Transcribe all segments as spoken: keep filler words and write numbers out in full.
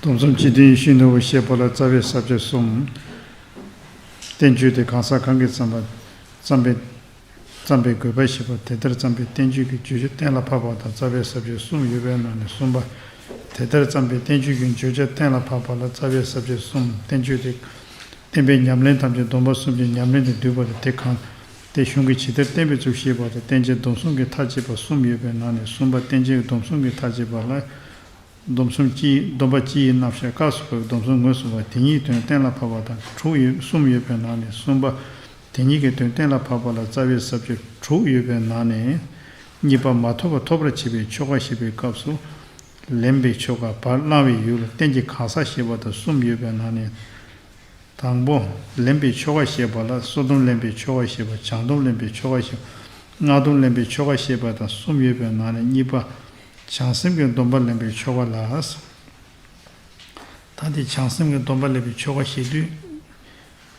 སྡོམ་གསུམ་སྤྱི་དོན་ཡིད་བཞིན་ནོར་བུ་ཞེས་པ་ལ་རྩ་བའི་ས་བཅད་གསུམ། བསྟན་བཅོས་དེ་གང་ཟག་གང་གིས་བརྩམས་པ། བརྩམས་པའི། བརྩམས་པའི་དགོས་པ་ཞེས་པ་དེ་ལྟར་བརྩམས་པའི་བསྟན་བཅོས་ཀྱི་བརྗོད་བྱ་གཏན་ལ་ཕབ་པ་དང་རྩ་བའི་ས་བཅད་གསུམ་ཡོད་པའི་ནང་ནས་གསུམ་པ། དེ་ལྟར་བརྩམས་པའི་བསྟན་བཅོས་ཀྱི་བརྗོད་བྱ་གཏན་ལ་ཕབ་པ་ལ་རྩ་བའི་ས་བཅད་གསུམ། བསྟན་བཅོས་དེ། བསྟན་པའི་ཉམས་ལེན་ཐམས་ཅད་སྡོམ་པ་གསུམ་གྱི་ཉམས་ལེན་དུ་འདུས་པ་དང་དེ་གང་། དེ་གཞུང་གིས་ཇི་ལྟར་བསྟན་པའི་ཚུལ་བཤད་པ་དང་བསྟན་བྱའི་སྡོམ་གསུམ་གྱི་མཐའ་དཔྱད་པ་གསུམ་ཡོད་པའི་ནང་ནས་གསུམ་པ་བསྟན་བྱའི་སྡོམ་གསུམ་གྱི་མཐའ་དཔྱད་པ་ལ། སྡོམ་གསུམ་སྤྱི། སྡོམ་པ་སྤྱི་ཡི་རྣམ་གཞག་སྐབས་སུ་བབས་སྡོམ་གསུམ་ངོས་སུ་བ་དེ་ཉིད་དོན་གཏན་ལ་ཕབ་པ་དང་དྲུག་ཡོད། གསུམ་ཡོད་པའི་ནང་ནས་གསུམ་པ། དེ་ཉིད་ཀྱི་དོན་གཏན་ལ་ཕབ་པ་ལ་རྩ་བའི་ས་བཅད་དྲུག་ཡོད་པའི་ནང་ནས། གཉིས་པ་མ་ཐོབ་པ་ཐོབ་པར་བྱེད་པའི་ཆོ་ག་བཤད་པའི་སྐབས་སུ། ལེན་པའི་ཆོ་ག་བར་བླང་བའི་ཡུལ་ལ་རྟེན་གྱི་གང་ཟག་བཤད་པ་དང་གསུམ་ཡོད་པའི་ནང་ནས། དང་པོ། ལེན་པའི་ཆོ་ག་བཤད་པ་ལ་སོ་སྡོམ་ལེན་པའི་ཆོ་ག་བཤད་པ། བྱང་སྡོམ་ལེན་པའི་ཆོ་ག་བཤད་པ། སྔགས་སྡོམ་ལེན་པའི་ཆོ་ག་བཤད་པ་དང་གསུམ་ཡོད་པའི་ནང་ནས་གཉིས་པ། བྱང་སེམས་ཀྱི་སྡོམ་པ་ལེན་པའི་ཆོ་ག་ལ། ད་དེ་བྱང་སེམས་ཀྱི་སྡོམ་པ་ལེན་པའི་ཆོ་ག་བཤད་དུས།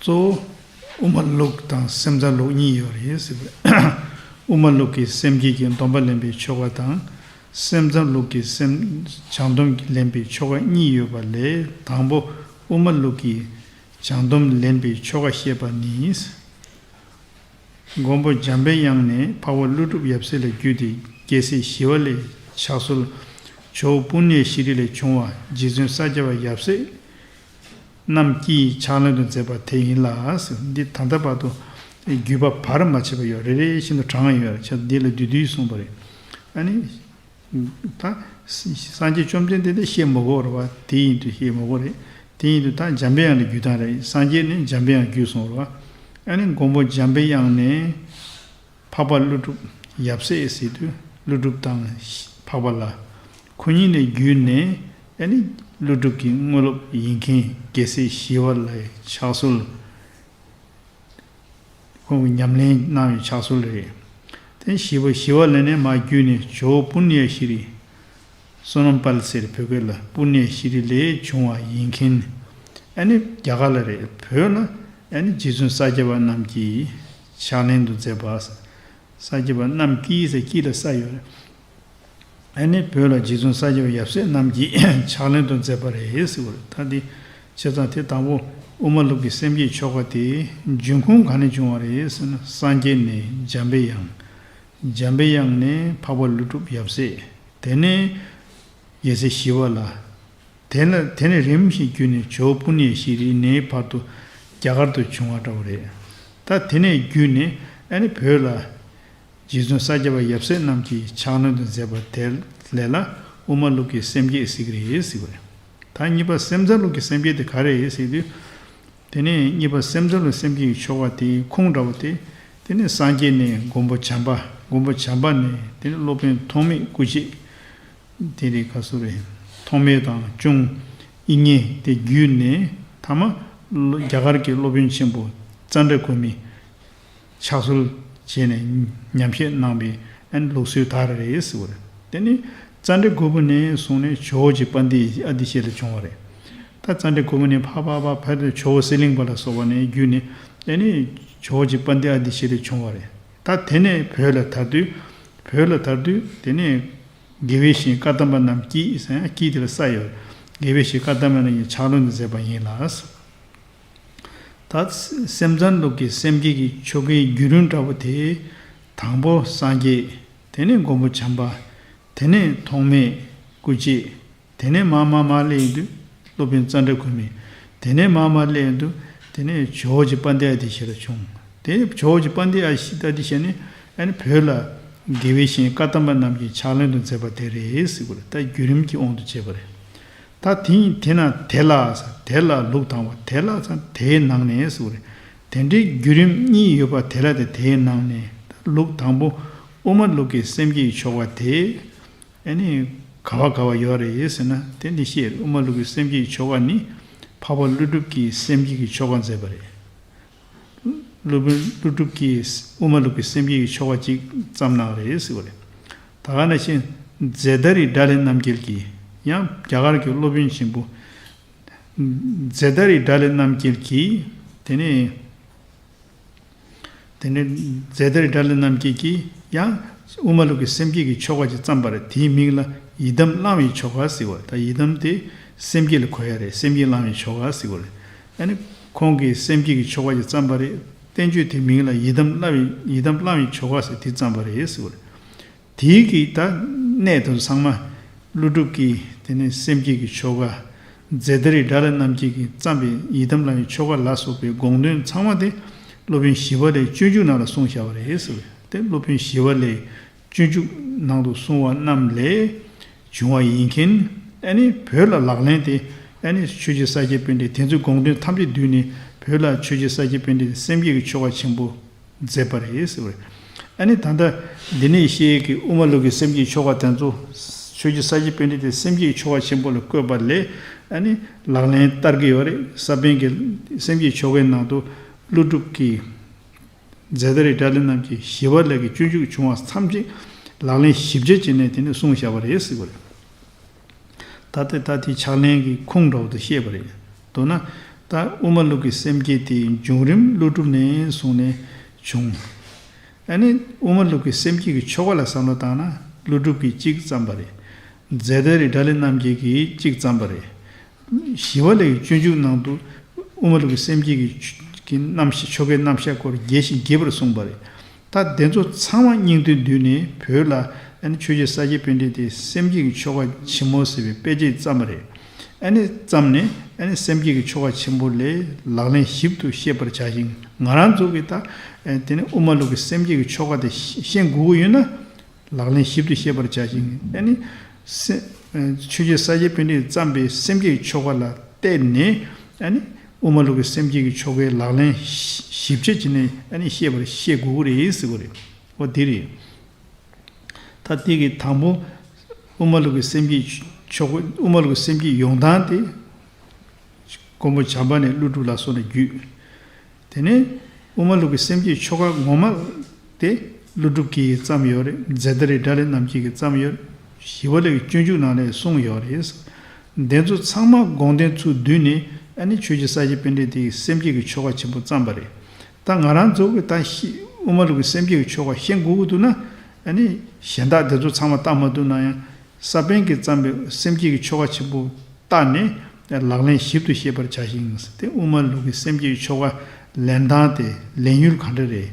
གཙོ་བོ། དབུ་མ་ལུགས་དང་སེམས་ཙམ་ལུགས་གཉིས་ཡོད་རེད་ཟེར་བས། དབུ་མ་ལུགས་ཀྱི་སེམས་བསྐྱེད་ཀྱི་སྡོམ་པ་ལེན་པའི་ཆོ་ག་དང་། སེམས་ཙམ་ལུགས་ཀྱི་སེམས། བྱང་སྡོམ་ལེན་པའི་ཆོ་ག་གཉིས་ཡོད་པ་ལས་དང་པོ། དབུ་མ་ལུགས་ཀྱི་བྱང་སྡོམ་ལེན་པའི་ཆོ་ག་བཤད་པ་ནི། མགོན་པོ་འཇམ་པའི་དབྱངས་ནས་འཕགས་པ་ཀླུ་སྒྲུབ་ཡབ་སྲས་ལ་བརྒྱུད་དེ་རྒྱལ་སྲས་ཞི་བ་ལྷའི་ཕྱག་སྲོལ། ཇོ་བོ་པུཎ་ཉ་ཤྲཱི་ལས་བྱུང་བ་རྗེ་བཙུན་ས་སྐྱ་པ་ཡབ་སྲས་རྣམས་ཀྱིས་ཕྱག་ལེན་དུ་མཛད་པ་དེ་ཡིན་ལ། འདི་ད་ལྟ་བར་དུ་བརྒྱུད་པ་བར་མ་ཆད་པ་ཡོད། རེ་རེ་བཞིན་དུ་དྲངས་ཡོད་རེད། ཆ་འདི་ལ་བསྡུས་བསྡུས་གསུངས་པ་རེད། ཨ་ནི། ད། སངས་རྒྱས་བཅོམ་ལྡན་འདས་དེ་བཤད་མི་དགོས་རེད་བ། དེ་ཡིན་དུས་བཤད་མི་དགོས་རེད། དེ་ཡིན་དུས་ད་འཇམ་པའི་དབྱངས་ལ་བརྒྱུད་སྟངས་རེད། སངས་རྒྱས་ནི་འཇམ་པའི་དབྱངས་བརྒྱུད་སོང་རེད་བ། ཨ་ནི་མགོན་པོ་འཇམ་པའི་དབྱངས་ནས་འཕགས་པ་ཀླུ་སྒྲུབ་ཡབ་སྲས་ཟེར་དུས་ཀླུ་སྒྲུབ་དང་འཕགས་པ་ལ། ཁོ་གཉིས་ནས་བརྒྱུད་ནས་ཨ་ནི་ཀླུ་སྒྲུབ་ཀྱི་དངོས་སློབ་ཡིན་མཁན་རྒྱལ་སྲས་ཞི་བ་ལྷའི་ཕྱག་སྲོལ། ཁོང་གིས་ཉམས་ལེན་གནང་བའི་ཕྱག་སྲོལ་རེད། དེ་ཞི་བ་ཞི་བ་ལྷ་ནས་མར་བརྒྱུད་ནས་ཇོ་བོ་པུཎ་ཉ་ཤྲཱི། བསོད་ནམས་དཔལ་ཟེར་བོད་སྐད་ལ་པུཎ་ཉ་ཤྲཱི་ལས་བྱུང་བ་ཡིན་མཁན། ཨ་ནི་རྒྱ་གར་ལ་རེད། བོད་ལ་ཨ་ནི་རྗེ་བཙུན་ས་སྐྱ་པ་རྣམས་ཀྱིས་ཕྱག་ལེན་དུ་མཛད་པ། ས་སྐྱ་པ་རྣམས་ཀྱིས་ཟེར་ཀྱིས་ལ་ས་ཡོད་རེད། ཨ་ནི་བོད་ལ་རྗེ་བཙུན་ས་སྐྱ་པ་ཡབ་སྲས་རྣམས་ཀྱིས་ཕྱག་ལེན་དུ་མཛད་པ་རེད་ཟེར་བ་རེད། ད་འདི་བྱས་ཙང་དེ་དང་པོ་དབུ་མ་ལུགས་ཀྱི་སེམས་བསྐྱེད་ཆོ་ག་དེ་འབྱུང་ཁུངས་ག་ནས་བྱུང་བ་རེད་ཟེར་ན། སངས་རྒྱས་ནས་འཇམ་པའི་དབྱངས། འཇམ་པའི་དབྱངས་ནས་འཕགས་པ་ཀླུ་སྒྲུབ་ཡབ་སྲས། དེ་ནས་རྒྱལ་སྲས་ཞི་བ་ལྷ། དེ་ལ་དེ་ནས་རིམ་བཞིན་བརྒྱུད་ནས་ཇོ་བོ་པུཎ་ཉ་ཤྲཱི་ནས་བར་དུ་རྒྱ་གར་དུ་བྱུང་བ་འདྲ་བོ་རེད། ད་དེ་ནས་བརྒྱུད་ནས་ཨ་ནི་བོད་ལ། རྗེ་བཙུན་ས་སྐྱ་པ་ཡབ་སྲས་རྣམས་ཀྱིས་ཕྱག་ལེན་དུ་མཛད་པ་དེ་ལས་ལ་དབུ་མ་ལུགས་ཀྱི་སེམས་བསྐྱེད་ཟེར་གྱི་རེད་ཟེར་བ་རེད། ད་གཉིས་པ་སེམས་ཙམ་ལུགས་ཀྱི་སེམས་བསྐྱེད་དེ་ག་རེ་རེད་ཟེར་དུས། དེ་ནས་གཉིས་པ་སེམས་ཙམ་ལུགས་སེམས་བསྐྱེད་ཀྱི་ཆོ་ག་དེའི་ཁུངས་འདྲ་བོ་དེ། དེ་ནས་སངས་རྒྱས་ནས་མགོན་པོ་བྱམས་པ། མགོན་པོ་བྱམས་པ་ནས་དེ་ནས་སློབ་དཔོན་ཐོགས་མེད་སྐུ་མཆེད། དེ་རེད། ག་སུ་རེད། ཐོགས་མེད་དང་གཅུང་དབྱིག་གཉེན་དེ་བརྒྱུད་ནས་ཐ་མ་རྒྱ་གར་གྱི་སློབ་དཔོན་ཆེན་པོ་ཙནྡྲ་གོ་མི། ཕྱག་སྲོལ་བྱས་ནས་ཉམས་བཞེས་གནང་བའི་ཨ་ནི་ལུགས་སྲོལ་དར་རེད་ཟེར་བ་རེད། དེ་ནི་ཙནྡྲ་གོ་མི་ནས་བཟུང་ནས་ཇོ་བོ་རྗེ་དཔལ་ལྡན་ཨ་ཏི་ཤ་ལ་བྱུང་བ་རེད། ད་ཙནྡྲ་གོ་མི་ནས་ཕ་ཕ་ཕ་ཕ་དེ་ཇོ་བོ་གསེར་གླིང་པ་ལ་སོགས་པ་ནས་བརྒྱུད་ནས་ཨ་ནི་ཇོ་བོ་རྗེ་དཔལ་ལྡན་ཨ་ཏི་ཤ་ལ་བྱུང་བ་རེད། ད་དེ་ནས་བོད་ལ་དར་དུས། བོད་ལ་དར་དུས་དེ་ནས་དགེ་བའི་བཤེས་བཀའ་གདམས་པ་རྣམས་ཀྱིས་ཟེར་ཡང་ཀྱིས་དེ་ལ་ས་ཡོད། དགེ་བའི་བཤེས་བཀའ་གདམས་པ་རྣམས་ཀྱིས་ཕྱག་ལེན་དུ་མཛད་པ་ཡིན་ལ། ད་སེམས་ཙམ་ལུགས་ཀྱི་སེམས་བསྐྱེད་ཀྱི་ཆོ་གའི་བརྒྱུད་རིམ་འདྲ་བོ་དེ། དང་པོ་སངས་རྒྱས། དེ་ནས་མགོན་པོ་བྱམས་པ། དེ་ནས་ཐོགས་མེད་སྐུ་མཆེད། དེ་ནས་མར་མར་མར་སླེབས་ཡོང་དུས་སློབ་དཔོན་ཙནྡྲ་གོ་མི། དེ་ནས་མར་མར་སླེབས་ཡོང་དུས་དེ་ནས་ཇོ་བོ་རྗེ་དཔལ་ལྡན་ཨ་ཏི་ཤ་ལ་བྱུང་། དེ་ཇོ་བོ་རྗེ་དཔལ་ལྡན་ཨ་ཏི་ཤ་ནི་ཨ་ནི་བོད་ལ་དགེ་བའི་བཤེས་བཀའ་གདམས་པ་རྣམས་ཀྱིས་ཕྱག་ལེན་དུ་མཛད་པ་དེ་རེད་ཟེར་བ་རེད། ད་བརྒྱུད་རིམ་གྱི་དབང་དུ་བྱས་པ་རེད། ད་དེ་ཡིན་དེ་ན་དེ་ལ་ཟེར། དེ་ལ་ལུགས་དང་པོ་དེ་ལ་ཟེར། དེའི་ནང་ནས་ཟེར་བ་རེད། དེ་འདྲའི་བརྒྱུད་རིམ་གཉིས་ཡོད་པ་དེ་ལ་དེ་དེའི་ནང་ནས་ལུགས་དང་པོ་དབུ་མ་ལུགས་ཀྱི་སེམས་བསྐྱེད་ཀྱི་ཆོ་ག་དེ། ཨ་ནི་ག་བ་ག་བ་ཡོད་རེད་ཟེར་ན། དེ་འདི་བཤད་རེད། དབུ་མ་ལུགས་ཀྱི་སེམས་བསྐྱེད་ཀྱི་ཆོ་ག་ནི་འཕགས་པ་ཀླུ་སྒྲུབ་ཀྱིས་སེམས་བསྐྱེད་ཀྱི་ཆོ་ག་མཛད་པ་རེད། ཀླུ་ཀླུ་སྒྲུབ་ཀྱིས་དབུ་མ་ལུགས་ཀྱི་སེམས་བསྐྱེད་ཀྱི་ཆོ་ག་ཅིག་བརྩམས་གནང་རེད་ཟེར་བ་རེད། ད་ག་ནང་བཞིན་ཛེ་ཏ་རི་དགྲ་ལྷ་རྣམ་རྒྱལ་གྱིས་ཡང་རྒྱ་གར་གྱི་སློབ་དཔོན་ཆེན་པོ་ཛེ་ཏ་རི་དགྲ་ལྷ་རྣམ་རྒྱལ་གྱིས་དེ་ནས། དེ་ནས་ཛེ་ཏ་རི་དགྲ་ལྷ་རྣམ་རྒྱལ་གྱིས་ཡང་དབུ་མ་ལུགས་ཀྱི་སེམས་བསྐྱེད་ཀྱི་ཆོ་ག་ཅིག་བརྩམས་པ་རེད། དེའི་མིང་ལ་ཡི་དམ་བླང་བའི་ཆོ་ག་ཟེར་བ། ད་ཡི་དམ་དེ་ སེམས་བསྐྱེད་ལ་གོ་ཡ་རེད། སེམས་བསྐྱེད་བླང་བའི་ཆོ་ག་ཟེར་གོ་རེད། ཨ་ནི་ཁོང་གིས་སེམས་བསྐྱེད་ཀྱི་ཆོ་ག་ཅིག་བརྩམས་པ་རེད། བསྟན་བཅོས་དེ་མིང་ལ་ཡི་དམ་བླང་བའི་ཡི་དམ་བླང་བའི་ཆོ་ག་ཟེར་དེ་བརྩམས་པ་རེད་ཟེར་གོ་རེད། དེའི་གི་ད་གནད་དུ་ཚང་མ་ཀླུ་སྒྲུབ་ཀྱིས་དེ་ནས་སེམས་བསྐྱེད་ཀྱི་ཆོ་ག་རྫས་མཐའ་རི་དགྲ་ལྷ་རྣམ་བསྐྱེད་ཀྱིས་བརྩམས་པའི་ཡི་དམ་བླང་བའི་ཆོ་ག་ལ་སོགས་པའི་དགོངས་དོན་ཚང་མ་དེ་སློབ་དཔོན་ཞི་བ་ལྷའི་སྤྱོད་འཇུག་ནང་ལ་གསུངས་བཞག་པ་རེད་ཟེར་བས། དེ་སློབ་དཔོན་ཞི་བ་ལྷའི་སྤྱོད་འཇུག་ནང་དུ་གསུངས་པ་རྣམས་ལས་བྱུང་བ་ཡིན་མཁན། ཨ་ནི་བོད་ལ་ལག་ལེན་དེ་ཨ་ནི་ཆོས་རྗེ་ས་སྐྱ་པཎྜི་ཏས་དེ་ཚོའི་དགོངས་དོན་ཐམས་ཅད་བསྡུས་ནས། བོད་ལ་ཆོས་རྗེ་ས་སྐྱ་པཎྜི་ཏས་སེམས་བསྐྱེད་ཀྱི་ཆོ་ག་ཆེན་པོ་མཛད་པ་རེད་ཟེར་བ་རེད། ཨ་ནི་ད་ལྟ་འདི་ནས་བཤད་ཀྱི་དབུ་མ་ལུགས་ཀྱི་སེམས་བསྐྱེད་ཆོ་ག་དེ་ཚོ་ཆོས་རྗེ་ས་སྐྱ་པཎྜི་ཏས་སེམས་བསྐྱེད་ཆོ་ག་ཆེན་པོ་ལ་བཀོད་པ་ལས་ཨ་ནི་ལག་ལེན་བསྟར་གྱི་ཡོད་རེད། ས་པཎ་གྱི་སེམས་བསྐྱེད་ཆོ་གའི་ནང་དུ་ཀླུ་སྒྲུབ་ཀྱིས་རྫས་མཐའ་རི་དགྲ་ལྷ་རྣམ་བསྐྱེད་ཞི་བ་ལྷ་གི་སྤྱོད་འཇུག་བྱུང་བ་ཐམས་ཅད་ལག་ལེན་ཞིབ་དཔྱད་བྱས་ནས་དེ་ནས་གསུངས་བཞག་པ་རེད་ཟེར་བ་རེད། ད་ལྟ་ད་དེ་ཕྱག་ལེན་གྱི་ཁུངས་འདྲ་བོ་དེ་བཤད་པ་རེད། མདོར་ན་ད་དབུ་མ་ལུགས་ཀྱི་སེམས་བསྐྱེད་དེ་བྱུང་རིམ་ཀླུ་སྒྲུབ་ནས་བཟུང་ནས་བྱུང་། ཨ་ནི་དབུ་མ་ལུགས་ཀྱི་སེམས་བསྐྱེད་ཀྱི་ཆོ་ག་ལ་བསམ་བློ་བཏང་ན་ཀླུ་སྒྲུབ་ཀྱིས་གཅིག་བརྩམས་པ་རེད། རྫས་མཐའ་རི་དགྲ་ལྷ་རྣམ་བསྐྱེད་ཀྱིས་གཅིག་བརྩམས་པ་རེད། ཞི་བ་ལྷའི་སྤྱོད་འཇུག་ནང་དུ་དབུ་མ་ལུགས་ཀྱི་སེམས་བསྐྱེད་ཀྱི་ཆོ་གི་རྣམ་གཞག་ཆོ་གའི་རྣམ་གཞག་སྐོར་རྒྱས་ཤིང་རྒྱས་པར་གསུངས་པ་རེད། ད་དེ་ཚོ་ཚང་མ་སྙིང་དོན་བསྡུས་ནས་བོད་ལ་ཨ་ནི་ཆོས་རྗེ་ས་སྐྱ་པཎྜི་ཏས་སེམས་བསྐྱེད་ཀྱི་ཆོ་ག་ཆེན་མོ་ཟེར་བའི་དཔེ་ཆ་བརྩམས་པ་རེད། ཨ་ནི་བརྩམས་ནས་ཨ་ནི་སེམས་བསྐྱེད་ཀྱི་ཆོ་ག་ཆེན་པོ་ལས་ལག་ལེན་ཞིབ་ཏུ་ཤེས་པར་བྱ་ཞིང་། ང་རང་ཚོ་གིས་ད་ཨ་དེ་ནི་དབུ་མ་ལུགས་ཀྱི་སེམས་བསྐྱེད་ཀྱི་ཆོ་ག་དེ་ཤེས་དགོས་ཀྱི་ཡོད་ན། ལག་ལེན་ཞིབ་ཏུ་ཤེས་པར་བྱ་ཞིང་། ཨ་ནི་སེ་ཆོས་རྗེ་ས་སྐྱ་པཎྜི་ཏས་བརྩམས་པའི་སེམས་བསྐྱེད་ཀྱི་ཆོ་ག་ལ་བརྟེན་ནས་ཨ་ནི་དབུ་མ་ལུགས་ཀྱི་སེམས་བསྐྱེད་ཀྱི་ཆོ་གའི་ལག་ལེན་ཞིབ་དཔྱད་བྱས་ནས་ཨ་ནི་ཤེས་པར་ཤེས་དགོས་ཀྱི་རེད་ཟེར་བ་རེད། འོ་དེ་རེད། ད་དེ་གི་དང་པོ་དབུ་མ་ལུགས་ཀྱི་སེམས་བསྐྱེད་ཆོ་ག་དབུ་མ་ལུགས་ཀྱི་སེམས་བསྐྱེད་ཡོང་སྟངས་དེ། མགོན་པོ་བྱམས་པ་ནས་ཀླུ་སྒྲུབ་ལ་སོགས་ནས་བརྒྱུད། དེ་ནས་དབུ་མ་ལུགས་ཀྱི་སེམས་བསྐྱེད་ཆོ་ག་ངོ་མ་དེ་ཀླུ་སྒྲུབ་ཀྱིས་བརྩམས་ཡོད་རེད། རྫས་མཐའ་རི་དགྲ་ལྷ་རྣམ་བསྐྱེད་ཀྱིས་བརྩམས་ཡོད་རེད། ཞི་བ་ལྷའི་སྤྱོད་འཇུག་ནང་ལས་གསུངས་ཡོད་རེད། དེ་ཚོ་ཚང་མ་དགོངས་དོན་ཚུར་བསྡུས་ནས་ཨ་ནི་ཆོས་རྗེ་ས་སྐྱ་པཎྜི་ཏས་སེམས་བསྐྱེད་ཀྱི་ཆོ་ག་ཆེན་པོ་བརྩམས་པ་རེད། ད་ང་རང་ཚོ་གིས་ད་ཤི་དབུ་མ་ལུགས་ཀྱི་སེམས་བསྐྱེད་ཀྱི་ཆོ་ག་ཤེས་དགོས་ཀྱི་འདུག་ན། ཨ་ནི་གཞན་དག་དེ་ཚོ་ཚང་མ་བལྟ་མ་ཐུབ་ན་ཡང་། ས་པཎ་གྱིས་བརྩམས་པའི་སེམས་བསྐྱེད་ཀྱི་ཆོ་ག་ཆེན་པོ་བལྟས་ནས་ལག་ལེན་ཞིབ་ཏུ་ཤེས་པར་བྱ་ཞིང་། དེ་དབུ་མ་ལུགས་ཀྱི་སེམས་བསྐྱེད་ཀྱི་ཆོ་ག་ལེན་སྟངས་དེ་ལེན་ཡུལ་ག་འདྲ་རེད།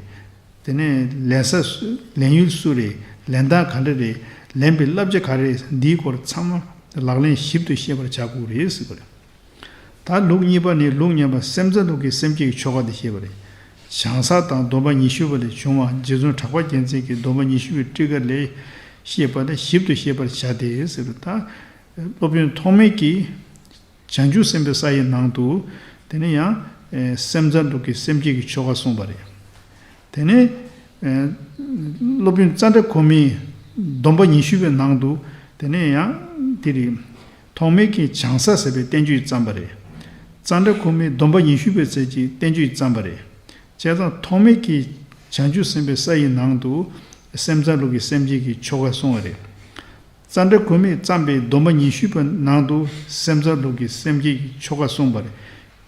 དེ་ནས་ལེན་ས་སུ་ལེན་ཡུལ་སུ་རེད། ལེན་སྟངས་ག་འདྲ་རེད། ལེན་པའི་བསླབ་བྱ་ག་རེ་རེད། འདིའི་སྐོར་ཚང་མ་ལག་ལེན་ཞིབ་ཏུ་ཤེས་པར་བྱ་དགོས་རེད་ཟེར་བ་རེད། ད་ལུགས་གཉིས་པ་ནི་ལུགས་མཉམ་པ་སེམས་ཙམ་ལུགས་ཀྱི་སེམས་བསྐྱེད་ཀྱི་ཆོ་ག་དེ་བཤད་པ་རེད། བྱང་ས་དང་སྡོམ་པ་ཉི་ཤུ་པ་ལས་བྱུང་བ་རྗེ་བཙུན་གྲགས་པ་རྒྱལ་མཚན་གྱིས་སྡོམ་པ་ཉི་ཤུ་པའི་ཊཱི་ཀ་ལས་བཤད་པ་ལས་ཞིབ་ཏུ་ཤེས་པར་བྱ་སྟེ་ཟེར། ད་སློབ་དཔོན་ཐོགས་མེད་ཀྱིས་བྱང་ཆུབ་སེམས་དཔའི་ས་ཡི་ནང་དུ་དེ་ནས་ཡང་སེམས་ཙམ་ལུགས་ཀྱི་སེམས་བསྐྱེད་ཀྱི་ཆོ་ག་གསུངས་པ་རེད། དེ་ནས་ཨ་སློབ་དཔོན་ཙནྡྲ་གོ་མིས་སྡོམ་པ་ཉི་ཤུ་པའི་ནང་དུ་དེ་ནས་ཡང་དེ་རེད། ཐོགས་མེད་ཀྱིས་བྱང་ས་ཟེར་བའི་བསྟན་བཅོས་བརྩམས་པ་རེད། ཙནྡྲ་གོ་མིས་སྡོམ་པ་ཉི་ཤུ་པའི་ཚད་ཀྱི་བསྟན་བཅོས་བརྩམས་པ་རེད། བྱས་ཙང་ཐོགས་མེད་ཀྱིས་བྱང་ཆུབ་སེམས་དཔའི་ས་ཡི་ནང་དུ་སེམས་ཙམ་ལུགས་ཀྱི་སེམས་བསྐྱེད་ཀྱི་ཆོ་ག་གསུངས་པ་རེད། ཙནྡྲ་གོ་མིས་བརྩམས་པའི་སྡོམ་པ་ཉི་ཤུ་པའི་ནང་དུ་སེམས་ཙམ་ལུགས་ཀྱི་སེམས་བསྐྱེད་ཀྱི་ཆོ་ག་གསུངས་པ་རེད།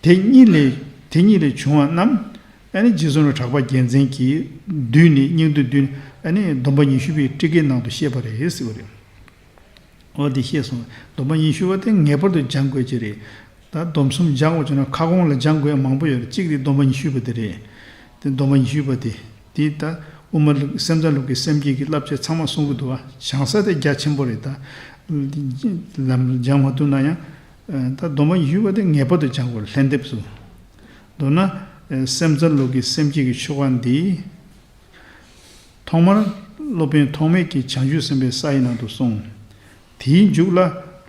དེ་གཉིས་ལས་དེ་གཉིས་ལས་བྱུང་བ་རྣམས་ཨ་ནི་རྗེ་བཙུན་རབ་གྲགས་པ་རྒྱལ་མཚན་གྱིས་བསྡུས་ནས་སྙིང་དུ་བསྡུས་ནས་ཨ་ནི་སྡོམ་པ་ཉི་ཤུ་པའི་ཊཱི་ཀའི་ནང་དུ་བཤད་པ་རེད་ཟེར་བ་རེད། འོ་དེ་ཤེས་སོང་། སྡོམ་པ་ཉི་ཤུ་པ་དེ་ངེས་པར་དུ་སྦྱང་དགོས་ཀྱི་རེད། ད་སྡོམ་གསུམ་སྦྱང་དགོས་བྱུང་ན་ཁ་སྐོང་ལ་སྦྱང་དགོས་མང་པོ་ཡོད་རེད། གཅིག་དེ་སྡོམ་པ་ཉི་ཤུ་པ་དེ་རེད། དེ་སྡོམ་པ་ཉི་ཤུ་པ་དེ་དེ་ད་དབུ་མ་ལུགས་སེམས་ཙམ་ལུགས་ཀྱི་སེམས་བསྐྱེད་ཀྱི་བསླབ་བྱ་ཚང་མ་གསུང་གི་འདུག་བ། བྱང་ས་དེ་རྒྱ་ཆེན་པོ་རེད། ད་ལམ་སྦྱང་མ་ཐུབ་ན་ཡང་ད་སྡོམ་པ་ཉི་ཤུ་པ་དེ་ངེས་པར་དུ་སྦྱང་དགོས་རེད། ལྷན་ཐེབས་སུ། མདོར་ན་སེམས་ཙམ་ལུགས་ཀྱི་སེམས་བསྐྱེད་ཀྱི་ཆོ་ག་འདི། ཐོག་མར་སློབ་དཔོན་ཐོགས་མེད་ཀྱིས་བྱང་ཆུབ་སེམས་དཔའི་ས་ཡི་ནང་དུ་གསུངས། དེའི་མཇུག་ལ་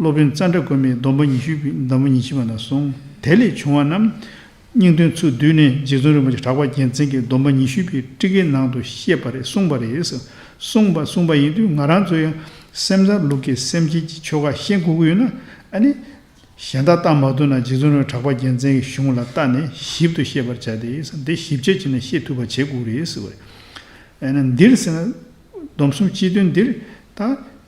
སློབ་དཔོན་ཙནྡྲ་གོ་མིས་སྡོམ་པ་ཉི་ཤུ་པའི་སྡོམ་པ་ཉི་ཤུ་པ་ནང་གསུངས། དེ་ལས་བྱུང་བ་རྣམས་སྙིང་དོན་ཚུར་བསྡུས་ནས་རྗེ་བཙུན་རིན་པོ་ཆེ་གྲགས་པ་རྒྱལ་མཚན་གྱིས་སྡོམ་པ་ཉི་ཤུ་པའི་ཊཱི་ཀའི་ནང་དུ་བཤད་པ་རེད། གསུངས་པ་རེད། གསུངས་པ་གསུངས་པ་ཡིན་དུས་ང་རང་ཚོ་ཡང་སེམས་ཙམ་ལུགས་ཀྱི་སེམས་བསྐྱེད་ཀྱི་ཆོ་ག་ཤེས་དགོས་ཀྱི་ཡོད་ན་ཨ་ནི། གཞན་དག་བལྟ་མ་ཐུབ་ན་རྗེ་བཙུན་རབ་གྲགས་པ་རྒྱལ་མཚན་གྱི་གཞུང་ལ་བལྟས་ནས་ཞིབ་ཏུ་ཤེས་པར་བྱ་སྟེ། འདི་ཞིབ་དཔྱད་བྱས་ནས་ཤེས་ཐུབ་པ་བྱེད་དགོས་རེད་ཟེར་བ་རེད། ཨ་ནི་འདིར་ཟེར་ན། སྡོམ་གསུམ་སྤྱི་དོན་འདིར་ད་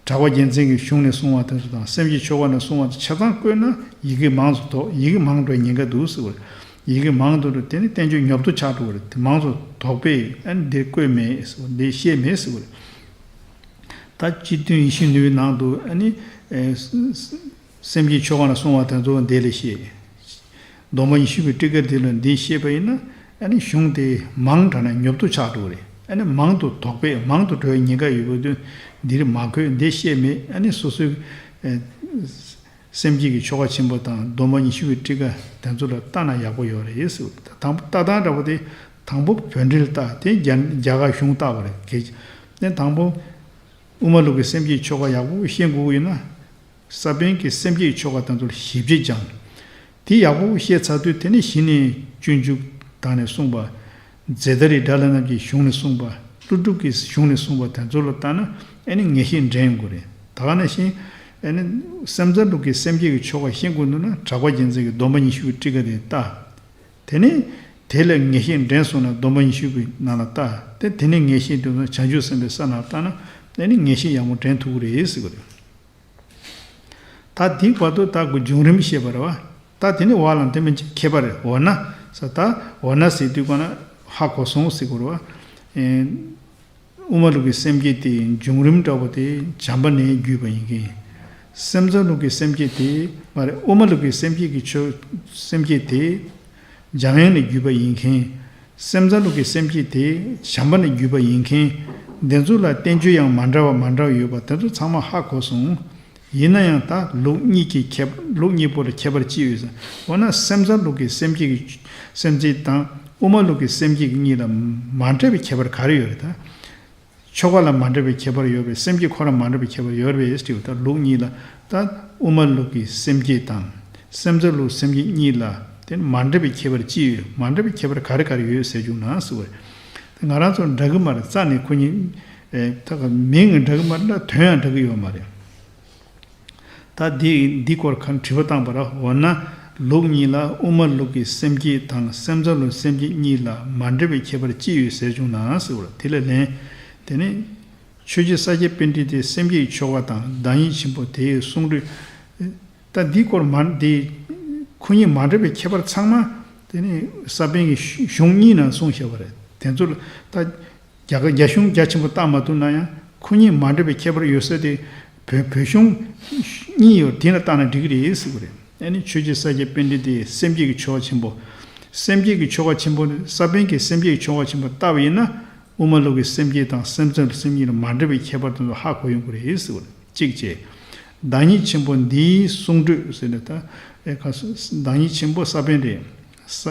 གྲགས་པ་རྒྱལ་མཚན་གྱི་གཞུང་ནས་གསུངས་པ་དེ་ཚོ་དང་སེམས་བསྐྱེད་ཆོ་ག་ནས་གསུངས་པ་དེ་ཆ་ཚང་བཀོད་ན་ཡི་གེ་མང་དུ་དོགས། ཡི་གེ་མང་འགྲོ་བའི་ཉེན་ཁ་འདུག་ཟེར་བ་རེད། ཡི་གེ་མང་དུ་འགྲོ་དེ་ནི་བསྟན་བཅོས་ཉོབ་ཏོ་ཆགས་འགྲོ་བ་རེད། དེ་མང་དུ་དོགས་པས་ཨ་ནི་འདིར་བཀོད་མེད་ཟེར་བ་འདིར་བཤད་མེད་ཟེར་བ་རེད། ད་སྤྱི་དོན་ཡིད་བཞིན་ནུས་པའི་ནང་དུ་ཨ་ནི། སེམས་བསྐྱེད་ཆོ་ག་ལ་གསུངས་པ་དེ་ཚོ་འདི་ལས་ཤེས། སྡོམ་པ་ཉི་ཤུ་པའི་ཊཱི་ཀ་འདི་ལ་འདི་ཤེས་པ་ཡིན་ན་ཨ་ནི་གཞུང་དེ་མང་དྲགས་ན་ཉོབ་ཏོ་ཆགས་འགྲོ་གི་རེད། ཨ་ནི་མང་དུ་དོགས་པས་མང་དུ་འགྲོ་བའི་ཉེན་ཁ་ཡོད་པ་དུས་འདིར་མ་འཁོད་འདི་ཤེས་མེད། ཨ་ནི་སོ་སོའི་ཨེ་སེམས་བསྐྱེད་ཀྱི་ཆོ་ག་ཆེན་པོ་དང་སྡོམ་པ་ཉི་ཤུ་པའི་ཊཱི་ཀ་དེ་ཚོ་ལ་བལྟ་ན་ཡག་པོ་ཡོད་རེད་ཟེར། དང་པོ་ལྟ་སྟངས་འདྲ་པོ་དེ་དང་པོ་བོད་འགྲེལ་ལྟ། དེ་རྒྱ་རྒྱ་གར་གཞུང་ལྟ་བ་རེད། གལ་ཏེ་དང་པོ་དབུ་མ་ལུགས་ཀྱི་སེམས་བསྐྱེད་ཆོ་ག་ཡག་པོ་ཤེས་དགོས་ཀྱི་ཡོད་ན། ས་པཎ་གྱི་སེམས་བསྐྱེད་ཆོ་ག་དེ་ཚོ་ལ་ཞིབ་དཔྱད་སྦྱངས། དེ་ཡག་པོ་ཤེས་ཚར་དུས་དེ་ནས་གཞི་ནས་སྤྱོད་འཇུག་དང་ནས་གསུངས་པ། རྫས་ད་རེས་དགྲ་ལྷ་རྣམས་ཀྱི་གཞུང་ནས་གསུངས་པ། ཀླུ་སྒྲུབ་ཀྱི་གཞུང་ནས་གསུངས་པ་དེ་ཚོ་ལ་བལྟ་ན་ཨ་ནི་ངེས་ཤེས་འདྲེན་དགོས་རེད། ད་ག་ནང་བཞིན་ཨ་ནི་སེམས་ཙམ་ལུགས་ཀྱི་སེམས་བསྐྱེད་ཀྱི་ཆོ་ག་ཤེས་དགོས་འདུག་ན་གྲགས་པ་རྒྱལ་མཚན་གྱི་སྡོམ་པ་ཉི་ཤུ་པའི་ཊཱི་ཀ་དེ་ལྟ། དེ་ནས་དེ་ལས་ངེས་ཤེས་འདྲེན་སོང་ན་སྡོམ་པ་ཉི་ཤུ་པའི་ནང་ལ་ལྟ། དེ་དེ་ནས་ངེས་ཤེས་འདྲེན་སོང་ན་བྱང་ཆུབ་སེམས་དཔའི་ས་ནང་ལ་ལྟ་ན་ཨ་ནི་ངེས་ཤེས་ཡག་མོ་འདྲེན་ཐུབ་ཀྱི་རེད་ཟེར་གྱི་རེད། ད་འདིའི་བར་དུ་ད་གོ་བྱུང་རིམ་བཤད་པ་རེད་བ། ད་དེ་ནི་བ་ལང་དེ་མིན་ཁྱད་པར་འོ་ན་ས་ད་འོ་ན་ཟེར་དུས་གོ་ན་ཧ་གོ་སོང་ཟེར་གོ་རེད་བ། ཨེ། དབུ་མ་ལུགས་ཀྱི་སེམས་བསྐྱེད་དེ་བྱུང་རིམ་འདྲ་པོ་དེ་བྱམས་པ་ནས་བརྒྱུད་པ་ཡིན་མཁན། སེམས་ཙམ་ལུགས་ཀྱི་སེམས་བསྐྱེད་དེ་མ་རེད། དབུ་མ་ལུགས་ཀྱི་སེམས་བསྐྱེད་ཀྱི་ཆོས་སེམས་བསྐྱེད་དེ་འཇམ་དབྱངས་ནས་བརྒྱུད་པ་ཡིན་མཁན། སེམས་ཙམ་ལུགས་ཀྱི་སེམས་བསྐྱེད་དེ་བྱམས་པ་ནས་བརྒྱུད་པ་ཡིན་མཁན། འདི་ཚོ་ལ་བསྟན་བཅོས་ཡང་མ་འདྲ་བ་མ་འདྲ་བ་ཡོད་པ་དེ་ཚོ་ཚང་མ་ཧ་གོ་སོང་། ཡིན་ན་ཡང་ད་ལུགས་གཉིས་ཀྱི་ཁྱད་ལུགས་གཉིས་པོ་ལ་ཁྱད་པར་ཅི་ཡོད་ཟེར། འོ་ན་སེམས་ཙམ་ལུགས་ཀྱི་སེམས་བསྐྱེད་ཀྱི་སེམས་བསྐྱེད་དང་དབུ་མ་ལུགས་ཀྱི་སེམས་བསྐྱེད་ཀྱི་གཉིས་ལ་མ་འདྲ་བའི་ཁྱད་པར་ག་རེ་ཡོད་རེད་ད། ཆོ་ག་ལ་མ་འདྲ་བའི་ཁྱད་པར་ཡོད་པས་སེམས་བསྐྱེད་ཁོ་རང་མ་འདྲ་བའི་ཁྱད་པར་ཡོད་པས་དྲིས་པ་ད་ལུགས་གཉིས་ལ་ད་དབུ་མ་ལུགས་ཀྱི་སེམས་བསྐྱེད་དང་སེམས་ཙམ་ལུགས་སེམས་བསྐྱེད་གཉིས་ལ་དེ་མ་འདྲ་བའི་ཁྱད་པར་ཅི་ཡོད། མ་འདྲ་བའི་ཁྱད་པར་ག་རེ་ག་རེ་ཡོད་ཟེར་བྱུང་ན་ཟེར་བ་རེད། ང་རང་ཚོ་འདྲ་གི་མ་རེད། རྩ་ནས་ཁོ་གཉིས་ད་ག་མིང་འདྲ་གི་མ་རེད་ན་དོན་ཡང་འདྲ་གི་ཡོད་མ་རེད། ད་འདི་འདི་སྐོར་གང་དྲི་བ་བཏང་པ་ར། འོ་ན་ལུགས་གཉིས་ལ་དབུ་མ་ལུགས་ཀྱི་སེམས་བསྐྱེད་དང་སེམས་ཙམ་ལུགས་སེམས་བསྐྱེད་གཉིས་ལ་མ་འདྲ་བའི་ཁྱད་པར་ཅི་ཡོད་ཟེར་བྱུང་ན་ཟེར་བ་ར། དེ་ལ་ལན། དེ་ནི་ཆོས་རྗེ་ས་སྐྱ་པཎྜི་ཏའི་སེམས་བསྐྱེད་ཆོ་ག་དང་བདག་ཉིད་ཆེན་པོ་དེའི་གསུང་སྒྲོས། ད་འདི་སྐོར་མ་འདི་ཁོ་གཉིས་མ་འདྲ་བའི་ཁྱད་པར་ཚང་མ་དེ་ནི་ས་པཎ་གྱི་གཞུང་གཉིས་ནང་གསུངས་བཞག་པ་རེད། དེ་ཚོ་ལ་ད། རྒྱ་གར་རྒྱ་གཞུང་རྒྱ་ཆེན་པོ་བལྟ་མ་ཐུབ་ན་ཡང་ཁོ་གཉིས་མ་འདྲ་བའི་ཁྱད་པར་ཡོད་ས་དེ་བོད་བོད་གཞུང་གཉིས་ཡོད་དེ་ལ་བལྟ་ན་འགྲིག་གི་རེད་ཟེར་གི་རེད། ཨ་ནི་ཆོས་རྗེ་ས་སྐྱ་པཎྜི་ཏའི་སེམས་བསྐྱེད་ཀྱི་ཆོ་ག་ཆེན་པོ། སེམས་བསྐྱེད་ཀྱི་ཆོ་ག་ཆེན་པོ་ནི་ས་པཎ་གྱི་སེམས་བསྐྱེད་ཀྱི་ཆོ་ག་ཆེན་པོ་བལྟ་བ་ཡིན་ན་དབུ་མ་ལུགས་ཀྱི་སེམས་བསྐྱེད་དང་སེམས་ཙམ་ལུགས་སེམས་བསྐྱེད་ལ་མ་འདྲ་བའི་ཁྱད་པར་དེ་ཚོ་ཧ་གོ་ཡོང་གི་རེད་ཟེར་གི་རེད། གཅིག་བྱས། བདག་ཉིད་ཆེན་པོ་འདིའི་གསུང་སྒྲོས་ཟེར་ནས་ད་ཨེ་ཁ་བདག་ཉིད་ཆེན་པོ་ས་པཎ་རེད། ས་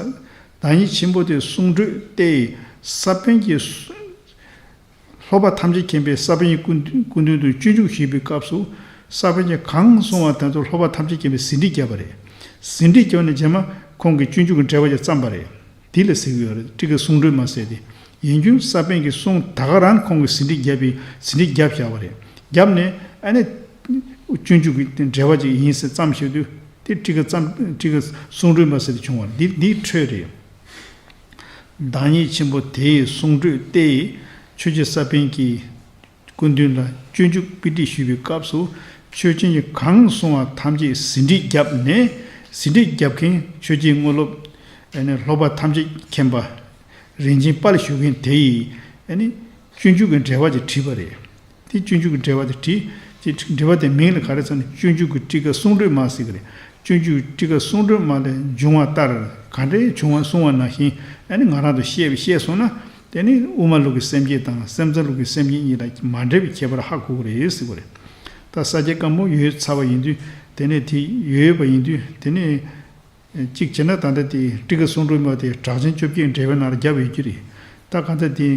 བདག་ཉིད་ཆེན་པོ་དེའི་གསུང་སྒྲོས་ཏེ། ས་པཎ་གྱི་སློབ་པ་ཐམས་ཅད་མཁྱེན་པའི་ས་པཎ་གྱི་སྐུ་མདུན་དུ་སྤྱོད་འཇུག་ཞུས་པའི་སྐབས་སུ་ས་པཎ་གྱིས་གང་གསུང་བ་དེ་ཚོ་སློབ་པ་ཐམས་ཅད་མཁྱེན་པས་ཟིན་བྲིས་བརྒྱབ་པ་རེད། ཟིན་བྲིས་བརྒྱབ་ནས་རྗེས་མ་ཁོང་གིས་སྤྱོད་འཇུག་གི་འགྲེལ་པ་ཅིག་བརྩམས་པ་རེད། དེ་ལ་ཟེར་གྱི་ཡོད་རེད། ཊཱི་ཀའི་གསུང་སྒྲོས་མ་ཟེར་ཏེ། ཡིན་རྒྱུ་ས་པཎ་གྱི་གསུང་ད་ག་རང་ཁོང་གིས་ཟིན་བྲིས་བརྒྱབ་པའི་ཟིན་བྲིས་བརྒྱབ་བཞག་པ་རེད། བརྒྱབ་ནས་ཨ་ནི་སྤྱོད་འཇུག་གི་འགྲེལ་པ་ཅིག་ཡིན་ཟེར་བརྩམས་བཞག་དུས། དེ་ཊཱི་ཀ་ཙམ་ཊཱི་ཀ་གསུང་སྒྲོས་མ་ཟེར་ཏེ་བྱུང་བ་འདི་འདིའི་འཕྲོས་རེད། བདག་ཉིད་ཆེན་པོ་དེའི་གསུང་སྒྲོས་ཏེ། ཆོས་རྗེ་ས་པཎ་གྱི་སྐུ་མདུན་ལ་སྤྱོད་འཇུག་དཔེ་ཁྲིད་ཞུས་པའི་སྐབས་སུ་ཆོས་ཅན་གྱི་གང་གསུང་བ་ཐམས་ཅད་ཟིན་བྲིས་བརྒྱབ་ནས་ཟིན་བྲིས་བརྒྱབ་མཁན་ཆོས་ཀྱི་དངོས་སློབ་ཨ་ནི་སློབ་པ་ཐམས་ཅད་མཁྱེན་པ་རིན་ཆེན་དཔལ་ཞུ་མཁན་དེ་ཡིས་ཨ་ནི་སྤྱོད་འཇུག་གི་འགྲེལ་པ་ཅིག་བྲིས་པ་རེད། དེ་སྤྱོད་འཇུག་གི་འགྲེལ་པ་དེ་བྲིས། དེ་འགྲེལ་པ་དེ་མིང་ལ་ག་རེ་ཟེར་ན་སྤྱོད་འཇུག་གི་ཊཱི་ཀ་གསུང་སྒྲོས་མ་ཟེར་གི་རེད། སྤྱོད་འཇུག་གི་ཊཱི་ཀ་གསུང་སྒྲོས་མ་ལས་འབྱུང་བ་ལྟར་ག་འདྲའི་འབྱུང་བ་གསུང་བ་ནང་བཞིན་ཨ་ནི་ང་རང་ཚོ་ཤེས་པ་ཤེས་སོང་ན་དེ་ནི་དབུ་མ་ལུགས་ཀྱི་སེམས་བསྐྱེད་དང་སེམས་ཙམ་ལུགས་ཀྱི་སེམས་བསྐྱེད་གཉིས་ལ་མ་འདྲ་བའི་ཁྱད་པར་ཧ་གོ་གི་རེད་ཟེར་གི་རེད། ད་ས་སྐྱ་བཀའ་འབུམ་ཡོད་ཚར་བ་ཡིན་དུས་དེ་ནི་དེ་ཡོད་པ་ཡིན་དུས་དེ་ནི། གཅིག་བྱས་ན་ད་ལྟ་དེ་ཊཱི་ཀ་གསུང་སྒྲོས་མ་དེ་གྲགས་ཆེན་བཅོ་བརྒྱད་འགྲེལ་པའི་ནང་ལ་བརྒྱབ་ཡོད་ཀྱི་རེད། ད་ག་ད་དེ་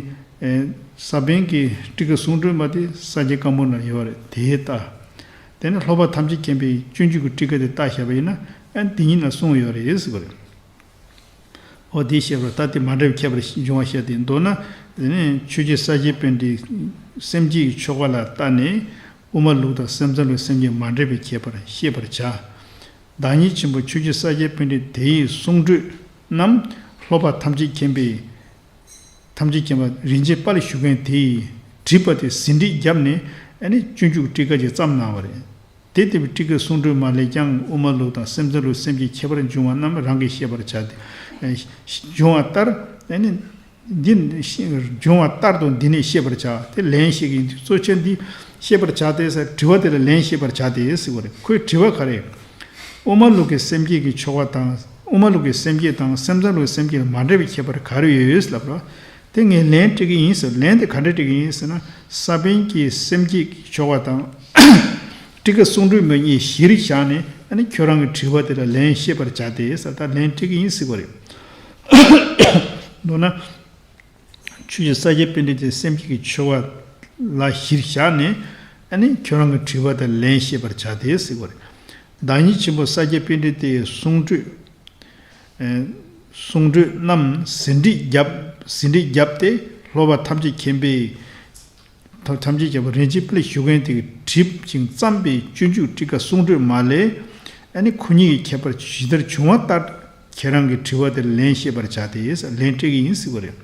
ས་པཎ་གྱི་ཊཱི་ཀ་གསུང་སྒྲོས་མ་དེ་ས་སྐྱ་བཀའ་འབུམ་ནང་ཡོད་རེད། དེ་ལྟ། དེ་ནས་སློབ་པ་ཐམས་ཅད་མཁྱེན་པའི་སྤྱོད་འཇུག་གི་ཊཱི་ཀ་དེ་ལྟ་བཞག་པ་ཡིན་ན་ཨ་དེ་ཉིད་ན་གསུངས་ཡོད་རེད་ཟེར་གི་རེད། འོ་དེ་བཤད་པར་ད་དེ་མ་འདྲ་བའི་ཁྱད་པར་འབྱུང་བ་བཤད་དེ་མདོར་ན་དེ་ནས་ཆོས་རྗེ་ས་སྐྱ་པཎྜི་ཏའི་སེམས་བསྐྱེད་ཀྱི་ཆོ་ག་ལ་བལྟས་ནས། དབུ་མ་ལུགས་དང་སེམས་ཙམ་ལུགས་སེམས་བསྐྱེད་མ་འདྲ་བའི་ཁྱད་པར་ཤེས་པར་བྱ། བདག་ཉིད་ཆེན་པོ་ཆོས་རྗེ་ས་སྐྱ་པཎྜི་ཏ་དེའི་གསུང་སྒྲོས་རྣམས་སློབ་པ་ཐམས་ཅད་མཁྱེན་པའི་ཐམས་ཅད་མཁྱེན་པ་རིན་ཆེན་དཔལ་ཞུ་མཁན་དེས་བྲིས་པ་དེ་ཟིན་བྲིས་བརྒྱབ་ནས་ཨ་ནི་སྤྱོད་འཇུག་ཊཱི་ཀ་ཅིག་བརྩམས་གནང་བ་རེད། དེ་ལྟ་བུའི་ཊཱི་ཀའི་གསུང་སྒྲོས་མ་ལས་ཀྱང་དབུ་མ་ལུགས་དང་སེམས་ཙམ་ལུགས་སེམས་བསྐྱེད་ཁྱད་པར་འབྱུང་བ་རྣམས་རང་གིས་ཤེས་པར་བྱ་སྟེ། འབྱུང་བ་ལྟར་ཨ་ནི། འདི་འབྱུང་བ་ལྟར་དུ་འདི་ནི་ཤེས་པར་བྱ། དེ་ལན་ཞིག་ཡིན་དུས་གཙོ་ཆེར་འདི་ཤེས་པར་བྱ་སྟེ་ཟེར་དྲི་བ་དེ་ལ་ལན་ཤེས་པར་བྱ་སྟེ་ཟེར་བ་རེད། ཁོའི་དྲི་བ་ག་རེ། དབུ་མ་ལུགས་ཀྱི་སེམས་བསྐྱེད་ཀྱི་ཆོ་ག་དང་། དབུ་མ་ལུགས་ཀྱི་སེམས་བསྐྱེད་དང་སེམས་ཙམ་ལུགས་ཀྱི་སེམས་བསྐྱེད་ལ་མ་འདྲ་བའི་ཁྱད་པར་ག་རེ་ཡོད་ལབ་རོགས། དེ་ངས་ལན་སྤྲད་ཀྱི་ཡིན་ཟེར། ལན་དེ་ག་འདྲ་སྤྲད་ཀྱི་ཡིན་ཟེར་ན། ས་པཎ་གྱི་སེམས་བསྐྱེད་ཀྱི་ཆོ་ག་དང་། ཊཱིཀ་ཁ་གསུང་སྒྲོས་མ་གཉིས་གཞིར་བཞག་ནས། ཨ་ནི་ཁྱོད་རང་གི་དྲི་བ་དེ་ལ་ལན་བཤད་པར་བྱ་སྟེ་ཟེར། ད་ལན་སྤྲད་ཀྱི་ཡིན་ཟེར་བ་རེད། མདོར་ན། ཆོས་རྗེ་ས་སྐྱ་པཎྜི་ཏའི་སེམས་བསྐྱེད་ཀྱི་ཆོ་ག་ལ་གཞིར་བཞག་ནས། ཨ་ནི་ཁྱོད་རང་གི་དྲི་བ་དེར་ལན་བཤད་པར་བྱ་སྟེ་ཟེར་བ་རེད། བདག་ཉིད་ཆེན་པོ་ས་སྐྱ་པཎྜི་ཏའི་གསུང་སྒྲོས། ཨེ། གསུང་སྒྲོས་རྣམས་ཟིན་བྲིས་བརྒྱབ། ཟིན་བྲིས་བརྒྱབ་སྟེ། སློབ་པ་ཐམས་ཅད་མཁྱེན་པའི། ཐམས་ཅད་མཁྱེན་པ་རིན་ཆེན་དཔལ་ཞུ་མཁན་དེ་གིས་བྲིས་ཤིང་བརྩམས་པའི་སྤྱོད་འཇུག་ཊཱིཀ་ཁ་གསུང་སྒྲོས་མ་ལས། ཨ་ནི་ཁོ་གཉིས་ཀྱི་ཁྱད་པར་ཇི་ལྟར་བྱུང་བ་ལྟར། ཁྱེད་རང་གི་དྲི་བ་དེར་ལན་བཤད་པར་བྱ་སྟེ། ལན་སྤྲད་ཀྱི་ཡིན་ཟེར་བ་རེད།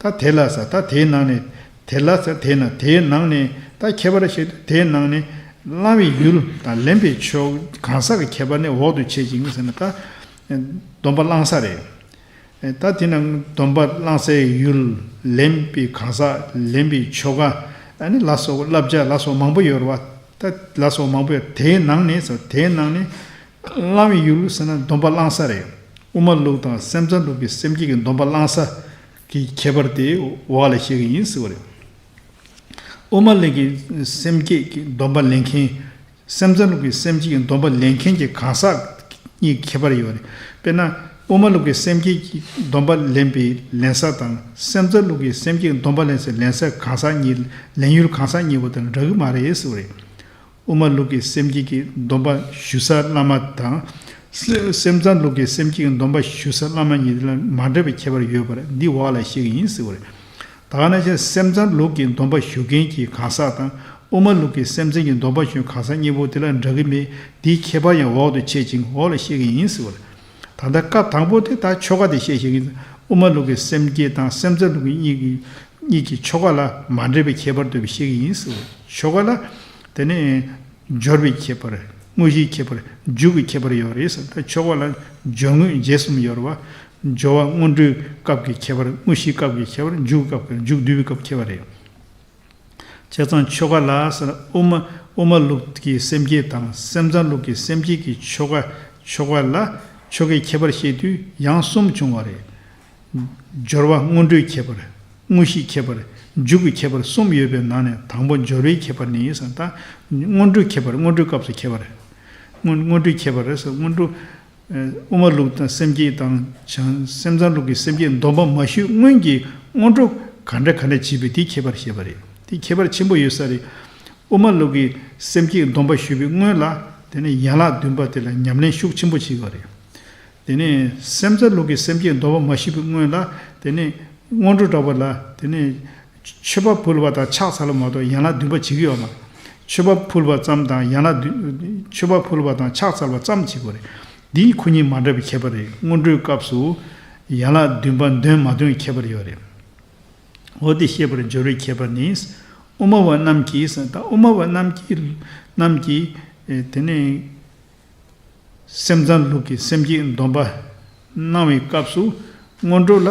ད་དེ་ལ་ཟེར། ད་དེའི་ནང་ནས། དེ་ལ་ཟེར། དེའི་ནང་། དེའི་ནང་ནས། ད་ཁྱད་པར་བཤད་དུས་དེའི་ནང་ནས། བླང་བའི་ཡུལ་དང་ལེན་པའི་ཕྱོགས། གང་ཟག་གི་ཁྱད་པར་ནི་འོག་ཏུ་འཆད་ཅིང་ཟེར་ན། ད་སྡོམ་པ་བླང་ས་རེད། ད་དེ་ནང་སྡོམ་པ་བླང་སའི་ཡུལ། ལེན་པའི་གང་ཟག། ལེན་པའི་ཆོ་ག། ཨ་ནི་ལ་སོགས་པ། བསླབ་བྱ་ལ་སོགས་མང་པོ་ཡོད་རེད་བ། ད་ལ་སོགས་མང་པོ་ཡོད། དེའི་ནང་ནས་ཟེར། དེའི་ནང་ནས། བླང་བའི་ཡུལ་ཟེར་ན་སྡོམ་པ་བླང་ས་རེད། དབུ་མ་ལུགས་དང་སེམས་ཙམ་ལུགས་ཀྱི་སེམས་བསྐྱེད་ཀྱི་སྡོམ་པ་བླང་ས་གི་ཁྱད་པར་དེ་འོག་ལ་བཤད་ཀྱི་ཡིན་ཟེར་བ་རེད། དབུ་མ་ལུགས་ཀྱི་སེམས་བསྐྱེད་ཀྱི་སྡོམ་པ་ལེན་མཁན། སེམས་ཙམ་ལུགས་ཀྱི་སེམས་བསྐྱེད་ཀྱི་སྡོམ་པ་ལེན་མཁན་གྱི་གང་ཟག་གཉིས་ཀྱི་ཁྱད་པར་ཡོད་རེད། དཔེར་ན། དབུ་མ་ལུགས་ཀྱི་སེམས་བསྐྱེད་ཀྱི་སྡོམ་པ་ལེན་པའི་ལེན་ས་དང་། སེམས་ཙམ་ལུགས་ཀྱི་སེམས་བསྐྱེད་ཀྱི་སྡོམ་པ་ལེན་སའི་ལེན་ས་གང་ཟག་གཉིས། ལེན་ཡུལ་གང་ཟག་གཉིས་པོ་དེ་འདྲ་གི་མ་རེད་ཟེར་བ་རེད། དབུ་མ་ལུགས་ཀྱི་སེམས་བསྐྱེད་ཀྱི་སྡོམ་པ་ཞུ་ས་བླ་མ་དང་། སེ་སེམས་ཙམ་ལུགས་ཀྱི་སེམས་བསྐྱེད་ཀྱི་སྡོམ་པ་ཞུ་ས་བླ་མ་གཉིས་ལ་མ་འདྲ་བའི་ཁྱད་པར་ཡོད་པར་འདི་འོག་ལ་བཤད་ཀྱི་ཡིན་ཟེར་བ་རེད། ད་ག་ནང་བཞིན་སེམས་ཙམ་ལུགས་ཀྱི་སྡོམ་པ་ཞུ་མཁན་གྱི་གང་ཟག་དང་། དབུ་མ་ལུགས་ཀྱི་སེམས་ཙམ་གྱི་སྡོམ་པ་ཞུ་གང་ཟག་གཉིས་པོ་དེ་ལ་འདྲ་གི་མེད། འདིའི་ཁྱད་པར་ཡང་འོག་ཏུ་འཆད་ཅིང་འོག་ལ་བཤད་ཀྱི་ཡིན་ཟེར་བ་རེད། ད་ལྟ་སྐབས་དང་པོ་དེ་ད་ཆོ་ག་དེ་བཤད་བཤད་ཀྱི་ཡིན། དབུ་མ་ལུགས་ཀྱི་སེམས་བསྐྱེད་དང་སེམས་ཙམ་ལུགས་ཀྱི་གཉིས་ཀྱི་གཉིས་ཀྱི་ཆོ་ག་ལ་མ་འདྲེས་པའི་ཁྱད་པར་འདོད་པའི་བཤད་ཀྱི་ཡིན་ཟེར་བ་རེད། ཆོ་ག་ལ་དེ་ནས། སྦྱོར་བའི་ཁྱད་པར། དངོས་གཞིའི་ཁྱད་པར། འཇུག་གི་ཁྱད་པར་ཡོད་རེད་ཟེར། ད་ཆོ་ག་ལ་སྦྱོར་དངོས་རྗེས་གསུམ་ཡོད་རེད་བ། སྦྱོར་བ་སྔོན་འགྲོའི་སྐབས་ཀྱི་ཁྱད་པར། དངོས་གཞིའི་སྐབས་ཀྱི་ཁྱད་པར། འཇུག་གི་སྐབས་ཀྱི། མཇུག་བསྡུ་བའི་སྐབས་ཁྱད་པར་རེད། བྱས་ཙང་ཆོ་ག་ལ་ཟེར། དབུ་མ། དབུ་མ་ལུགས་ཀྱི་སེམས་བསྐྱེད་དང་སེམས་ཙམ་ལུགས་ཀྱི་སེམས་བསྐྱེད་ཀྱི་ཆོ་ག་ཆོ་ག་ལ་ཆོ་གའི་ཁྱད་པར་བཤད་དུས་ཡང་གསུམ་བྱུང་བ་རེད། སྦྱོར་བ་སྔོན་འགྲོའི་ཁྱད་པར། དངོས་གཞིའི་ཁྱད་པར། མཇུག་གི་ཁྱད་པར་གསུམ་ཡོད་པའི་ནང་ནས་དང་པོ་སྦྱོར་བའི་ཁྱད་པར་ནི་ཟེར། ད་སྔོན་འགྲོའི་ཁྱད་པར། སྔོན་འགྲོའི་སྐབས་སུ་ཁྱད་པར། སྔོན་སྔོན་འགྲོའི་ཁྱད་པར་ཟེར། སྔོན་འགྲོ། ཨ། དབུ་མ་ལུགས་དང་སེམས་བསྐྱེད་དང་བྱང་སེམས་ཙམ་ལུགས་ཀྱི་སེམས་བསྐྱེད་སྡོམ་པ་མ་ཞུས་སྔོན་གྱི་སྔོན་འགྲོ་ག་འདྲ་ག་འདྲ་བྱེད་པའི་དེའི་ཁྱད་པར་བཤད་པ་རེད། དེ་ཁྱད་པར་ཆེན་པོ་ཡོད་ས་རེད། དབུ་མ་ལུགས་ཀྱི་སེམས་བསྐྱེད་སྡོམ་པ་ཞུས་པའི་སྔོན་ལ། དེ་ནས་ཡན་ལག་བདུན་པ་དེ་ལ་ཉམས་ལེན་ཤུགས་ཆེན་པོ་བྱེད་དགོས་རེད། དེ་ནས་སེམས་ཙམ་ལུགས་ཀྱི་སེམས་བསྐྱེད་སྡོམ་པ་མ་ཞུས་པའི་སྔོན་ལ། དེ་ནས་སྔོན་འགྲོ་འདྲ་བ་ལ། དེ་ནས་མཆོད་པ་ཕུལ་བ་དང་ཕྱག་འཚལ་བ་མ་གཏོགས་ཡན་ལག་བདུན་པ་བྱེད་ཀྱི་ཡོད་མ་རེད། མཆོད་པ་ཕུལ་བ་ཙམ་དང་ཡན་ལག་བདུན། མཆོད་པ་ཕུལ་བ་དང་ཕྱག་འཚལ་བ་ཙམ་བྱེད་དགོས་རེད། འདིའི་ཁོ་གཉིས་མ་འདྲ་བའི་ཁྱད་པར་རེད། སྔོན་འགྲོའི་སྐབས་སུ་ཡན་ལག་བདུན་པ་འདོན་མ་འདོན་གྱི་ཁྱད་པར་ཡོད་རེད། འོ་དེ་བཤད་པར་སྦྱོར་བའི་ཁྱད་པར་ནི། དབུ་མ་པ་རྣམས་ཀྱིས། ད་དབུ་མ་པ་རྣམས་ཀྱིས། རྣམས་ཀྱིས། ཨེ། དེ་ནས་སེམས་ཙམ་ལུགས་ཀྱི་སེམས་བསྐྱེད་སྡོམ་པ་གནང་བའི་སྐབས་སུ་སྔོན་འགྲོ་ལ་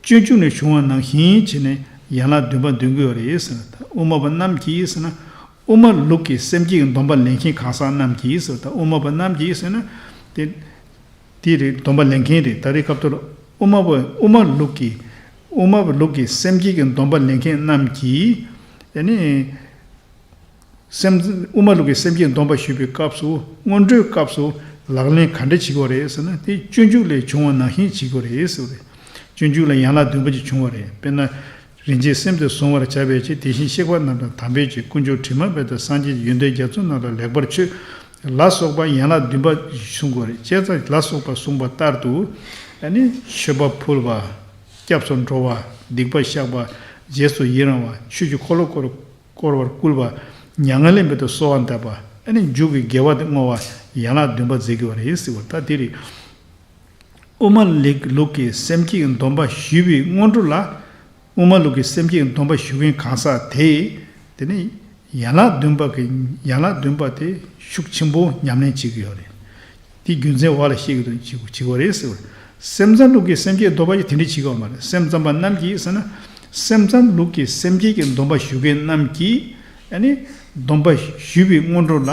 སྤྱོད་འཇུག་ནས་བྱུང་བ་ནང་བཞིན་བྱས་ནས་ཡན་ལག་བདུན་པ་འདོན་གྱི་ཡོད་རེད་ཟེར། ད་དབུ་མ་པ་རྣམས་ཀྱིས་ཟེར་ན། དབུ་མ་ལུགས་ཀྱི་སེམས་བསྐྱེད་སྡོམ་པ་ལེན་མཁན་གང་ཟག་རྣམས་ཀྱིས་ཟེར། ད་དབུ་མ་པ་རྣམས་ཀྱིས་ཟེར་ན། དེ། དེ་རེད། སྡོམ་པ་ལེན་མཁན་རེད། ད་རེས་སྐབས་ཐོག་ལ་དབུ་མ་པ། དབུ་མ་ལུགས་ཀྱི། དབུ་མ་པ་ལུགས་ཀྱི་སེམས་བསྐྱེད་ཀྱི་སྡོམ་པ་ལེན་མཁན་རྣམས་ཀྱིས། ཨ་ནི། སེམས། དབུ་མ་ལུགས་ཀྱི་སེམས་བསྐྱེད་སྡོམ་པ་ཞུས་པའི་སྐབས་སུ། སྔོན་འགྲོའི་སྐབས་སུ་ལག་ལེན་ག་འདྲ་བྱེད་དགོས་རེད་ཟེར་ན། དེ་སྤྱོད་འཇུག་ལས་བྱུང་བ་ནང་བཞིན་བྱེད་དགོས་རེད་ཟེར་བ་རེད། སྤྱོད་འཇུག་ལ་ཡན་ལག་བདུན་པ་ཅིག་བྱུང་བ་རེད། དཔེར་ན། རིན་ཆེན་སེམས་དེ་གཟུང་བར་བྱ་བའི་ཕྱིར། དེ་བཞིན་གཤེགས་པ་རྣམས་དང་དམ་པའི་ཆོས། དཀོན་མཆོག་དྲི་མ་མེད་དང་སངས་རྒྱས་ཀྱི། ཡོན་ཏན་རྒྱ་མཚོ་རྣམས་དང་ལེགས་པར་མཆོད། ལ་སོགས་པ་ཡན་ལག་བདུན་པ་གསུང་དགོས་རེད། བྱས་ཙང་ལ་སོགས་པ་གསུངས་པ་ལྟར་དུ། ཨ་ནི་མཆོད་པ་ཕུལ་བ། སྐྱབས་སུ་འགྲོ་བ། སྡིག་པ་བཤགས་པ། རྗེས་སུ་ཡི་རང་བ། ཆོས་ཀྱི་འཁོར་ལོ་བསྐོར། བསྐོར་བར་བསྐུལ་བ། མྱ་ངན་ལས་འདས་པའི་གསོལ་བ་འདེབས་པ། ཨ་ནི་མཇུག་གི་དགེ་བ་དེ་བསྔོ་བ། ཡན་ལག་བདུན་པ་མཛད་ཀྱི་ཡོད་རེད་ཟེར་བ། ད་དེ་རེད། དབུ་མ་ལུགས་ཀྱི་སེམས་བསྐྱེད་སྡོམ་པ་ཞུས་པའི་སྔོན་འགྲོ་ལ། དབུ་མ་ལུགས་ཀྱི་སེམས་བསྐྱེད་སྡོམ་པ་ཞུ་མཁན་གང་ཟག་དེས། དེ་ནི་ཡན་ལག་བདུན་པ་གི། ཡན་ལག་བདུན་པ་དེ་ཤུགས་ཆེན་པོ་ཉམས་ལེན་བྱེད་ཀྱི་ཡོད་རེད། དེ་རྒྱུ་མཚན་འོག་ལ་བཤད་ཀྱི་འདུག་བྱེད་དགོས་རེད་ཟེར་བ། སེམས་ཙམ་ལུགས་ཀྱི་སེམས་བསྐྱེད་སྡོམ་པ་ཡིས་དེ་འདྲ་བྱེད་ཀྱི་ཡོད་མ་རེད། སེམས་ཙམ་པ་རྣམས་ཀྱིས་ཟེར་ན། སེམས་ཙམ་ལུགས་ཀྱི་སེམས་བསྐྱེད་ཀྱི་སྡོམ་པ་ཞུ་མཁན་རྣམས་ཀྱིས། ཨ་ནི་སྡོམ་པ་ཞུས་པའི་སྔོན་འགྲོ་ལ།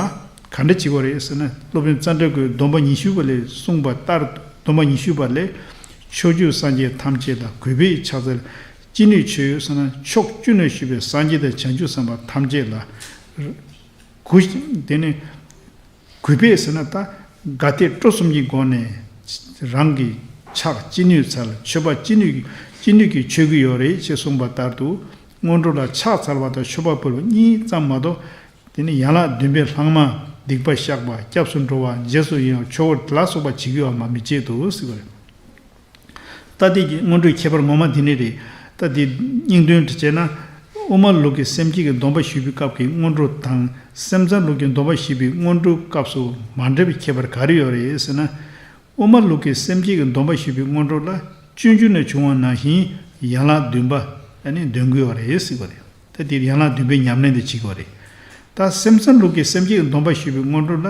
ག་འདྲ་བྱེད་དགོས་རེད་ཟེར་ན། སློབ་དཔོན་ཙནྡྲ་གོས་སྡོམ་པ་ཉི་ཤུ་པ་ལས་གསུངས་པ་ལྟར། སྡོམ་པ་ཉི་ཤུ་པ་ལས། ཕྱོགས་བཅུའི་སངས་རྒྱས་ཐམས་ཅད་ལ་གུས་པས་ཕྱག་འཚལ། ཅི་ནུས་མཆོད་ཟེར་ན། ཕྱོགས་བཅུ་ནས་བཞུགས་པའི་སངས་རྒྱས་དང་བྱང་ཆུབ་སེམས་དཔའ་ཐམས་ཅད་ལ་གུས། དེ་ནས་གུས་པས་ཟེར་ན། ད་དགའ་དད་སྤྲོ་གསུམ་གྱི་སྒོ་ནས་རང་གི་ཕྱག་ཅི་ནུས་འཚལ། མཆོད་པ་ཅི་ནུས་ཅི་ནུས་ཀྱིས་མཆོད་ཀྱི་ཡོད་རེད་ཅེས་གསུངས་པ་ལྟར་དུ། སྔོན་འགྲོ་ལ་ཕྱག་འཚལ་བ་དང་མཆོད་པ་འབུལ་བ་གཉིས་ཙམ་མ་གཏོགས། དེ་ནས་ཡན་ལག་བདུན་པའི་ལྷག་མ་སྡིག་པ་བཤགས་པ། སྐྱབས་སུ་འགྲོ་བ། རྗེས་སུ་ཡི་རང་། ཆོས་འཁོར་དེ་ལ་སོགས་པ་བྱེད་ཀྱི་ཡོད་པ་མ་མི་བྱེད་དོ་ཟེར་བ་རེད། ད་དེ་གི་སྔོན་འགྲོའི་ཁྱད་པར་ངོ་མ་དེ་ནི་རེད། ད་དེ་སྙིང་དོན་དུ་བྱས་ན། དབུ་མ་ལུགས་ཀྱི་སེམས་བསྐྱེད་ཀྱི་སྡོམ་པ་ཞུ་བའི་སྐབས་ཀྱི་སྔོན་འགྲོ་དང་། སེམས་ཙམ་ལུགས་ཀྱི་སྡོམ་པ་ཞུ་བའི་སྔོན་འགྲོའི་སྐབས་སུ་མ་འདྲ་བའི་ཁྱད་པར་ག་རེ་ཡོད་རེད་ཟེར་ན། དབུ་མ་ལུགས་ཀྱི་སེམས་བསྐྱེད་ཀྱི་སྡོམ་པ་ཞུ་བའི་སྔོན་འགྲོ་ལ། སྤྱོད་འཇུག་ནས་བྱུང་བ་ནང་བཞིན་ཡན་ལག་བདུན་པ་ཨ་ནི་འདོན་དགོས་པ་རེད་ཟེར་བ་རེད། ད་དེ་ཡན་ལག་བདུན་པའི་ཉམས་ལེན་དེ་བྱེད་དགོས་རེད། ད་སེམས་ཙམ་ལུགས་ཀྱི་སེམས་བསྐྱེད་ཀྱི་སྡོམ་པ་ཞུ་བའི་སྔོན་འགྲོ་ལ།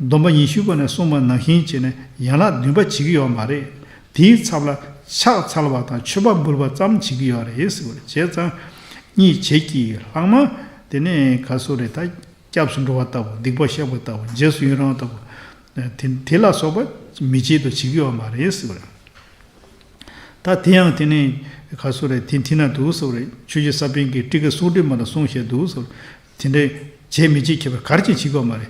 སྡོམ་པ་ཉི་ཤུ་པ་ནས་གསུངས་པ་ནང་བཞིན་བྱས་ནས་ཡན་ལག་བདུན་པ་བྱེད་ཀྱི་ཡོད་མ་རེད། དེའི་ཚབ་ལ་ཕྱག་འཚལ་བ་དང་མཆོད་པ་འབུལ་བ་ཙམ་བྱེད་ཀྱི་ཡོད་རེད་ཟེར་བ་རེད། བྱས་ཙང་གཉིས་བྱེད་ཀྱི་ལྷག་མ། དེ་ནས་ག་སོ་རེད། ད་སྐྱབས་སུ་འགྲོ་བ་ལྟ་བུ། སྡིག་པ་བཤགས་པ་ལྟ་བུ། རྗེས་སུ་ཡི་རང་བ་ལྟ་བུ། དེ་དེ་ལ་སོགས་པ་མི་བྱེད་དོ། བྱེད་ཀྱི་ཡོད་མ་རེད་ཟེར་བ་རེད། ད་དེ་ཡང་དེ་ནས་ག་སོ་རེད། དེ་དེ་ན་འདུག་ཟེར་བ་རེད། ཆོས་རྗེ་ས་པཎ་གྱིས་ཊཱི་ཀ་གསུང་སྒྲོས་མ་ལ་གསུངས་བཞག་འདུག་ཟེར་བ་རེད། དེ་འདྲའི་བྱེད་མི་བྱེད་ཁྱད་པར་ག་རེ་བྱེད་བྱེད་ཀྱི་ཡོད་མ་རེད།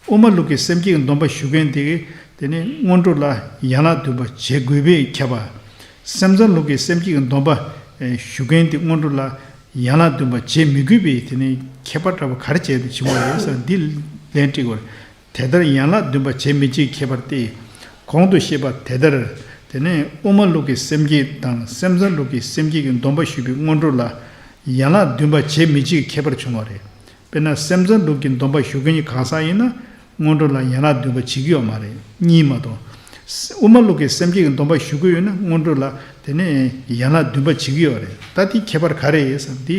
དབུ་མ་ལུགས་ཀྱི་སེམས་བསྐྱེད་ཀྱི་སྡོམ་པ་ཞུ་མཁན་དེ་གིས་དེ་ནས་སྔོན་འགྲོ་ལ་ཡན་ལག་བདུན་པ་བྱེད་དགོས་པས་ཁྱབ་པ། སེམས་ཙམ་ལུགས་ཀྱི་སེམས་བསྐྱེད་ཀྱི་སྡོམ་པ་ཞུ་མཁན་དེ་སྔོན་འགྲོ་ལ་ཡན་ལག་བདུན་པ་བྱེད་མི་དགོས་པའི་དེ་ནས་ཁྱད་པར་འདྲ་པོ་ག་རེ་བྱས་ཏེ་བྱུང་བ་རེད་ཟེར། འདི་ལན་དྲིས་དགོས་རེད། དེ་ལྟར་ཡན་ལག་བདུན་པ་བྱེད་མི་བྱེད་ཁྱད་པར་ཏེ། གོང་དུ་བཤད་པ་དེ་ལྟར། དེ་ནས་དབུ་མ་ལུགས་ཀྱི་སེམས་བསྐྱེད་དང་སེམས་ཙམ་ལུགས་ཀྱི་སེམས་བསྐྱེད་ཀྱི་སྡོམ་པ་ཞུ་བའི་སྔོན་འགྲོ་ལ་ཡན་ལག་བདུན་པ་བྱེད་མི་བྱེད་ཁྱད་པར་བྱུང་བ་རེད། དཔེར་ན་སེམས་ཙམ་ལུགས་ཀྱི་སྡོམ་པ་ཞུ་མཁན་གྱི་གང་ཟག་ཡིན་ན་སྔོན་འགྲོ་ལ་ཡན་ལག་བདུན་པ་བྱེད་ཀྱི་ཡོད་མ་རེད། གཉིས་མ་གཏོགས། དབུ་མ་ལུགས་ཀྱི་སེམས་བསྐྱེད་ཀྱི་སྡོམ་པ་ཞུ་གི་ཡོད་ན་སྔོན་འགྲོ་ལ་དེ་ནས་ཡན་ལག་བདུན་པ་བྱེད་ཀྱི་ཡོད་རེད། ད་དེ་ཁྱད་པར་ག་རེ་ཡིན་ཟེར་ན། དེ་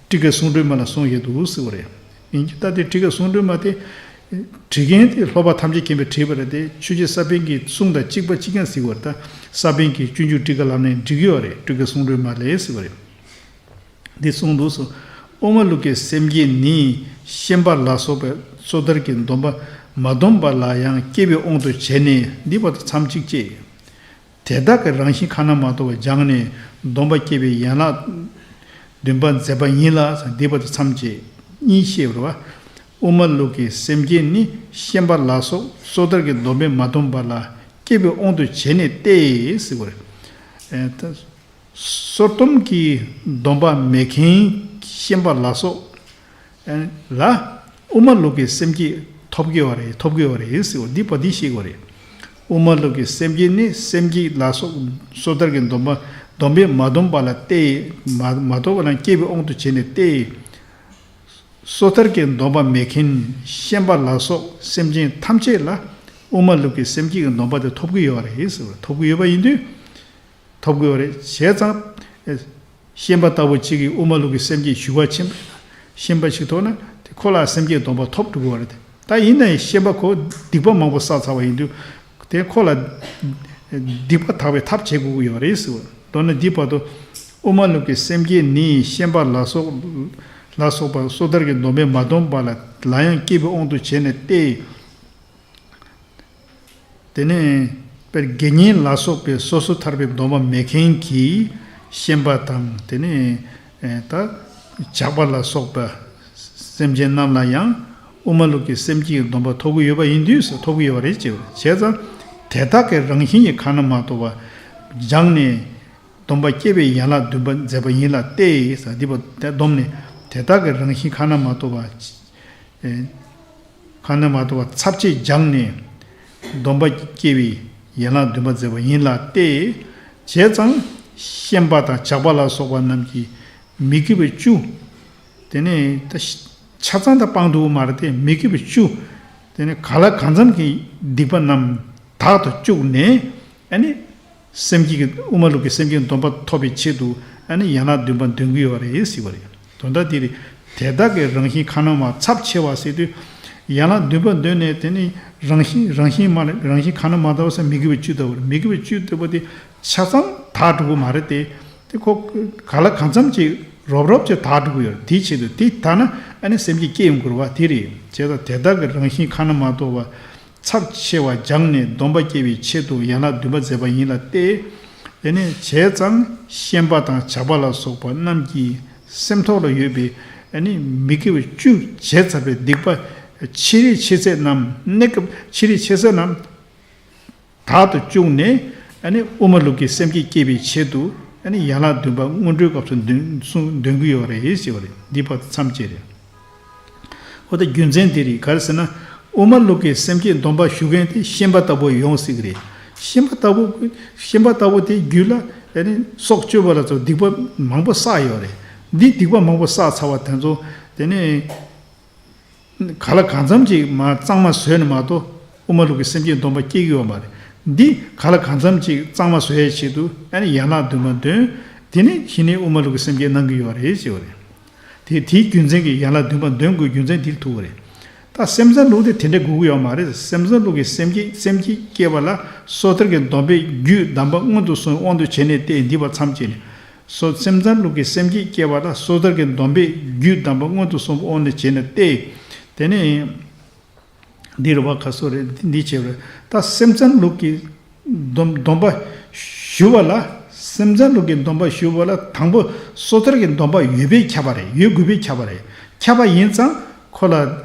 ཊཱི་ཀ་གསུང་སྒྲོས་མ་ལ་གསུངས་ཡོད་འདུག་ཟེར་བ་རེད། ཡིན་གྱི། ད་དེ་ཊཱི་ཀ་གསུང་སྒྲོས་མ་དེ་བྲིས་མཁན་དེ་སློབ་པ་ཐམས་ཅད་མཁྱེན་པས་བྲིས་པ་རེད་དེ། ཆོས་རྗེ་ས་པཎ་གྱི་གསུང་དང་གཅིག་པ་གཅིག་རྐྱང་ཟེར་བ་རེད། ད་ས་པཎ་གྱི་སྤྱོད་འཇུག་ཊཱི་ཀ་ལབ་ནས་འགྲིག་གི་ཡོད་རེད། ཊཱི་ཀ་གསུང་སྒྲོས་མ་ལས་ཟེར་བ་རེད། འདི་གསུངས་འདུག་སོ། དབུ་མ་ལུགས་ཀྱི་སེམས་བསྐྱེད་ནི་ཤན་པ་ལ་སོགས་པའི་སོ་ཐར་གྱི་སྡོམ་པ་མ་སྡོམ་པ་ལ་ཡང་སྐྱེ་བའི་དབང་དུ་བྱས་ནས་འདི་བར་དུ་མཚམས་གཅིག་བཅད། དེ་དག་གི་རང་བཞིན་ཁ་ན་མ་ཐོ་བ་སྦྱངས་ནས་སྡོམ་པ་སྐྱེ་བའི་ཡན་ལག་བདུན་པ་མཛད་པ་ཡིན་ལ། འདི་བར་དུ་མཚམས་བཅད། གཉིས་བཤད་པ་རེད་བ། དབུ་མ་ལུགས་ཀྱི་སེམས་བསྐྱེད་ནི་ཤན་པ་ལ་སོགས་སོ་ཐར་གྱི་སྡོམ་པས་མ་སྡོམ་པ་ལ་སྐྱེ་བའི་དབང་དུ་བྱས་ནས་ཏེ་ཟེར་བ་རེད། ཨེ་ད། སོར་སྡོམ་གྱི་སྡོམ་པ་མེད་མཁན་ཤན་པ་ལ་སོགས་ལ་དབུ་མ་ལུགས་ཀྱི་སེམས་བསྐྱེད་ཐོབ་ཀྱི་ཡོད་རེད། ཐོབ་ཀྱི་ཡོད་རེད་ཟེར་བ་འདི་པ་འདི་ཤེས་དགོས་རེད། དབུ་མ་ལུགས་ཀྱི་སེམས་བསྐྱེད་ནི་སེམས་བསྐྱེད་ལ་སོགས་སོ་ཐར་གྱི་སྡོམ་པ་སྡོམ་པས་མ་སྡོམ་པ་ལ་ཏེ་མ་མ་ཐོབ་པ་ལ་སྐྱེ་བའི་དབང་དུ་བྱས་ནས་ཏེ། སོ་ཐར་གྱི་སྡོམ་པ་མེད་མཁན་ཤན་པ་ལ་སོགས་སེམས་ཅན་ཐམས་ཅད་ལ་དབུ་མ་ལུགས་ཀྱི་སེམས་བསྐྱེད་ཀྱི་སྡོམ་པ་དེ་ཐོབ་ཀྱི་ཡོད་རེད་ཟེར་བ། ཐོབ་ཀྱི་ཡོད་པ་ཡིན་དུས། ཐོབ་དགོས་རེད། བྱས་ཙང་། ཤན་པ་ལྟ་བུ་གཅིག་གིས་དབུ་མ་ལུགས་ཀྱི་སེམས་བསྐྱེད་ཞུ་བ་ཕྱིན་པ་ཡིན་ན། ཤན་པ་ཞིག་ཐོབ་ན་དེ་ཁོ་ལ་སེམས་བསྐྱེད་སྡོམ་པ་ཐོབ་འགྲོ་གི་ཡོད་རེད་དེ། ད་ཡིན་ན་ཡང་ཤན་པ་ཁོ་སྡིག་པ་མང་པོ་བསགས་ཚར་བ་ཡིན་དུས། དེ་ཁོ་ལ་སྡིག་པ་དག་པའི་ཐབས་བྱེད་དགོས་ཀྱི་ཡོད་རེད་ཟེར་བ། མདོར་ན་འདི་བར་དུ་དབུ་མ་ལུགས་ཀྱི་སེམས་བསྐྱེད་ནི་ཤན་པ་ལ་སོགས་ལ་སོགས་པ་སོ་ཐར་གྱི་སྡོམ་པས་མ་སྡོམ་པ་ལ་ལ་ཡང་སྐྱེ་བའི་དབང་དུ་བྱས་ནས་ཏེ། དེ་ནས་དཔེར་དགེ་བསྙེན་ལ་སོགས་པའི་སོ་སོ་ཐར་པའི་སྡོམ་པ་མེད་མཁན་གྱི་ཤན་པ་དང་། དེ་ནས་ད་ཇག་པ་ལ་སོགས་པ་སེམས་ཅན་རྣམས་ལ་ཡང་དབུ་མ་ལུགས་ཀྱི་སེམས་བསྐྱེད་ཀྱི་སྡོམ་པ་ཐོབ་ཀྱི་ཡོད་པ་ཡིན་དུས་སུ་ཐོབ་ཀྱི་ཡོད་པ་རེད་ཅེས། བྱས་ཙང་དེ་དག་གི་རང་བཞིན་གྱི་ཁ་ན་མ་ཐོ་བ་སྦྱངས་ནས་སྡོམ་པ་སྐྱེ་བའི་ཡན་ལག་བདུན་པ་མཛད་པ་ཡིན་ལ་ཏེ་ཟེར། འདི་པ་དེ་སྡོམ་ནས་དེ་དག་གི་རང་བཞིན་ཁ་ན་མ་ཐོ་བ། ཨེ། ཁ་ན་མ་ཐོ་བ་ཚབས་ཆེས་སྦྱངས་ནས་སྡོམ་པ་སྐྱེ་བའི་ཡན་ལག་བདུན་པ་མཛད་པ་ཡིན་ལ་སྟེ། བྱས་ཙང་ཤན་པ་དང་ཇག་པ་ལ་སོགས་པ་རྣམས་ཀྱིས་མི་དགེ་བ་བཅུ། དེ་ནས་ད་ཆ་ཚང་ད་སྤང་ཐུབ་མ་རེད་དེ། མི་དགེ་བ་བཅུ། དེ་ནས་གང་ལ་གང་འཚམ་གྱི་སྡིག་པ་རྣམས་དག་ཏུ་བཅུག་ནས། ཨ་ནི། སེམས་བསྐྱེད་ཀྱི་དབུ་མ་ལུགས་ཀྱི་སེམས་བསྐྱེད་སྡོམ་པ་ཐོབ་པའི་ཆེད་དུ་ཨ་ནི་ཡན་ལག་བདུན་པ་འདོན་གྱི་ཡོད་རེད་ཟེར་བ་རེད། དོན་དག་འདི་རེད། དེ་དག་གི་རང་བཞིན་ཁ་ན་མ་ཚབས་ཆེ་བ་ཟེར་དུས། ཡན་ལག་བདུན་པ་འདོན་ནས་དེ་ནི་རང་བཞིན་རང་བཞིན་མ་རེད། རང་བཞིན་ཁ་ན་མ་ཐོ་བ་ཟེར་མི་དགེ་བ་བཅུ་ལྟ་བུ་རེད། མི་དགེ་བ་བཅུ་ལྟ་བུ་དེ་ཆ་ཚང་དག་འགྲོ་གི་མ་རེད་དེ། དེ་ཁོ་ག་ལ་གང་འཚམ་ཅིག་ རོབ་རོབ་ཅིག་དག་འགྲོ་གི་ཡོད་རེད། དེའི་ཆེད་དུ་དེ་དག་ན་ཨ་ནི་སེམས་བསྐྱེད་སྐྱེ་ཡོང་དགོས་པ་དེ་རེད། བྱས་ཙང་དེ་དག་གི་རང་བཞིན་ཁ་ན་མ་ཐོ་བ་ཚབས་ཆེ་བ་སྦྱངས་ནས་སྡོམ་པ་སྐྱེ་བའི་ཆེད་དུ་ཡན་ལག་བདུན་པ་མཛད་པ་ཡིན་ལ་སྟེ། དེ་ནས་བྱས་ཙང་ཤན་པ་དང་ཇག་པ་ལ་སོགས་པ་རྣམས་ཀྱི་སེམས་ཐོག་ལ་ཡོད་པའི་ཨ་ནི་མི་དགེ་བ་བཅུ་བྱས་ཚར་བའི་སྡིག་པ་ཕྱི་རིས་ཕྱི་ཚེ་རྣམས། གནས་སྐབས་ཕྱི་རིས་ཕྱི་ཚེ་རྣམས་དག་ཏུ་བཅུག་ནས། ཨ་ནི་དབུ་མ་ལུགས་ཀྱི་སེམས་བསྐྱེད་སྐྱེ་བའི་ཆེད་དུ་ཨ་ནི་ཡན་ལག་བདུན་པ་སྔོན་འགྲོའི་སྐབས་སུ་འདོན་གསུངས་འདོན་གྱི་ཡོད་རེད་ཞེས་པ་རེད། འདི་བར་དུ་མཚམས་བཅད་རེད། འོ་ད་རྒྱུ་མཚན་དེ་རེད། ག་རེ་ཟེར་ན། དབུ་མ་ལུགས་ཀྱི་སེམས་བསྐྱེད་སྡོམ་པ་ཞུ་མཁན་དེ་ཤན་པ་ལྟ་བུ་ཡོང་སྲིད་ཀྱི་རེད། ཤན་པ་ལྟ་བུ། ཤན་པ་ལྟ་བུ་དེ་རྒྱུད་ལ་ཨ་ནི་སྲོག་གཅོད་པ་ལ་སོགས་སྡིག་པ་མང་པོ་བསགས་ཡོད་རེད། འདི་སྡིག་པ་མང་པོ་བསགས་ཚར་བ་དེ་ཚོ་དེ་ནས། ག་ལ་གང་འཚམ་ཅིག་མར་གཙང་མ་བཟོས་ནས་མ་གཏོགས་དབུ་མ་ལུགས་ཀྱི་སེམས་བསྐྱེད་སྡོམ་པ་སྐྱེ་གི་ཡོད་མ་རེད། འདི་ག་ལ་གང་འཚམ་ཅིག་གཙང་མ་བཟོ་ཡའི་ཆེད་དུ་ཨ་ནི་ཡན་ལག་བདུན་པ་འདོན། དེ་ནས་གཞི་ནས་དབུ་མ་ལུགས་ཀྱི་སེམས་བསྐྱེད་གནང་གི་ཡོད་རེད་ཅེས་པ་རེད། དེ་དེའི་རྒྱུ་མཚན་གྱིས་ཡན་ལག་བདུན་པ་འདོན་དགོས་རྒྱུ་མཚན་དེ་ལ་ཐུག་པ་རེད། ད་སེམས་ཙམ་ལུགས་དེ་དེ་འདྲ་དགོས་ཀྱི་ཡོད་མ་རེད། སེམས་ཙམ་ལུགས་ཀྱི་སེམས་བསྐྱེད་སེམས་བསྐྱེད་སྐྱེ་བ་ལ་སོ་ཐར་གྱི་སྡོམ་པས་རྒྱུད་གདམས་པ་སྔོན་དུ་སོང་བའི་དབང་དུ་བྱས་ནས་ཏེ། འདི་བར་མཚམས་བཅད་ནས། སོ། སེམས་ཙམ་ལུགས་ཀྱི་སེམས་བསྐྱེད་སྐྱེ་བ་ལ་སོ་ཐར་གྱི་སྡོམ་པས་རྒྱུད་གདམས་པ་སྔོན་དུ་སོང་བའི་དབང་དུ་བྱས་ནས་ཏེ། དེ་ནས་འདི་རུ་བ་ག་སོ་རེད། འདི་བྱས་པ་རེད། ད་སེམས་ཙམ་ལུགས་ཀྱི་སྡོམ་སྡོམ་པ་ཞུ་བ་ལ། སེམས་ཙམ་ལུགས་ཀྱི་སྡོམ་པ་ཞུ་བ་ལ་དང་པོ་སོ་ཐར་གྱི་སྡོམ་པ་ཡོད་པས་ཁྱབ་པ་རེད། ཡོད་དགོས་པས་ཁྱབ་པ་རེད། ཁྱབ་པ་ཡིན་ཙང་ཁོ་ལ་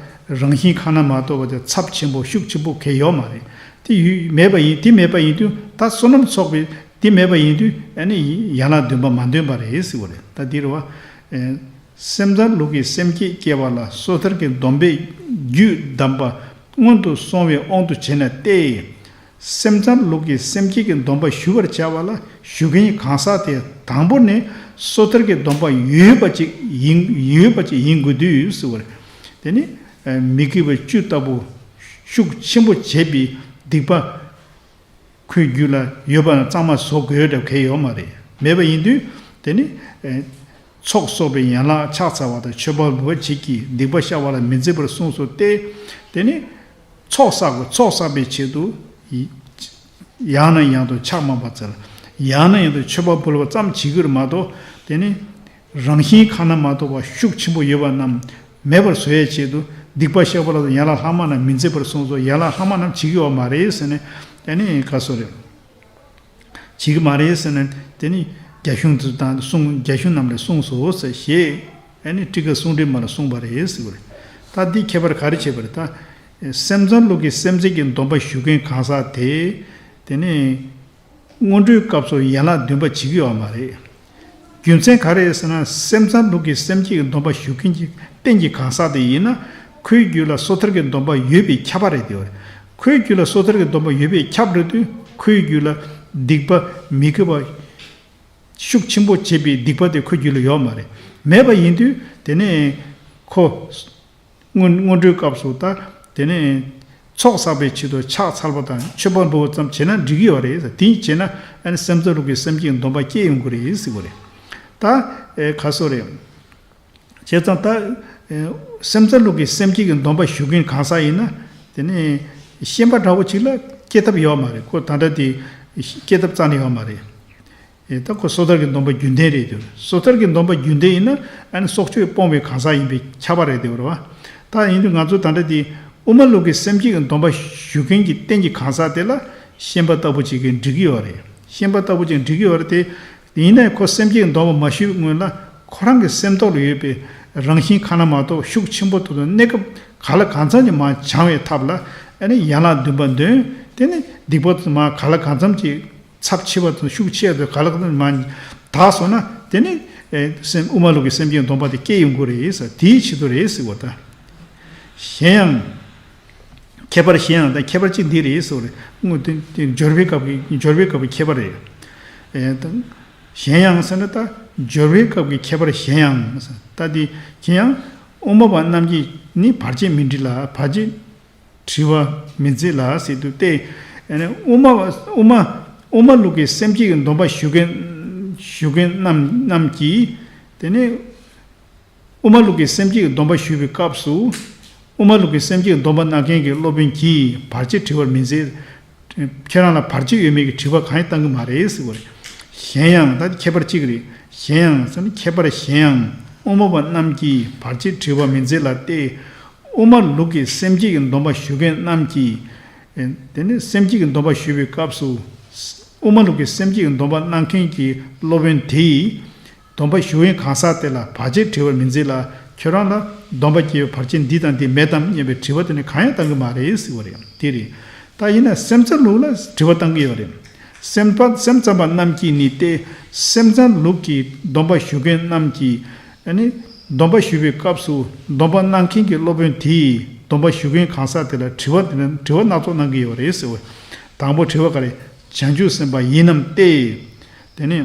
རང་བཞིན་ཁ་ན་མ་ཐོ་བ་དེ་ཚབས་ཆེན་པོ་ཤུགས་ཆེན་པོ་གང་ཡང་ཡོད་མ་རེད། དེ་ཡོད་མེད་པ་ཡིན། དེ་མེད་པ་ཡིན་དུས་ད་བསོད་ནམས་ཚོགས་པའི། དེ་མེད་པ་ཡིན་དུས་ཨ་ནི་ཡན་ལག་བདུན་པ་མ་འདོན་པ་རེད་ཟེར་བ་རེད། ད་འདི་རུ་བ། ཨེ། སེམས་ཙམ་ལུགས་ཀྱི་སེམས་བསྐྱེད་སྐྱེ་བ་ལ་སོ་ཐར་གྱི་སྡོམ་པས་རྒྱུད་གདམས་པ་སྔོན་དུ་སོང་བའི་དབང་དུ་བྱས་ནས་ཏེ། སེམས་ཙམ་ལུགས་ཀྱི་སེམས་བསྐྱེད་ཀྱི་སྡོམ་པ་ཞུ་བར་བྱ་བ་ལ་ཞུ་མཁན་གང་ཟག་དེ་དང་པོ་ནས་སོ་ཐར་གྱི་སྡོམ་པ་ཡོད་པ་ཅིག་ཡིན། ཡོད་པ་ཅིག་ཡིན་དགོས་དུས་ཟེར་བ་རེད། དེ་ནི་མི་དགེ་བ་བཅུ་ལྟ་བུ་ཤུགས་ཆེན་པོ་བྱེད་པའི་སྡིག་པ། ཁོའི་རྒྱུད་ལ་ཡོད་པ་ན་གཙང་མ་བཟོ་དགོས་འདྲ་གང་ཡང་ཡོད་མ་རེད། མེད་པ་ཡིན་དུས་དེ་ནི། ཨེ། ཚོགས་གསོག་པའི་ཡན་ལག་ཕྱག་འཚལ་བ་དང་མཆོད་པ་འབུལ་བ་བྱེད་ཀྱི་སྡིག་པ་བཤགས་པ་ལ་མི་མཛེས་པར་གསུངས་སོ་སྟེ། དེ་ནི་ཚོགས་བསགས་དགོས། ཚོགས་བསགས་པའི་ཆེད་དུ་ཡང་ནས་ཡང་དུ་ཕྱག་མངམ་འཚལ། ཡང་ནས་ཡང་དུ་མཆོད་པ་འབུལ་བ་ཙམ་བྱེད་དགོས་མ་གཏོགས་དེ་ནི། རང་བཞིན་ཁ་ན་མ་ཐོ་བ་ཤུགས་ཆེན་པོ་ཡོད་པ་རྣམས་མེད་པར་བཟོ་ཡའི་ཆེད་དུ་སྡིག་པ་བཤགས་པ་ལ་ཡན་ལག་ལྷག་མ་རྣམས་མི་མཛེས་པར་གསུངས་སོ། ཡན་ལག་ལྷག་མ་རྣམས་བྱེད་ཀྱི་ཡོད་མ་རེད་ཟེར་ནས་ཨ་ནི་ག་སོ་རེད། བྱེད་ཀྱི་མ་རེད་ཟེར་ནས་དེ་ནི་རྒྱ་གཞུང་དུ་དང་གསུང་རྒྱ་གཞུང་རྣམས་ལས་གསུངས་སོ་ཟེར་ཞེས་ཨ་ནི་ཊཱི་ཀ་གསུང་འགྲེལ་མ་ལ་གསུངས་པ་རེད་ཟེར་བ་རེད། ད་འདི་ཁྱད་པར་ག་རེ་བྱས་པ་རེད། ད་སེམས་ཙམ་ལུགས་ཀྱི་སེམས་བསྐྱེད་ཀྱི་སྡོམ་པ་ཞུ་མཁན་གང་ཟག་དེ་དེ་ནི། སྔོན་འགྲོའི་སྐབས་སུ་ཡན་ལག་བདུན་པ་བྱེད་ཀྱི་ཡོད་མ་རེད། རྒྱུ་མཚན་ག་རེ་ཟེར་ན། སེམས་ཙམ་ལུགས་ཀྱི་སེམས་བསྐྱེད་ཀྱི་སྡོམ་པ་ཞུ་མཁན་གྱི་རྟེན་གྱི་གང་ཟག་དེ་ཡིན་ན། ཁོའི་རྒྱུད་ལ་སོ་ཐར་གྱི་སྡོམ་པ་ཡོད་པས་ཁྱབ་པ་རེད་དེ། ཁོའི་རྒྱུད་ལ་སོ་ཐར་གྱི་སྡོམ་པ་ཡོད་པས་ཁྱབ་འགྲོ་དུས་ཁོའི་རྒྱུད་ལ་སྡིག་པ་མི་དགེ་བ་ཤུགས་ཆེན་པོ་བྱེད་པའི་སྡིག་པ་དེ་ཁོའི་རྒྱུད་ལ་ཡོད་མ་རེད། མེད་པ་ཡིན་དུས་དེ་ནས་ཁོ། སྔོན་སྔོན་འགྲོའི་སྐབས་སུ་ད་དེ་ནས་ཚོགས་བསགས་པའི་ཆེད་དུ་ཕྱག་འཚལ་བ་དང་མཆོད་པ་འབུལ་བ་ཙམ་བྱས་ན་འགྲིག་གི་ཡོད་རེད། དེ་བྱས་ན་ཨ་ནི་སེམས་ཙམ་ལུགས་ཀྱི་སེམས་བསྐྱེད་སྡོམ་པ་སྐྱེ་ཡོང་གི་རེད་ཟེར་བ་རེད། ད་ཨེ་ག་སོ་རེད། བྱས་ཙང་ད་ཨེ་སེམས་ཙམ་ལུགས་ཀྱི་སེམས་བསྐྱེད་ཀྱི་སྡོམ་པ་ཞུ་མཁན་གང་ཟག་ཡིན་ན་དེ་ནས་ཤན་པ་འདྲ་བོ་ཅིག་ལ་སྐྱེ་ཐབས་ཡོད་མ་རེད། ཁོ་ད་ལྟ་དེ་སྐྱེ་ཐབས་རྩ་ནས་ཡོད་མ་རེད། ཨེ་ད་ཁོ་སོ་ཐར་གྱི་སྡོམ་པ་རྒྱུན་ལྡན་རེད་དེ། སོ་ཐར་གྱི་སྡོམ་པ་རྒྱུན་ལྡན་ཡིན་ན་ཨ་ནི་སྲོག་གཅོད་སྤོང་བའི་གང་ཟག་ཡིན་པས་ཁྱབ་པ་རེད་དེ་བ་རེད་བ། ད་ཡིན་དུས་ང་ཚོ་ད་ལྟ་དེ་དབུ་མ་ལུགས་ཀྱི་སེམས་བསྐྱེད་ཀྱི་སྡོམ་པ་ཞུ་མཁན་གྱི་རྟེན་གྱི་གང་ཟག་དེ་ལ་ཤན་པ་ལྟ་བུ་ཅིག་གིས་འགྲིག་གི་ཡོད་རེད། ཤན་པ་ལྟ་བུ་ཅིག་འགྲིག་གི་ཡོད་རེད་དེ། ཡིན་ནའི་ཁོ་སེམས་བསྐྱེད་ཀྱི་སྡོམ་པ་མ་ཞུས་སྔོན་ལ་ཁོ་རང་གི་སེམས་ཐོག་ལ་ཡོད་པའི་རང་བཞིན་ཁ་ན་མ་ཐོ་ཤུགས་ཆེན་པོ་ཐོག་ཏུ་གནས་སྐབས་ག་ལ་གང་འཚམ་གྱིས་མར་བྱང་བའི་ཐབས་ལ་ཨ་ནི་ཡན་ལག་བདུན་པ་འདོན། དེ་ནི་སྡིག་པ་མར་ག་ལ་གང་འཚམ་གྱིས། ཚབས་ཆེ་བ་དང་ཤུགས་ཆེ་བ་དང་ག་ལ་གང་མ་དག་སོང་ན་དེ་ནི་ཨེ་སེམས་དབུ་མ་ལུགས་ཀྱི་སེམས་བསྐྱེད་སྡོམ་པ་དེ་སྐྱེ་ཡོང་གི་རེད་ཟེར། དེའི་ཆེད་དུ་རེད་ཟེར་བ་དང་། གཞན་ཡང་། ཁྱད་པར་གཞན་ཡང་དང་ཁྱད་པར་གཅིག་འདི་རེད་ཟེར་བ་རེད། དངོས་དེ་དེ་སྦྱོར་བའི་སྐབས་ཀྱི་སྦྱོར་བའི་སྐབས་ཀྱི་ཁྱད་པར་རེད། ཨེ་དང་། གཞན་ཡང་ཟེར་ན་ད་སྦྱོར་བའི་སྐབས་ཀྱི་ཁྱད་པར་གཞན་ཡང་ཟེར། ད་དེ་གཞན་ཡང་དབུ་མ་པ་རྣམས་ཀྱིས་ནི་བར་ཆད་མི་འདྲི་ལ། བར་ཆད། དྲི་བ་མི་མཛད་ལ་ཟེར་དུས་ཏེ། ཨ་ནི་དབུ་མ་དབུ་མ་དབུ་མ་ལུགས་ཀྱི་སེམས་བསྐྱེད་ཀྱི་སྡོམ་པ་ཞུ་མཁན་ཞུ་མཁན་རྣམས་རྣམས་ཀྱིས་དེ་ནས་དབུ་མ་ལུགས་ཀྱི་སེམས་བསྐྱེད་ཀྱི་སྡོམ་པ་ཞུ་བའི་སྐབས་སུ་དབུ་མ་ལུགས་ཀྱི་སེམས་བསྐྱེད་ཀྱི་སྡོམ་པ་གནང་མཁན་གྱི་སློབ་དཔོན་གྱིས་བར་ཆད་དྲི་བར་མི་མཛད། ཁྱེད་རང་ལ་བར་ཆད་ཡོད་མེད་ཀྱི་དྲི་བ་གང་ཡང་བཏང་གི་མ་རེད་ཟེར་བ་རེད། གཞན་ཡང་། ད་ཁྱད་པར་གཅིག་རེད། གཞན་ཡང་ཟེར་ན་ཁྱད་པར་གཞན་ཡང་། དབུ་མ་པ་རྣམས་ཀྱིས་བར་ཆད་དྲི་བ་མི་མཛད་ལ་སྟེ། དབུ་མ་ལུགས་ཀྱི་སེམས་བསྐྱེད་ཀྱི་སྡོམ་པ་ཞུ་མཁན་རྣམས་ཀྱིས། དེ་ནི་སེམས་བསྐྱེད་ཀྱི་སྡོམ་པ་ཞུ་བའི་སྐབས་སུ། དབུ་མ་ལུགས་ཀྱི་སེམས་བསྐྱེད་ཀྱི་སྡོམ་པ་གནང་མཁན་གྱི་སློབ་དཔོན་དེས། སྡོམ་པ་ཞུ་བའི་གང་ཟག་དེ་ལ་བར་ཆད་དྲི་བ་མི་མཛད་ལ། ཁྱོད་རང་ལ་སྡོམ་པ་སྐྱེ་བའི་བར་ཆད་འདི་དང་འདི་མེད་དམ་སྙམ་པའི་དྲི་བ་དེ་ནི་གང་ཡང་བཏང་གི་མ་རེད་ཟེར་བ་རེད། དེ་རེད། ད་ཡིན་ན་སེམས་ཙམ་ལུགས་ལ་དྲི་བ་བཏང་གི་ཡོད་རེད། སེམས་པ་སེམས་ཙམ་པ་རྣམས་ཀྱིས་ནི་སྟེ། སེམས་ཙམ་ལུགས་ཀྱི་སྡོམ་པ་ཞུ་མཁན་རྣམས་ཀྱིས་ནི། སྡོམ་པ་ཞུ་བའི་སྐབས་སུ་སྡོམ་པ་གནང་མཁན་གྱི་སློབ་དཔོན་དེས་སྡོམ་པ་ཞུ་མཁན་གང་ཟག་དེ་ལ་དྲི་བ་དེ་ནི་དྲི་བ་སྣ་ཚོགས་གནང་གི་ཡོད་རེད་ཟེར་བ། དང་པོ་དྲི་བ་ག་རེ། བྱང་ཆུབ་སེམས་དཔའ་ཡིན་ནམ་སྟེ། དེ་ནི།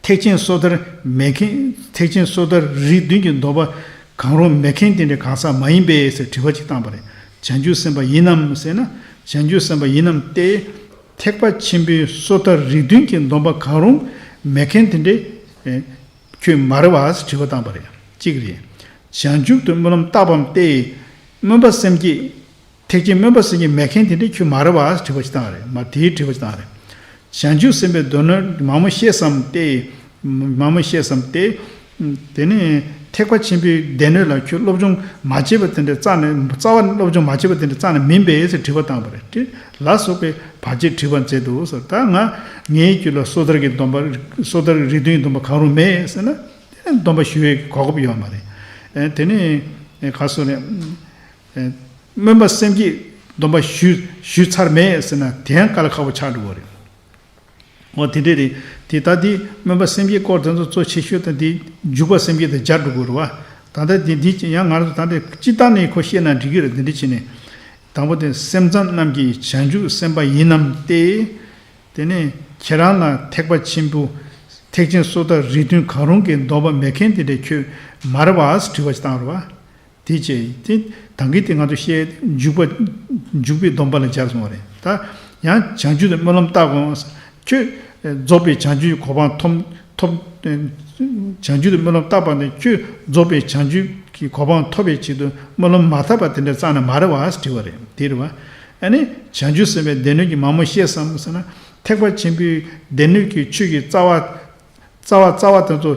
ཐེག་ཆེན་སོ་ཐར་མེད་མཁན། ཐེག་ཆེན་སོ་ཐར་རིགས་བདུན་གྱི་སྡོམ་པ་གང་རུང་མེད་མཁན་དེ་འདྲའི་གང་ཟག་མ་ཡིན་པས་ཟེར་དྲི་བ་ཅིག་བཏང་པ་རེད། བྱང་ཆུབ་སེམས་དཔའ་ཡིན་ནམ་ཟེར་ན། བྱང་ཆུབ་སེམས་དཔའ་ཡིན་ནམ་སྟེ། ཐེག་པ་ཆེན་པོའི་སོ་ཐར་རིགས་བདུན་གྱི་སྡོམ་པ་གང་རུང་མེད་མཁན་དེ་འདྲའི་ཁྱོད་མ་རེད་བ་ཟེར་དྲི་བ་བཏང་པ་རེད། གཅིག་རེད། བྱང་ཆུབ་ཏུ་སྨོན་ལམ་བཏབ་བམ་སྟེ། སྨོན་པ་སེམས་བསྐྱེད། ཐེག་ཆེན་སྨོན་པ་སེམས་བསྐྱེད་མེད་མཁན་དེ་འདྲ་ཁྱོད་མ་རེད་བ་དྲི་བ་ཞིག་བཏང་རེད། མ་དེའི་དྲི་བ་ཞིག་བཏང་རེད། བྱང་ཆུབ་སེམས་དཔའི་སྡེ་སྣོད་མང་པོ་ཤེས་སམ་སྟེ། མང་པོ་ཤེས་སམ་སྟེ། དེ་ནས་ཐེག་པ་ཆེན་པོའི་སྡེ་སྣོད་ལ་ཁྱོད་སློབ་སྦྱོང་མ་བྱས་པ་དེ་འདྲ་རྩ་ནས་རྩ་བ་ནས་སློབ་སྦྱོང་མ་བྱས་པ་དེ་འདྲ་རྩ་ནས་མིན་པས་ཟེར་དྲི་བ་བཏང་པ་རེད། དེ་ལ་སོགས་པའི་བར་ཆད་དྲི་བ་མཛད་འདུག་ཟེར། ད་ང་ངའི་རྒྱུད་ལ་སོ་ཐར་གྱི་སྡོམ་པ། སོ་ཐར་རིགས་བདུན་གྱི་སྡོམ་པ་གང་རུང་མེད་ཟེར་ན། དེ་ནས་སྡོམ་པ་ཞུ་བའི་གོ་སྐབས་ཡོད་མ་རེད། དེ་ནས་ག་སོ་རེད། སྨོན་པ་སེམས་བསྐྱེད་སྡོམ་པ་ཞུས་ཞུས་ཚར་མེད་ཟེར་ན་དེ་ཡང་དཀའ་ལས་ཁག་པོ་ཆགས་འགྲོ་གི་རེད། འོ་དེ་འདྲས་རེད། དེ་ད་དེ་སྨོན་པ་སེམས་བསྐྱེད་སྐོར་དེ་ཚོ་གཙོ་ཆེ་ཤོས་དང་དེ་འཇུག་པ་སེམས་བསྐྱེད་དེ་སྦྱར་འགྲོ་གི་རེད་བ། ད་ལྟ་དེ་འདི་ཡང་ང་རང་ཚོ་ད་ལྟ་སྤྱི་བཏང་ནས་ཁོ་བཤད་ན་འགྲིག་གི་རེད། དེ་འདྲས་བྱས་ནས། དང་པོ་དེ་སེམས་ཙམ་རྣམས་ཀྱིས་བྱང་ཆུབ་སེམས་དཔའ་ཡིན་ནམ་སྟེ། དེ་ནས་ཁྱེད་རང་ལ་ཐེག་པ་ཆེན་པོ། ཐེག་ཆེན་སོ་ཐར་རིགས་བདུན་གང་རུང་གི་སྡོམ་པ་མེད་མཁན་དེ་འདྲས་ཁྱོད་མ་རེད་བ་དྲི་བ་ཞིག་བཏང་རེད་བ། དེ་བྱས་དེ་ད་གིན་དེ་ང་ཚོ་བཤད་འཇུག་པ། འཇུག་པའི་སྡོམ་པ་ལ་སྦྱར་སོང་བ་རེད། ད་ཡང་བྱང་ཆུབ་ཏུ་སྨོན་ལམ་བཏབ་དགོས། ཁྱོད་རྫོགས་པའི་བྱང་ཆུབ་གོ་འཕང་ཐོབ་ཐོབ། བྱང་ཆུབ་ཏུ་སྨོན་ལམ་བཏབ་པ་ནི་ཁྱོད་རྫོགས་པའི་བྱང་ཆུབ་ཀྱི་གོ་འཕང་ཐོབ་པའི་ཆེད་དུ་སྨོན་ལམ་མ་བཏབ་པ་དེ་འདྲ་རྩ་ནས་མ་རེད་བ་དྲི་བ་རེད། དེ་རེད་བ། ཨ་ནི་བྱང་ཆུབ་སེམས་དཔའི་སྡེ་སྣོད་ཀྱི་མང་པོ་ཤེས་སམ་ཟེར་ན། ཐེག་པ་ཆེན་པོའི་སྡེ་སྣོད་ཀྱི་ཆོས་ཀྱི་རྩ་བ། རྩ་བ་རྩ་བ་དེ་ཚོ།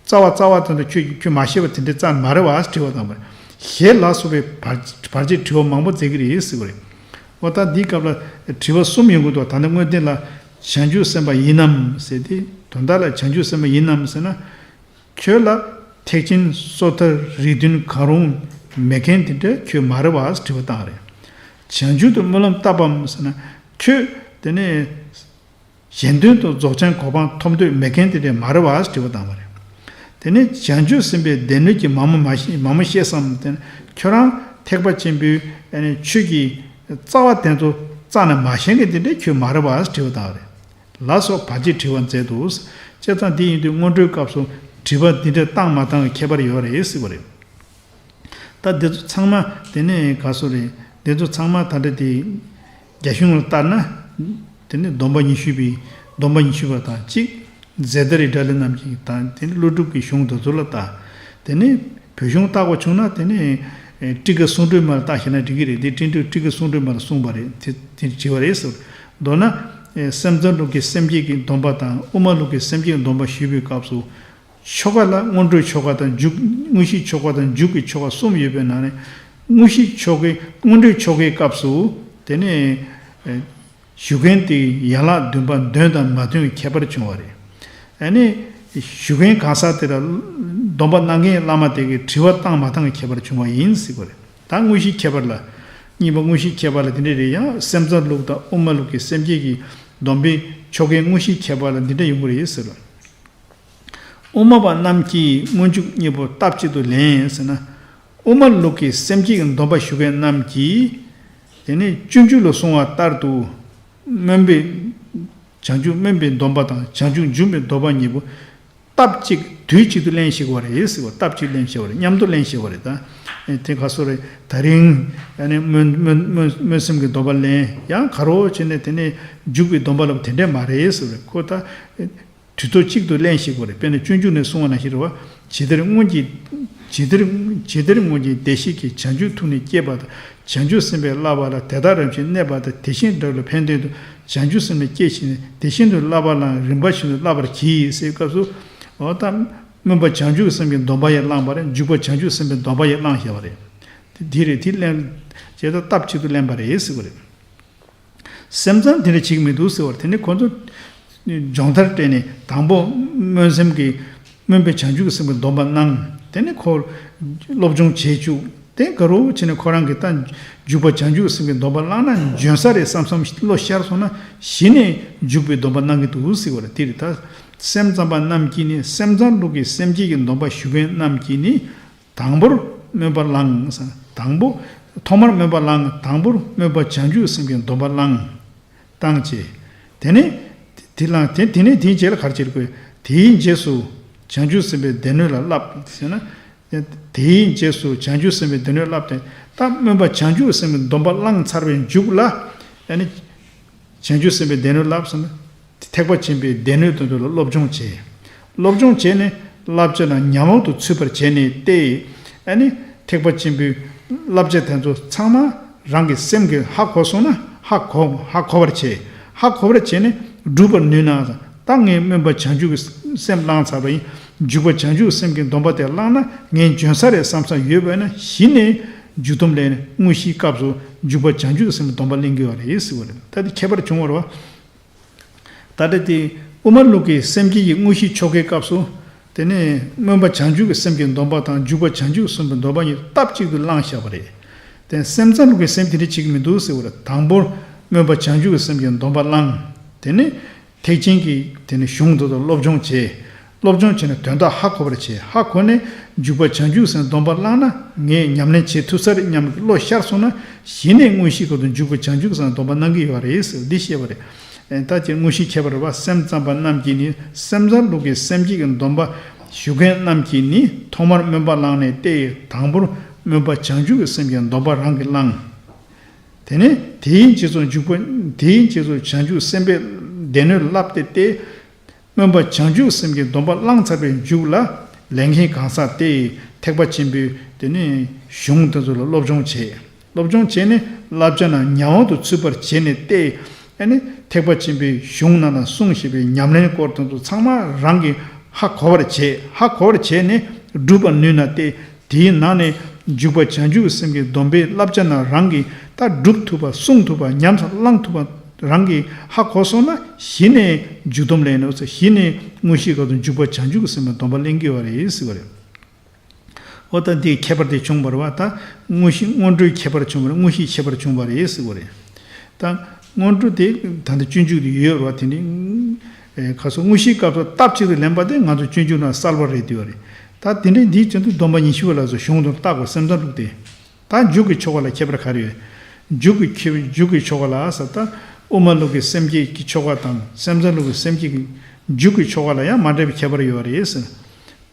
རྩ་བ་རྩ་བ་དེ་ཚོ་ཁྱོད་ཁྱོད་མ་ཤེས་པ་དེ་འདྲའི་རྩ་ནས་མ་རེད་བ་དྲི་བ་དང་པོ། ཞེས་ལ་སོགས་པའི་བར་བར་ཆད་དྲི་བ་མང་པོ་མཛད་ཀྱི་རེད་ཟེར་བ་རེད། འོ་ད་འདིའི་སྐབས་ལ་དྲི་བ་གསུམ་ཡོང་གི་འདུག་ད་ལྟ་དངོས་བསྟན་ལ་བྱང་ཆུབ་སེམས་དཔའ་ཡིན་ནམ་ཟེར་ཏེ། དོན་དག་ལ་བྱང་ཆུབ་སེམས་དཔའ་ཡིན་ནམ་ཟེར་ན། ཁྱོད་ལ་ཐེག་ཆེན་སོ་ཐར་རིགས་བདུན་གང་རུང་མེད་མཁན་དེ་འདྲ་ཁྱོད་མ་རེད་བ་དྲི་བ་བཏང་རེད། བྱང་ཆུབ་ཏུ་སྨོན་ལམ་བཏབ་བམ་ཟེར་ན། ཁྱོད་དེ་ནས། གཞན་དོན་དུ་རྫོགས་བྱང་གོ་འཕང་ཐོབ་འདོད་མེད་མཁན་དེ་འདྲ་མ་རེད་བ་དྲི་བ་བཏང་བ་རེད། དེ་ནས་བྱང་ཆུབ་སེམས་དཔའི་སྡེ་སྣོད་ཀྱི་མ་མོ་མ་ཤེས་མ་མོ་ཤེས་སམ་དེ་ནི་ཁྱོད་རང་ཐེག་པ་ཆེན་པོའི་ཨ་ནི་ཆོས་ཀྱི་རྩ་བ་དེ་ཚོ་རྩ་ནས་མ་ཤེས་མཁན་དེ་འདྲ་ཁྱོད་མ་རེད་བ་དྲི་བ་བཏང་བ་རེད། ལ་སོགས་བར་ཆད་དྲི་བ་མཛད་འདུག་བྱས་ཙང་དེ་ཡིན་དུས་སྔོན་འགྲོའི་སྐབས་སུ་དྲི་བ་འདི་འདྲ་བཏང་མ་བཏང་གི་ཁྱད་པར་ཡོད་རེད་ཟེར་བ་རེད། ད་འདི་ཚོ་ཚང་མ་དེ་ནས་ག་སོ་རེད། འདི་ཚོ་ཚང་མ་ད་ལྟ་དེ་རྒྱ་གཞུང་ལ་ལྟར་ན། དེ་ནས་སྡོམ་པ་ཉི་ཤུ་པའི་སྡོམ་པ་ཉི་ཤུ་པ་དང་གཅིག་རྫས་ད་རི་དགྲ་ལྷ་རྣམས་ཀྱི་དང་དེ་ནས་ཀླུ་སྒྲུབ་ཀྱི་གཞུང་དེ་ཚོ་ལ་ལྟ། དེ་ནས་བོད་གཞུང་ལྟ་དགོས་བྱུང་ན་དེ་ནས་ཨེ་ཊཱི་ཀ་གསུང་སྒྲོས་མ་ལ་ལྟ་ཤེས་ན་འགྲིག་གི་རེད། འདི་ཊཱི་ཀ་ཊཱི་ཀ་གསུང་སྒྲོས་མ་ལ་གསུངས་པ་རེད། དེ་དེ་བྲིས་པ་རེད་ཟེར། མདོར་ན་ཨེ་སེམས་ཙམ་ལུགས་ཀྱི་སེམས་བསྐྱེད་ཀྱི་སྡོམ་པ་དང་དབུ་མ་ལུགས་ཀྱི་སེམས་བསྐྱེད་ཀྱི་སྡོམ་པ་ཞུས་པའི་སྐབས་སུ། ཆོ་ག་ལ་སྔོན་འགྲོའི་ཆོ་ག་དང་མཇུག་དངོས་གཞིའི་ཆོ་ག་དང་མཇུག་གི་ཆོ་ག་གསུམ་ཡོད་པའི་ནང་ནས། དངོས་གཞིའི་ཆོ་གའི་སྔོན་འགྲོའི་ཆོ་གའི་སྐབས་སུ། དེ་ནས་ཨེ་ཞུ་མཁན་དེ་ཡན་ལག་བདུན་པ་འདོན་དང་མ་འདོན་གྱི་ཁྱད་པར་བྱུང་བ་རེད། ཨ་ནི་ཞུ་མཁན་གང་ཟག་དེ་ལ་སྡོམ་པ་གནང་མཁན་བླ་མ་དེ་གིས་དྲི་བ་བཏང་མ་བཏང་གི་ཁྱད་པར་བྱུང་བ་ཡིན་ཟེར་བ་རེད། ད་དངོས་གཞིའི་ཁྱད་པར་ལ། གཉིས་པ་དངོས་གཞིའི་ཁྱད་པར་ལ་དེ་འདྲ་རེད། ཡང་སེམས་ཙམ་ལུགས་དང་དབུ་མ་ལུགས་ཀྱི་སེམས་བསྐྱེད་ཀྱི་སྡོམ་པའི་ཆོ་གའི་དངོས་གཞིའི་ཁྱད་པར་ལ་འདི་འདྲ་ཡོང་གི་རེད་ཟེར་བ་རེད། དབུ་མ་པ་རྣམས་ཀྱིས་སྔོན་འཇུག་གཉིས་པོ་སྟབས་གཅིག་ཏུ་ལེན་ཟེར་ན། དབུ་མ་ལུགས་ཀྱི་སེམས་བསྐྱེད་ཀྱི་སྡོམ་པ་ཞུ་མཁན་རྣམས་ཀྱིས། དེ་ནས་སྤྱོད་འཇུག་ལ་གསུངས་པ་ལྟར་དུ། སྨོན་པའི། བྱང་ཆུབ་སྨོན་པའི་སྡོམ་པ་དང་བྱང་ཆུབ་འབྱུང་བའི་སྡོམ་པ་གཉིས་པོ། སྟབས་གཅིག་དུས་གཅིག་ཏུ་ལེན་ཤེས་དགོས་རེད་ཟེར་བ། སྟབས་གཅིག་ལེན་ཤེས་དགོས་རེད། མཉམ་དུ་ལེན་ཤེས་དགོས་རེད་ད། དེ་ག་སོ་རེད། ད་རིང་ཨ་ནི་སྨོན་སྨོན་སྨོན་སྨོན་སེམས་ཀྱི་སྡོམ་པ་ལེན། ཡང་ག་རེ་བྱས་ནས་དེ་ནས་འཇུག་པའི་སྡོམ་པ་ལ་དེ་འདྲས་མ་རེད་ཟེར་བ་རེད། ཁོ་ད། དུས་ཚོད་གཅིག་ཏུ་ལེན་ཤེས་དགོས་རེད། དཔེར་ན་སྤྱོད་འཇུག་ནས་གསུངས་པ་ནང་བཞིན་རེད་བ། ཇི་ལྟར་སྔོན་གྱི་ ཇི་ལྟར་ཇི་ལྟར་སྔོན་གྱི་བདེ་གཤེགས་ཀྱིས་བྱང་ཆུབ་ཐུགས་ནི་བསྐྱེད་པ་དང་། བྱང་ཆུབ་སེམས་དཔའི་བསླབ་པ་ལ་དེ་དག་རིམ་བཞིན་གནས་པ་དང་། དེ་བཞིན་བསྒྲུབ་པ་ལ་ཕན་དོན་དུ་བྱང་ཆུབ་སེམས་ནི་བསྐྱེད་བཞིན་ནས། དེ་བཞིན་དུ་བསླབ་པ་ལའང་རིམ་པ་བཞིན་དུ་བསླབ་པར་གྱིས་ཟེར་སྐབས་སུ། འོ་ད་སྨོན་པ་བྱང་ཆུབ་སེམས་ཀྱི་སྡོམ་པ་ཡང་བླངས་པ་རེད། འཇུག་པ་བྱང་ཆུབ་སེམས་དཔའི་སྡོམ་པ་ཡང་བླངས་བཞག་པ་རེད། དེ་དེ་རེད། དེ་ལེན་བྱས་ད་སྟབས་གཅིག་ཏུ་ལེན་པ་རེད་ཟེར་བ་རེད། སེམས་ཙམ་དེ་འདྲ་བྱེད་ཀྱི་མི་འདུག་ཟེར་བར། དེ་ནི་ཁོ་ཚོ་སྦྱོང་བརྡར་སྤྲད་ནས་དང་པོ་སྨོན་སེམས་ཀྱི་སྨོན་པའི་བྱང་ཆུབ་ཀྱི་སེམས་ཀྱི་སྡོམ་པ་གནང་། དེ་ནི་ཁོ་སློབ་སྦྱོང་བྱེད་བཅུག་དེ་ག་རུ་བྱས་ནས་ཁོ་རང་གི་ད་འཇུག་པ་བྱང་ཆུབ་ཀྱི་སེམས་ཀྱི་སྡོམ་པ་བླངས་ན་འཇོན་ས་རེད་བསམ་བསམ་བློ་ཤར་སོང་ན། གཞི་ནས་འཇུག་པའི་སྡོམ་པ་གནང་གི་འདུག་ཟེར་བ་རེད། དེ་རེད། ད་སེམས་ཙམ་པ་རྣམས་ཀྱིས་ནི། སེམས་ཙམ་ལུགས་ཀྱི་སེམས་བསྐྱེད་ཀྱི་སྡོམ་པ་ཞུ་མཁན་རྣམས་ཀྱིས་ནི། དང་པོར་སྨོན་པ་བླངས། དང་པོ། ཐོག་མར་སྨོན་པ་བླངས། དང་པོར་སྨོན་པ་བྱང་ཆུབ་སེམས་ཀྱི་སྡོམ་པ་བླངས། བཏང་བྱས། དེ་ནས་དེ་བླངས་དེ་དེ་ནས་དེའི་རྗེས་ལ་ག་རེ་བྱེད་དགོས། དེའི་རྗེས་སུ་བྱང་ཆུབ་སེམས་དཔའི་སྡེ་སྣོད་ལ་བསླབ་ཟེར་ན། དེའི་རྗེས་སུ་བྱང་ཆུབ་སེམས་དཔའི་སྡེ་སྣོད་བསླབ་སྟེ། ད་སྨོན་པ་བྱང་ཆུབ་སེམས་ཀྱི་སྡོམ་པ་བླངས་ཚར་བའི་མཇུག་ལ། ཨ་ནི། བྱང་ཆུབ་སེམས་དཔའི་སྡེ་སྣོད་བསླབ་ཟེར་ན། ཐེག་པ་ཆེན་པོའི་སྡེ་སྣོད་དེ་ཚོ་ལ་སློབ་སྦྱོང་བྱས། སློབ་སྦྱོང་བྱས་ནས་བསླབ་བྱ་རྣམས་ཉམས་འོག་ཏུ་ཚུད་པར་བྱས་ནས་ཏེ། ཨ་ནི་ཐེག་པ་ཆེན་པོའི་བསླབ་བྱ་དེ་ཚོ་ཚང་མ་རང་གི་སེམས་ཀྱིས་ཧ་གོ་སོང་ན། ཧ་གོ་ཧ་གོ་བར་བྱས། ཧ་གོ་བར་བྱས་ནས་སྒྲུབ་པར་ནུས་ན། ད་ངས་སྨོན་པ་བྱང་ཆུབ་ཀྱི་སེམས་བླངས་ཚར་བ་ཡིན། འཇུག་པ་བྱང་ཆུབ་སེམས་ཀྱི་སྡོམ་པ་དེ་བླངས་ན་ངས་འཇོན་ས་རེད་བསམ་ས་ཡོད་པ་ཡིན་ན། གཞི་ནས་མཇུག་སྡོམ་ལས་ནས་དངོས་གཞིའི་སྐབས་སུ་འཇུག་པ་བྱང་ཆུབ་སེམས་ཀྱི་སྡོམ་པ་ལེན་དགོས་པ་རེད་ཟེར་བ་རེད། ད་དེ་ཁྱད་པར་བྱུང་བ་རེད་བ། ད་ལྟ་དེ་དབུ་མ་ལུགས་ཀྱི་སེམས་བསྐྱེད་ཀྱི་དངོས་གཞིའི་ཆོ་གའི་སྐབས་སུ། དེ་ནས་སྨོན་པ་བྱང་ཆུབ་ཀྱི་སེམས་ཀྱི་སྡོམ་པ་དང་འཇུག་པ་བྱང་ཆུབ་སེམས་ཀྱི་སྡོམ་པ་གཉིས་སྟབས་གཅིག་ཏུ་བླངས་བཞག་པ་རེད། དེ་སེམས་ཙམ་ལུགས་ཀྱི་སེམས་དེ་འདྲ་བྱེད་ཀྱི་མི་འདུག་ཟེར་བ་རེད། དང་པོར་སྨོན་པ་བྱང་ཆུབ་ཀྱི་སེམས་ཀྱི་སྡོམ་པ་བླངས། དེ་ནས་ཐེག་ཆེན་གྱི་དེ་ནས་གཞུང་དེ་ཚོ་སློབ་སྦྱོང་བྱས། སློབ་སྦྱོང་བྱས་ནས་དོན་དག་ཧ་གོ་བར་བྱས། ཧ་གོ་ནས་འཇུག་པ་བྱང་ཆུབ་སེམས་སྡོམ་པ་བླངས་ན་ངས་ཉམས་ལེན་བྱེད་ཐུབ་ས་རེད་སྙམ་གྱི་བློ་ཤར་སོང་ན། གཞི་ནས་དངོས་གཞིའི་སྐབས་སུ་འཇུག་པ་བྱང་ཆུབ་སེམས་སྡོམ་པ་གནང་གི་ཡོད་རེད་ཟེར་འདི་བཤད་པ་རེད། ཨེ་ད་ཅིག་དངོས་གཞི་ཁྱད་པར་རེད་བ། སེམས་ཙམ་པ་རྣམས་ཀྱིས་ནི། སེམས་ཙམ་ལུགས་ཀྱི་སེམས་བསྐྱེད་ཀྱི་སྡོམ་པ་ཞུ་མཁན་རྣམས་ཀྱིས་ནི། ཐོག་མར་སྨོན་པ་བླངས་ནས་ཏེ། དང་པོར་སྨོན་པ་བྱང་ཆུབ་ཀྱི་སེམས་ཀྱི་སྡོམ་པ་རང་གིས་བླངས། དེ་ནས་དེའི་རྗེས་སུ་འཇུག་པ། དེའི་རྗེས་སུ་བྱང་ཆུབ་སེམས་དཔའི་སྡེ་སྣོད་བསླབ་སྟེ་སྟེ། སྨོན་པ་བྱང་ཆུབ་སེམས་ཀྱི་སྡོམ་པ་བླངས་ཚར་བའི་མཇུག་ལ། ལས་མཁན་གང་ཟག་དེས་ཐེག་པ་ཆེན་པོའི་དེ་ནས་གཞུང་དེ་ཚོ་ལ་སློབ་སྦྱོང་བྱས། སློབ་སྦྱོང་བྱས་ནས་བསླབ་བྱ་རྣམས་ཉམས་འོག་ཏུ་ཚུད་པར་བྱས་ནས་ཏེ། ཨ་ནི་ཐེག་པ་ཆེན་པོའི་གཞུང་ནང་ལ་གསུངས་བཞིན་པའི་ཉམས་ལེན་སྐོར་དེ་ཚོ་ཚང་མ་རང་གིས་ཧ་གོ་བར་བྱས། ཧ་གོ་བར་བྱས་ནས་སྒྲུབ་པར་ནུས་ན་ཏེ། དེའི་ནང་ནས་འཇུག་པ་བྱང་ཆུབ་སེམས་ཀྱི་སྡོམ་པའི་བསླབ་བྱ་རྣམས་རང་གིས་ད་སྒྲུབ་ཐུབ་པ། བསྲུང་ཐུབ་པ། ཉམས་སུ་བླང་ཐུབ་པ་རང་གིས་ཧ་གོ་སོང་ན། གཞི་ནས་མཇུག་སྡོམ་ལེན་ནོ་ཟེར། གཞི་ནས་དངོས་གཞིའི་སྐབས་སུ་འཇུག་པ་བྱང་ཆུབ་ཀྱི་སེམས་ཀྱི་སྡོམ་པ་ལེན་གྱི་ཡོད་རེད་ཟེར་བ་རེད། འོ་ད་འདིའི་ཁྱད་པར་དེ་བྱུང་བ་རེད་བ། ད་དངོས་གཞི་སྔོན་འགྲོའི་ཁྱད་པར་བྱུང་བ་རེད། དངོས་གཞིའི་ཁྱད་པར་བྱུང་བ་རེད་ཟེར་བ་རེད། ད་སྔོན་འགྲོ་དེ་ད་ལྟ་སྤྱོད་འཇུག་དེ་ཡོད་རེད་བ། དེ་ནི་ཨེ་ཁ་སོ་དངོས་གཞིའི་སྐབས་སུ་སྟབས་གཅིག་ཏུ་ལེན་པ་དེ་ང་ཚོ་སྤྱོད་འཇུག་ནང་གསལ་བ་རེད་དེ་ཡོད་རེད། ད་དེ་འདྲའི་འདིའི་སྤྱོད་འཇུག་སྡོམ་པ་ཉི་ཤུ་པ་ལ་སོགས་གཞུང་དུ་བརྟག་པ་སེམས་ཙམ་ལུགས་དེ། ད་འཇུག་གི་ཆོ་ག་ལ་ཁྱད་པར་ག་རེ་ཡོད། འཇུག་གི་ཁྱད་འཇུག་གི་ཆོ་ག་ལ་ཟེར། ད་དབུ་མ་ལུགས་ཀྱི་སེམས་བསྐྱེད་ཀྱི་ཆོ་ག་དང་སེམས་ཙམ་ལུགས་ཀྱི་སེམས་བསྐྱེད་ཀྱི་འཇུག་གི་ཆོ་ག་ལ་ཡང་མ་འདྲ་བའི་ཁྱད་པར་ཡོད་རེད་ཟེར།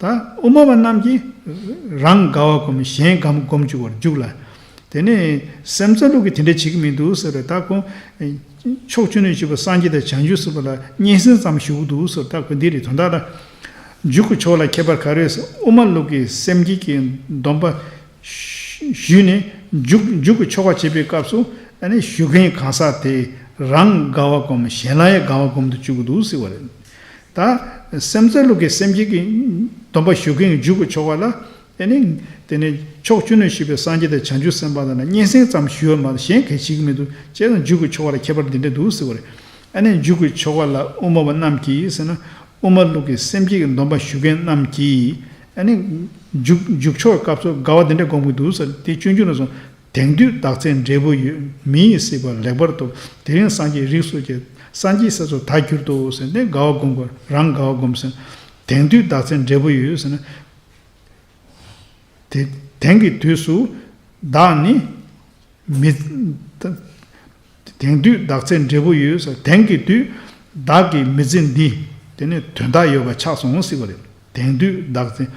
ད་དབུ་མ་པ་རྣམས་ཀྱིས་རང་དགའ་བ་སྒོམ། གཞན་དགའ་མ་སྒོམ་བཅུག་པར་འཇུག་ལ། དེ་ནས་སེམས་ཙམ་ལུགས་ཀྱིས་དེ་འདྲ་བྱེད་ཀྱི་མི་འདུག་ཟེར་བས། ད་ཁོང་ཕྱོགས་བཅུ་ནས་བཞུགས་པའི་སངས་རྒྱས་དང་བྱང་ཆུབ་སེམས་དཔའ་ལ་སྙན་སེང་ཙམ་ཞུ་གི་འདུག་ཟེར། ད་ཁོ་འདི་རེད། དོན་དག་ལ་འཇུག་གི་ཆོ་ག་ལ་ཁྱད་པར་ག་རེ་ཟེར། དབུ་མ་ལུགས་ཀྱི་སེམས་བསྐྱེད་ཀྱི་སྡོམ་པ་ཞུས་ནས་འཇུག་འཇུག་གི་ཆོ་ག་བྱེད་པའི་སྐབས་སུ། ཨ་ནི་ཞུ་མཁན་གང་ཟག་དེ་རང་དགའ་བ་སྒོམ། གཞན་ལ་ཡང་དགའ་བ་སྒོམ་དུ་བཅུག་གི་འདུག་ཟེར་བ་རེད། ད་སེམས་ཙམ་ལུགས་ཀྱི་སེམས་བསྐྱེད་ཀྱི་སྡོམ་པ་ཞུ་མཁན་གྱི་འཇུག་གི་ཆོ་ག་ལ། དེ་ནི་དེ་ནི་ཕྱོགས་བཅུ་ནས་བཞུགས་པའི་སངས་རྒྱས་དང་བྱང་ཆུབ་སེམས་དཔའ་དང་ལ་སྙན་སེང་ཙམ་ཞུ་བ་མ་གཏོགས་གཞན་གང་བྱེད་ཀྱི་མི་འདུག། བྱས་ཙང་འཇུག་གི་ཆོ་ག་ལ་ཁྱད་པར་འདི་འདྲ་འདུག་ཟེར་བ་རེད། ཨ་ནི་འཇུག་གི་ཆོ་ག་ལ་དབུ་མ་པ་རྣམས་ཀྱིས་ཟེར་ན། དབུ་མ་ལུགས་ཀྱི་སེམས་བསྐྱེད་ཀྱི་སྡོམ་པ་ཞུ་མཁན་རྣམས་ཀྱིས། ཨ་ནི་འཇུག་འཇུག་ཆོག་སྐབས་སུ་དགའ་བ་འདི་འདྲ་སྒོམ་གྱི་འདུག་ཟེར། དེ་སྤྱོད་འཇུག་ནས་སོང་། དེང་དུས་བདག་འཛིན་འབྲས་བུ་ཡོད། མི་ཡི་སྲིད་པ་ལེགས་པར་ཐོབ། དེ་རིང་སངས་རྒྱས་རིགས་སུ་སྐྱེ། སངས་རྒྱས་སྲས་སུ་ད་གྱུར་ཏོ་ཟེར། དེ་དགའ་བ་སྒོམ་དགོས། རང་དགའ་བ་སྒོམ་ཟེར། དེང་དུས་བདག་འཛིན་འབྲས་བུ་ཡོད་ཟེར་ན། དེ་དེང་གི་དུས་སུ་བདག་ནི་མི། དེང་དུས་བདག་འཛིན་འབྲས་བུ་ཡོད་ཟེར། དེང་གི་དུས་བདག་གི་མི་ཚེ་འདི་དེ་ནི་དོན་དག་ཡོད་པ་ཆགས་སོང་ཟེར་བ་རེད། དེང་དུས་བདག་འཛིན།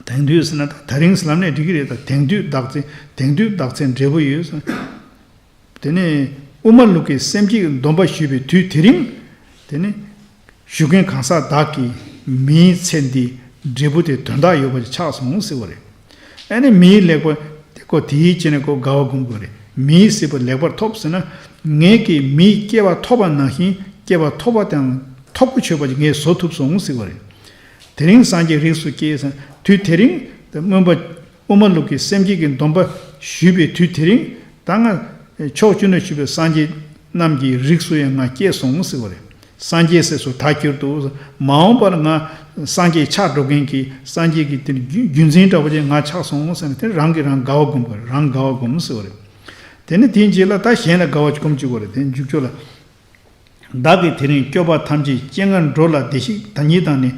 དེང་དུས་ཟེར་ན་ད་ད་རིང་ཟེར་ལབ་ནས་འགྲིག་གི་རེད། ད་དེང་དུས་བདག་འཛིན། དེང་དུས་བདག་འཛིན་འབྲས་བུ་ཡོད་ཟེར། དེ་ནས་དབུ་མ་ལུགས་ཀྱི་སེམས་བསྐྱེད་ཀྱི་སྡོམ་པ་ཞུས་པའི་དུས་དེ་རིང་། དེ་ནས་ཞུ་མཁན་གང་ཟག་བདག་གིས་མིའི་ཚེ་འདི་ འབྲས་བུ་དེ་དོན་དག་ཡོད་པ་ཅིག་ཆགས་སོང་ཟེར་བ་རེད། ཨ་ནི་མིའི་ལེགས་པ་དེ་ཁོ་དེའི་རྗེས་ནས་ཁོ་དགའ་བ་སྒོམ་དགོས་རེད། མིའི་སྲིད་པ་ལེགས་པར་ཐོབ་ཟེར་ན། ངེད་ཀྱིས་མིའི་སྐྱེ་བ་ཐོབ་པ་ནང་བཞིན་སྐྱེ་བ་ཐོབ་པ་དང་ཐོབ་གོ་ཆོད་པ་ཅིག་ངས་བཟོ་ཐུབ་སོང་ཟེར་བ་རེད། དེ་རིང་སངས་རྒྱས་རིགས་སུ་སྐྱེས་ཟེར་ན། དུས་དེ་རིང་སྔོན་པ་དབུ་མ་ལུགས་ཀྱི་སེམས་བསྐྱེད་ཀྱི་སྡོམ་པ་ཞུས་པའི་དུས་དེ་རིང་ད་ང་ཕྱོགས་བཅུ་ན་བཞུགས་པའི་སངས་རྒྱས་རྣམས་ཀྱི་རིགས་སུ་ཡང་ང་སྐྱེས་སོང་ཟེར་བ་རེད། སངས་རྒྱས་ཟེར་སུ་ད་གྱུར་འདུག། མ་འོངས་པར་ང་སངས་རྒྱས་ཆགས་འགྲོ་མཁན་གྱི་སངས་རྒྱས་ཀྱི་དེ་རྒྱུ་རྒྱུ་མཚན་འདྲ་བོ་ཅིག་ང་ཆགས་སོང་ཟེར་ནས། དེ་རང་གིས་རང་དགའ་བ་སྒོམ་དགོས་རེད། རང་དགའ་བ་སྒོམ་ཟེར་བ་རེད། དེ་ནས་དེའི་རྗེས་ལ་ད་གཞན་ལ་དགའ་བ་སྒོམ་བཅུག་དགོས་རེད། དེ་མཇུག་ཆོག་ལ། བདག་གིས་དེ་རིང་སྐྱོབ་པ་ཐམས་ཅད་སྤྱན་སྔར་འགྲོ་ལ་བདེ་གཤེགས་ཉིད་དང་ནི།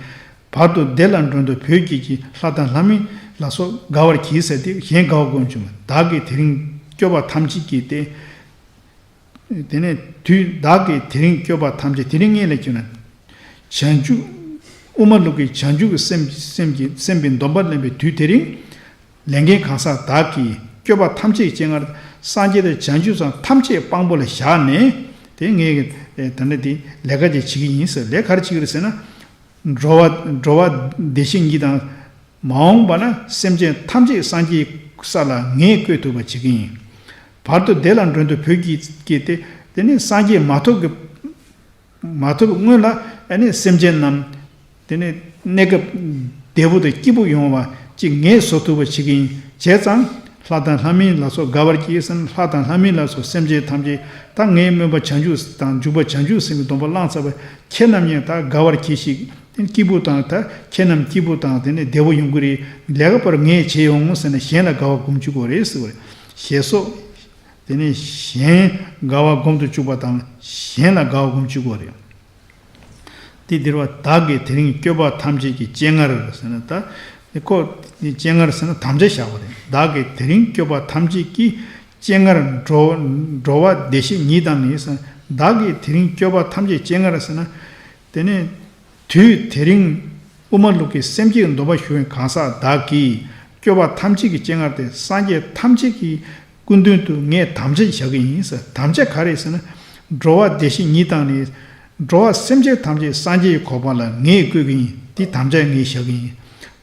བར་དུ་བདེ་ལ་མགྲོན་དུ་བོས་བགྱིད་ཀྱི། ལྷ་དང་ལྷ་མིན་ལ་སོགས་དགའ་བར་གྱིས་ཟེར་ཏེ། གཞན་དགའ་བ་སྒོམ་བཅུག་མ། བདག་གིས་དེ་རིང་སྐྱོབ་པ་ཐམས་ཅད་ཀྱིས་ཏེ། དེ་ནས་དུས་བདག་གིས་དེ་རིང་སྐྱོབ་པ་ཐམས་ཅད། དེ་རིང་ངས་ལ་ཁྱོད་ན། བྱང་ཆུབ། དབུ་མ་ལུགས་ཀྱི་བྱང་ཆུབ་ཀྱི་སེམས་སེམས་ཀྱི་སེམས་པའི་སྡོམ་པ་ལེན་པའི་དུས་དེ་རིང་། ལས་མཁན་གང་ཟག་བདག་གིས་སྐྱོབ་པ་ཐམས་ཅད་ཀྱི་སྤྱན་སྔར། སངས་རྒྱས་དང་བྱང་ཆུབ་སེམས་ཐམས་ཅད་དཔང་པོ་ལ་བཞག་ནས། དེ་ངས་ད་ནི་དེ་ལས་ཀ་དེ་བྱེད་ཀྱི་ཡིན་ཟེར། ལས་ག་རེ་བྱེད་ཀྱི་རེད་ཟེར་ན། འགྲོ་བ་འགྲོ་བ་བདེ་གཤེགས་ཉིད་དང་། མ་འོངས་པ་ན་སེམས་ཅན་ཐམས་ཅད་སངས་རྒྱས་ས་ལ་ངས་བཀོད་ཐུབ་པ་བྱེད་ཀྱི་ཡིན། བར་དུ་བདེ་ལ་མགྲོན་དུ་བོས་བགྱིད་ཀྱི་སྟེ། དེ་ནི་སངས་རྒྱས་མ་ཐོབ་ཀྱི། མ་ཐོབ་སྔོན་ལ་ཨ་ནི་སེམས་ཅན་རྣམས་དེ་ནི་གནས་སྐབས་བདེ་པོ་དང་སྐྱིད་པོ་ཡོང་བ་ཅིག་ངས་བཟོ་ཐུབ་པ་བྱེད་ཀྱི་ཡིན། བྱས་ཙང་ལྷ་དང་ལྷ་མིན་ལ་སོགས་དགའ་བར་གྱིས་ཟེར་ན། ལྷ་དང་ལྷ་མིན་ལ་སོགས་སེམས་ཅན་ཐམས་ཅད་ད་ངའི་སྨོན་པ་བྱང་ཆུབ་དང་འཇུག་པ་བྱང་ཆུབ་སེམས་ཀྱི་སྡོམ་པ་བླངས་ཚར་བ་ཁྱེད་རྣམས་ཡང་ད་དགའ་བར་གྱིས་ཤིག། དེ་སྐྱིད་པོ་དང་། ད་ཁྱེད་རྣམས་སྐྱིད་པོ་དང་དེ་ནི་བདེ་པོ་ཡོང་གི་རེད། ལས་ཀ་པར་ངས་བྱེད་ཡོང་ཟེར་ན། གཞན་ལ་དགའ་བ་སྒོམ་བཅུག་དགོས་རེད་ཟེར་བ་རེད། ཞེས་སོགས། དེ་ནས་གཞན་དགའ་བ་སྒོམ་དུ་བཅུག་པ་དང་། གཞན་ལ་དགའ་བ་སྒོམ་བཅུག་དགོས་རེད། དེ་འདིར་བ་བདག་གིས་དེ་རིང་སྐྱོབ་པ་ཐམས་ཅད་ཀྱི་སྤྱན་སྔར་ཟེར་ན། ད་ཁོ་སྤྱན་སྔར་ཟེར་ན་དམ་བཅའ་བཞག་པ་རེད། བདག་གིས་དེ་རིང་སྐྱོབ་པ་ཐམས་ཅད་ཀྱི་སྤྱན་སྔར་འགྲོ་འགྲོ་བ་བདེ་གཤེགས་ཉིད་དང་ནི་ཟེར། བདག་གིས་དེ་རིང་སྐྱོབ་པ་ཐམས་ཅད་སྤྱན་སྔར་ཟེར་ན། དེ་ནས་དུས་དེ་རིང་དབུ་མ་ལུགས་ཀྱི་སེམས་བསྐྱེད་སྡོམ་པ་ཞུ་མཁན་གང་ཟག་བདག་གིས་སྐྱོབ་པ་ཐམས་ཅད་ཀྱི་སྤྱན་སྔར་ཏེ། སངས་རྒྱས་ཐམས་ཅད་ཀྱི་སྐུ་མདུན་དུ་ངས་དམ་བཅའ་བཞག་གི་ཡིན་ཟེར། དམ་བཅའ་ག་རེ་ཟེར་ན། འགྲོ་བ་བདེ་གཤེགས་ཉིད་དང་ནི། འགྲོ་བ་སེམས་ཅན་ཐམས་ཅད་སངས་རྒྱས་ཀྱི་གོ་འཕང་ལ་ངས་བཀོད་ཀྱི་ཡིན། དེ་དམ་བཅའ་ངས་བཞག་གི་ཡིན།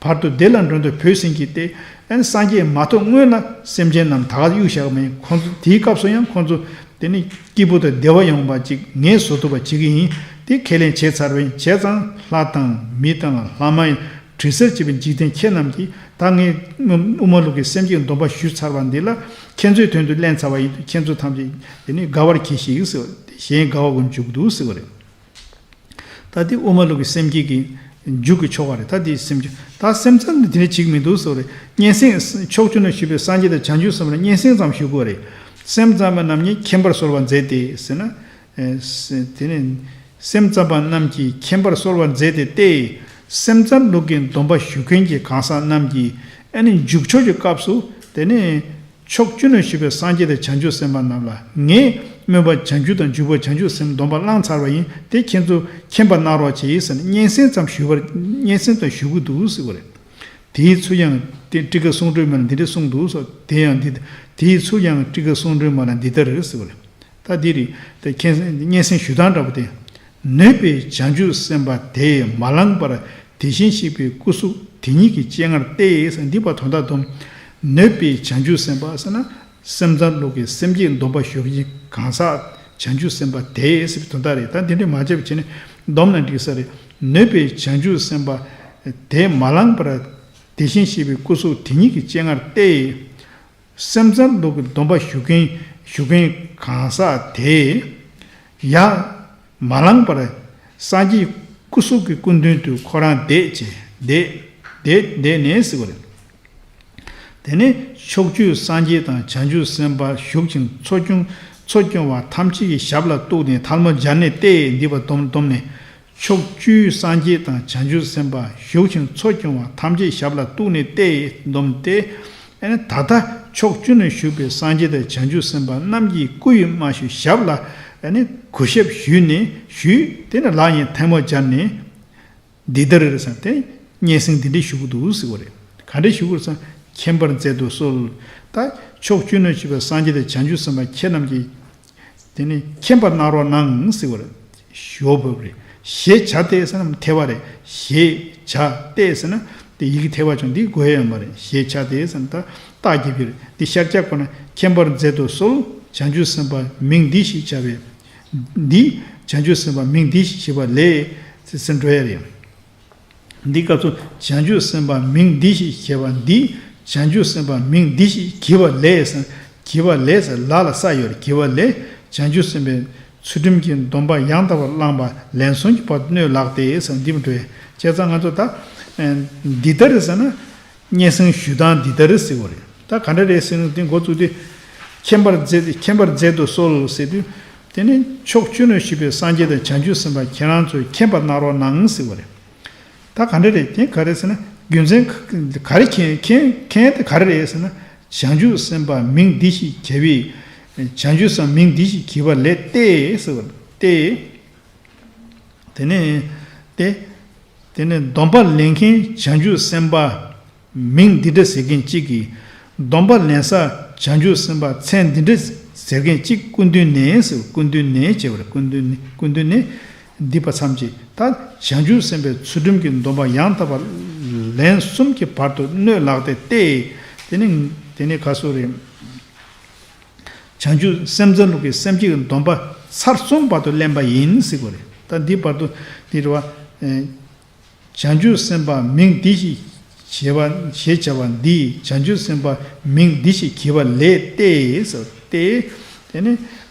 བར་དུ་བདེ་ལ་མགྲོན་དུ་བོས་ཟིན་གྱི་སྟེ། ཨ་ནི་སངས་རྒྱས་མ་ཐོབ་སྔོན་ལ་སེམས་ཅན་རྣམས་ད་ག་གཡུག་བཞག་མིན། ཁོང་ཚོ་དེའི་སྐབས་སུ་ཡང་ཁོང་ཚོ་དེ་ནི་སྐྱིད་པོ་དང་བདེ་བ་ཡོང་བ་ཅིག་ངས་བཟོ་ཐུབ་པ་བྱེད་ཀྱི་ཡིན། དེ་ཁས་ལེན་བྱས་ཚར་བ་ཡིན། བྱས་ཙང་ལྷ་དང་མི་དང་ལྷ་མ་ཡིན་དྲི་ཟར་བཅས་པའི་འཇིག་རྟེན་ཁྱེད་རྣམས་ཀྱིས་ད་ངས་དབུ་མ་ལུགས་ཀྱི་སེམས་བསྐྱེད་སྡོམ་པ་ཞུས་ཚར་བ་འདི་ལ་ཁྱེད་ཚོའི་དོན་དུ་ལེན་ཚར་བ་ཡིན་དུས། ཁྱེད་ཚོ་ཐམས་ཅད་དེ་ནི་དགའ་བར་གྱིས་ཤིག་ཟེར་བ། གཞན་དགའ་བ་སྒོམ་བཅུག་འདུག་ཟེར་བ་རེད། ད་འདི་དབུ་མ་ལུགས་ཀྱི་སེམས་བསྐྱེད་ཀྱི་མཇུག་གི་ཆོ་ག་རེད། ད་འདི་སེམས་བསྐྱེད་ད་སེམས་ཙམ་དེ་འདྲ་བྱེད་ཀྱི་མི་འདུག་ཟེར་བ་རེད། སྙན་སེང་། ཕྱོགས་བཅུ་ན་བཞུགས་པའི་སངས་རྒྱས་དང་བྱང་ཆུབ་སེམས་ལ་སྙན་སེང་ཙམ་ཞུ་དགོས་རེད། སེམས་ཙམ་པ་རྣམས་ནི་མཁྱེན་པར་གསོལ་བ་མཛད་དེ་ཟེར་ན། ཨེ། དེ་ནི་སེམས་ཙམ་པ་རྣམས་ཀྱིས་མཁྱེན་པར་གསོལ་བ་མཛད་དེ་སྟེ། སེམས་ཙམ་ལུགས་ཀྱི་སྡོམ་པ་ཞུ་མཁན་གྱི་གང་ཟག་རྣམས་ཀྱིས་ཨ་ནི་མཇུག་ཆོག་གི་སྐབས་སུ་དེ་ནི། ཕྱོགས་བཅུ་ན་བཞུགས་པའི་སངས་རྒྱས་དང་བྱང་ཆུབ་སེམས་དཔའ་རྣམས་ལ་ངས་སྨོན་པ་བྱང་ཆུབ་དང་འཇུག་པ་བྱང་ཆུབ་སེམས་སྡོམ་པ་བླངས་ཚར་བ་ཡིན། དེ་ཁྱེད་ཚོ་མཁྱེན་པ་གནང་རོགས་བྱེད་ཟེར་ནས་སྙན་སེང་ཙམ་ཞུ་བར། སྙན་སེང་ཙམ་ཞུ་གི་འདུག་ཟེར་བ་རེད། དེའི་ཚུལ་ཡང་དེ་ཊཱི་ཀ་གསུང་སྒྲོན་མ་ལ་འདི་འདྲ་གསུངས་འདུག་ཟེར། དེ་ཡང་འདི། དེའི་ཚུལ་ཡང་ཊཱི་ཀ་གསུང་སྒྲོན་མ་ལ་འདི་ལྟར་ཟེར་བ་རེད། ད་འདི་རེད། དེ་མཁྱེན་སེང་སྙན་སེང་ཞུ་སྟངས་འདྲ་པོ་དེ། ནོད་པའི་བྱང་ཆུབ་སེམས་དཔའ་དེས་མ་ལངས་པར་དེ་བཞིན་གཤེགས་པའི་སྐུ་གཟུགས་དེ་ཉིད་ཀྱི་སྤྱན་སྔར་ཏེ་ཟེར། འདི་པ་དོན་དག་སྡོམ། ནོད་པའི་བྱང་ཆུབ་སེམས་དཔའ་ཟེར་ན། སེམས་ཙམ་ལུགས་ཀྱི་སེམས་བསྐྱེད་སྡོམ་པ་ཞུ་མཁན་གང་ཟག་བྱང་ཆུབ་སེམས་དཔའ་དེས་ཟེར་བའི་དོན་དག་རེད། ད་འདི་འདྲ་མ་བྱས་པ་བྱས་ནས་སྡོམ་ན་འགྲིག་ས་རེད། ནོད་པའི་བྱང་ཆུབ་སེམས་དཔའ་དེས་མ་ལངས་པར་དེ་བཞིན་གཤེགས་པའི་སྐུ་གཟུགས་དེ་ཉིད་ཀྱི་སྤྱན་སྔར་ཏེ། སེམས་ཙམ་ལུགས་ཀྱི་སྡོམ་པ་ཞུ་མཁན་ཞུ་མཁན་གང་ཟག་དེས་ཡང་མ་ལངས་པར་སངས་རྒྱས་སྐུ་གཟུགས་ཀྱི་སྐུ་མདུན་དུ་ཁོ་རང་བསྡད་ཅེས་བསྡད་བསྡད་བསྡད་ནས་ཟེར་བ་རེད། དེ་ནས་ཕྱོགས་བཅུའི་སངས་རྒྱས་དང་བྱང་ཆུབ་སེམས་དཔའ་བཞུགས་ཤིང་འཚོ་སྐྱོང་འཚོ་སྐྱོང་བ་ཐམས་ཅད་ཀྱི་ཞབས་ལ་གཏུགས་ནས་ཐལ་མོ་སྦྱར་ནས་ཏེ་འདི་པ་སྡོམ་སྡོམ་ནས། ཕྱོགས་བཅུའི་སངས་རྒྱས་དང་བྱང་ཆུབ་སེམས་དཔའ་བཞུགས་ཤིང་འཚོ་སྐྱོང་བ་ཐམས་ཅད་ཞབས་ལ་གཏུགས་ནས་ཏེ་སྡོམ་སྟེ། ཨ་ནི་ད་ལྟ་ཕྱོགས་བཅུ་ན་བཞུགས་པའི་སངས་རྒྱས་དང་བྱང་ཆུབ་སེམས་དཔའ་རྣམས་ཀྱི་སྐུ་ཡི་རྨང་ཞུ་ཞབས་ལ་ཨ་ནི་གུས་ཞབས་ཞུས་ནས་ཞུས། དེ་ནས་ལག་གཉིས་ཐལ་མོ་སྦྱར་ནས་འདི་ལྟར་ཟེར་ཏེ་སྙན་སེང་འདི་འདྲ་ཞུ་གི་འདུག་ཟེར་བ་རེད། ག་འདྲ་ཞུ་གི་རེད་ཟེར་ན། མཁྱེན་པར་མཛད་དུ་གསོལ། ད་ཕྱོགས་བཅུ་ན་བཞུགས་པའི་སངས་རྒྱས་དང་བྱང་ཆུབ་སེམས་དཔའ་ཁྱེད་རྣམས་ཀྱིས། དེ་ནི་མཁྱེན་པར་གནང་རོགས་གནང་ཟེར་བར་ཞུ་བ་བབས་རེད། ཞེས་བྱ་སྟེ་ཟེར་ན་ཐལ་བ་རེད། ཞེས་བྱ་སྟེ་ཟེར་ན་དེ་ཡི་གེ་ཐལ་བ་བྱུང་། འདི་དགོས་ཡ་ཡོད་མ་རེད། ཞེས་བྱ་སྟེ་ཟེར་ན་ད་རྟགས་རྒྱབ་ཀྱི་རེད། འདི་ཤར་རྒྱག་དགོས་ན། མཁྱེན་པར་མཛད་དུ་གསོལ། བྱང་ཆུབ་སེམས་དཔའ་མིང་འདི་ཞེས་བྱ་བའི། འདི་བྱང་ཆུབ་སེམས་དཔའ་མིང་འདི་ཞེས་བྱ་བ་ལས་ཟེར་འགྲོ་ཡ་རེད། འདི་སྐབས་སུ་བྱང་ཆུབ་སེམས་དཔའ་མིང་འདི་ཞེས་བྱ་བ་འདི། བྱང་ཆུབ་སེམས་དཔའ་མིང་འདི་ཞེས་བགྱི་བ་ལས་ཟེར། བགྱི་བ་ལས་ཟེར་ལ་ལ་ས་ཡོད་རེད། བགྱི་བ་ལས་བྱང་ཆུབ་སེམས་དཔའི་ཚུལ་ཁྲིམས་ཀྱི་སྡོམ་པ་ཡང་དག་པར་བླངས་པ་ལན་གསུམ་གྱི་བར་དུ་གནོད་ལགས་ཏེ་ཟེར་འདི་མ་འགྲོ་བས། བྱས་ཙང་ང་ཚོ་ད་འདི་ལྟར་ཟེར་ན། སྙན་སེང་ཞུ་སྟངས་འདི་ལྟར་ཟེར་བ་རེད། ད་ག་འདྲ་རེད་ཟེར་ན། དེ་འགོ་བཙུགས་ཏེ། མཁྱེན་པར་མཛད། མཁྱེན་པར་མཛད་དུ་གསོལ་ཟེར་དུས། དེ་ནི་ཕྱོགས་བཅུ་ན་བཞུགས་པའི་སངས་རྒྱས་དང་བྱང་ཆུབ་སེམས་དཔའ་ཁྱེད་རང་ཚོས་མཁྱེན་པ་གནང་རོགས་གནང་ཟེར་བ་རེད། ད་ག་འདྲ་རེད། དེ་ག་རེ་ཟེར་ན། རྒྱུ་མཚན་ག་རེ་མཁྱེན་མཁྱེན་མཁྱེན་དེ་ག་རེ་རེད་ཟེར་ན། བྱང་ཆུབ་སེམས་དཔའ་མིང་འདི་ཞེས་བྱ་བའི། བྱང་ཆུབ་སེམས་མིང་འདི་ཞེས་བགྱི་བ་ལས་ཏེ་ཟེར་བ་ཏེ། དེ་ནས་ཏེ། དེ་ནས་སྡོམ་པ་ལེན་མཁན་བྱང་ཆུབ་སེམས་དཔའ་མིང་འདི་འདྲ་ཟེར་མཁན་གཅིག་གིས། སྡོམ་པ་ལེན་ས་བྱང་ཆུབ་སེམས་དཔའ་མཚན་འདི་འདྲ་ཟེར་མཁན་གཅིག་སྐུ་མདུན་ནས་ཟེར། སྐུ་མདུན་ནས་བྱས་པ་རེད། སྐུ་མདུན་ནས། སྐུ་མདུན་ནས་འདི་པ་ཐམས་ཅད་ད་བྱང་ཆུབ་སེམས་དཔའི་ཚུལ་ཁྲིམས་ཀྱི་སྡོམ་པ་ཡང་དག་པ་ལན་གསུམ་གྱི་བར་དུ་གནོད་ལགས་ཏེ་སྟེ། དེ་ནི་དེ་ནི་ག་སོ་རེད། བྱང་ཆུབ་སེམས་ཙམ་ལུགས་ཀྱི་སེམས་བསྐྱེད་ཀྱི་སྡོམ་པ་ཚར་གསུམ་བར་དུ་ལེན་པ་ཡིན་ཟེར་གོ་རེད། ད་འདི་བར་དུ་འདི་རེད་བ། བྱང་ཆུབ་སེམས་དཔའ་མིང་འདི་ཞེས་བྱ་བ་ཞེས་བྱ་བ་འདིས་བྱང་ཆུབ་སེམས་དཔའ་མིང་འདི་ཞེས་བགྱི་བ་ལས་ཏེ་ཟེར་ཏེ། དེ་ནི་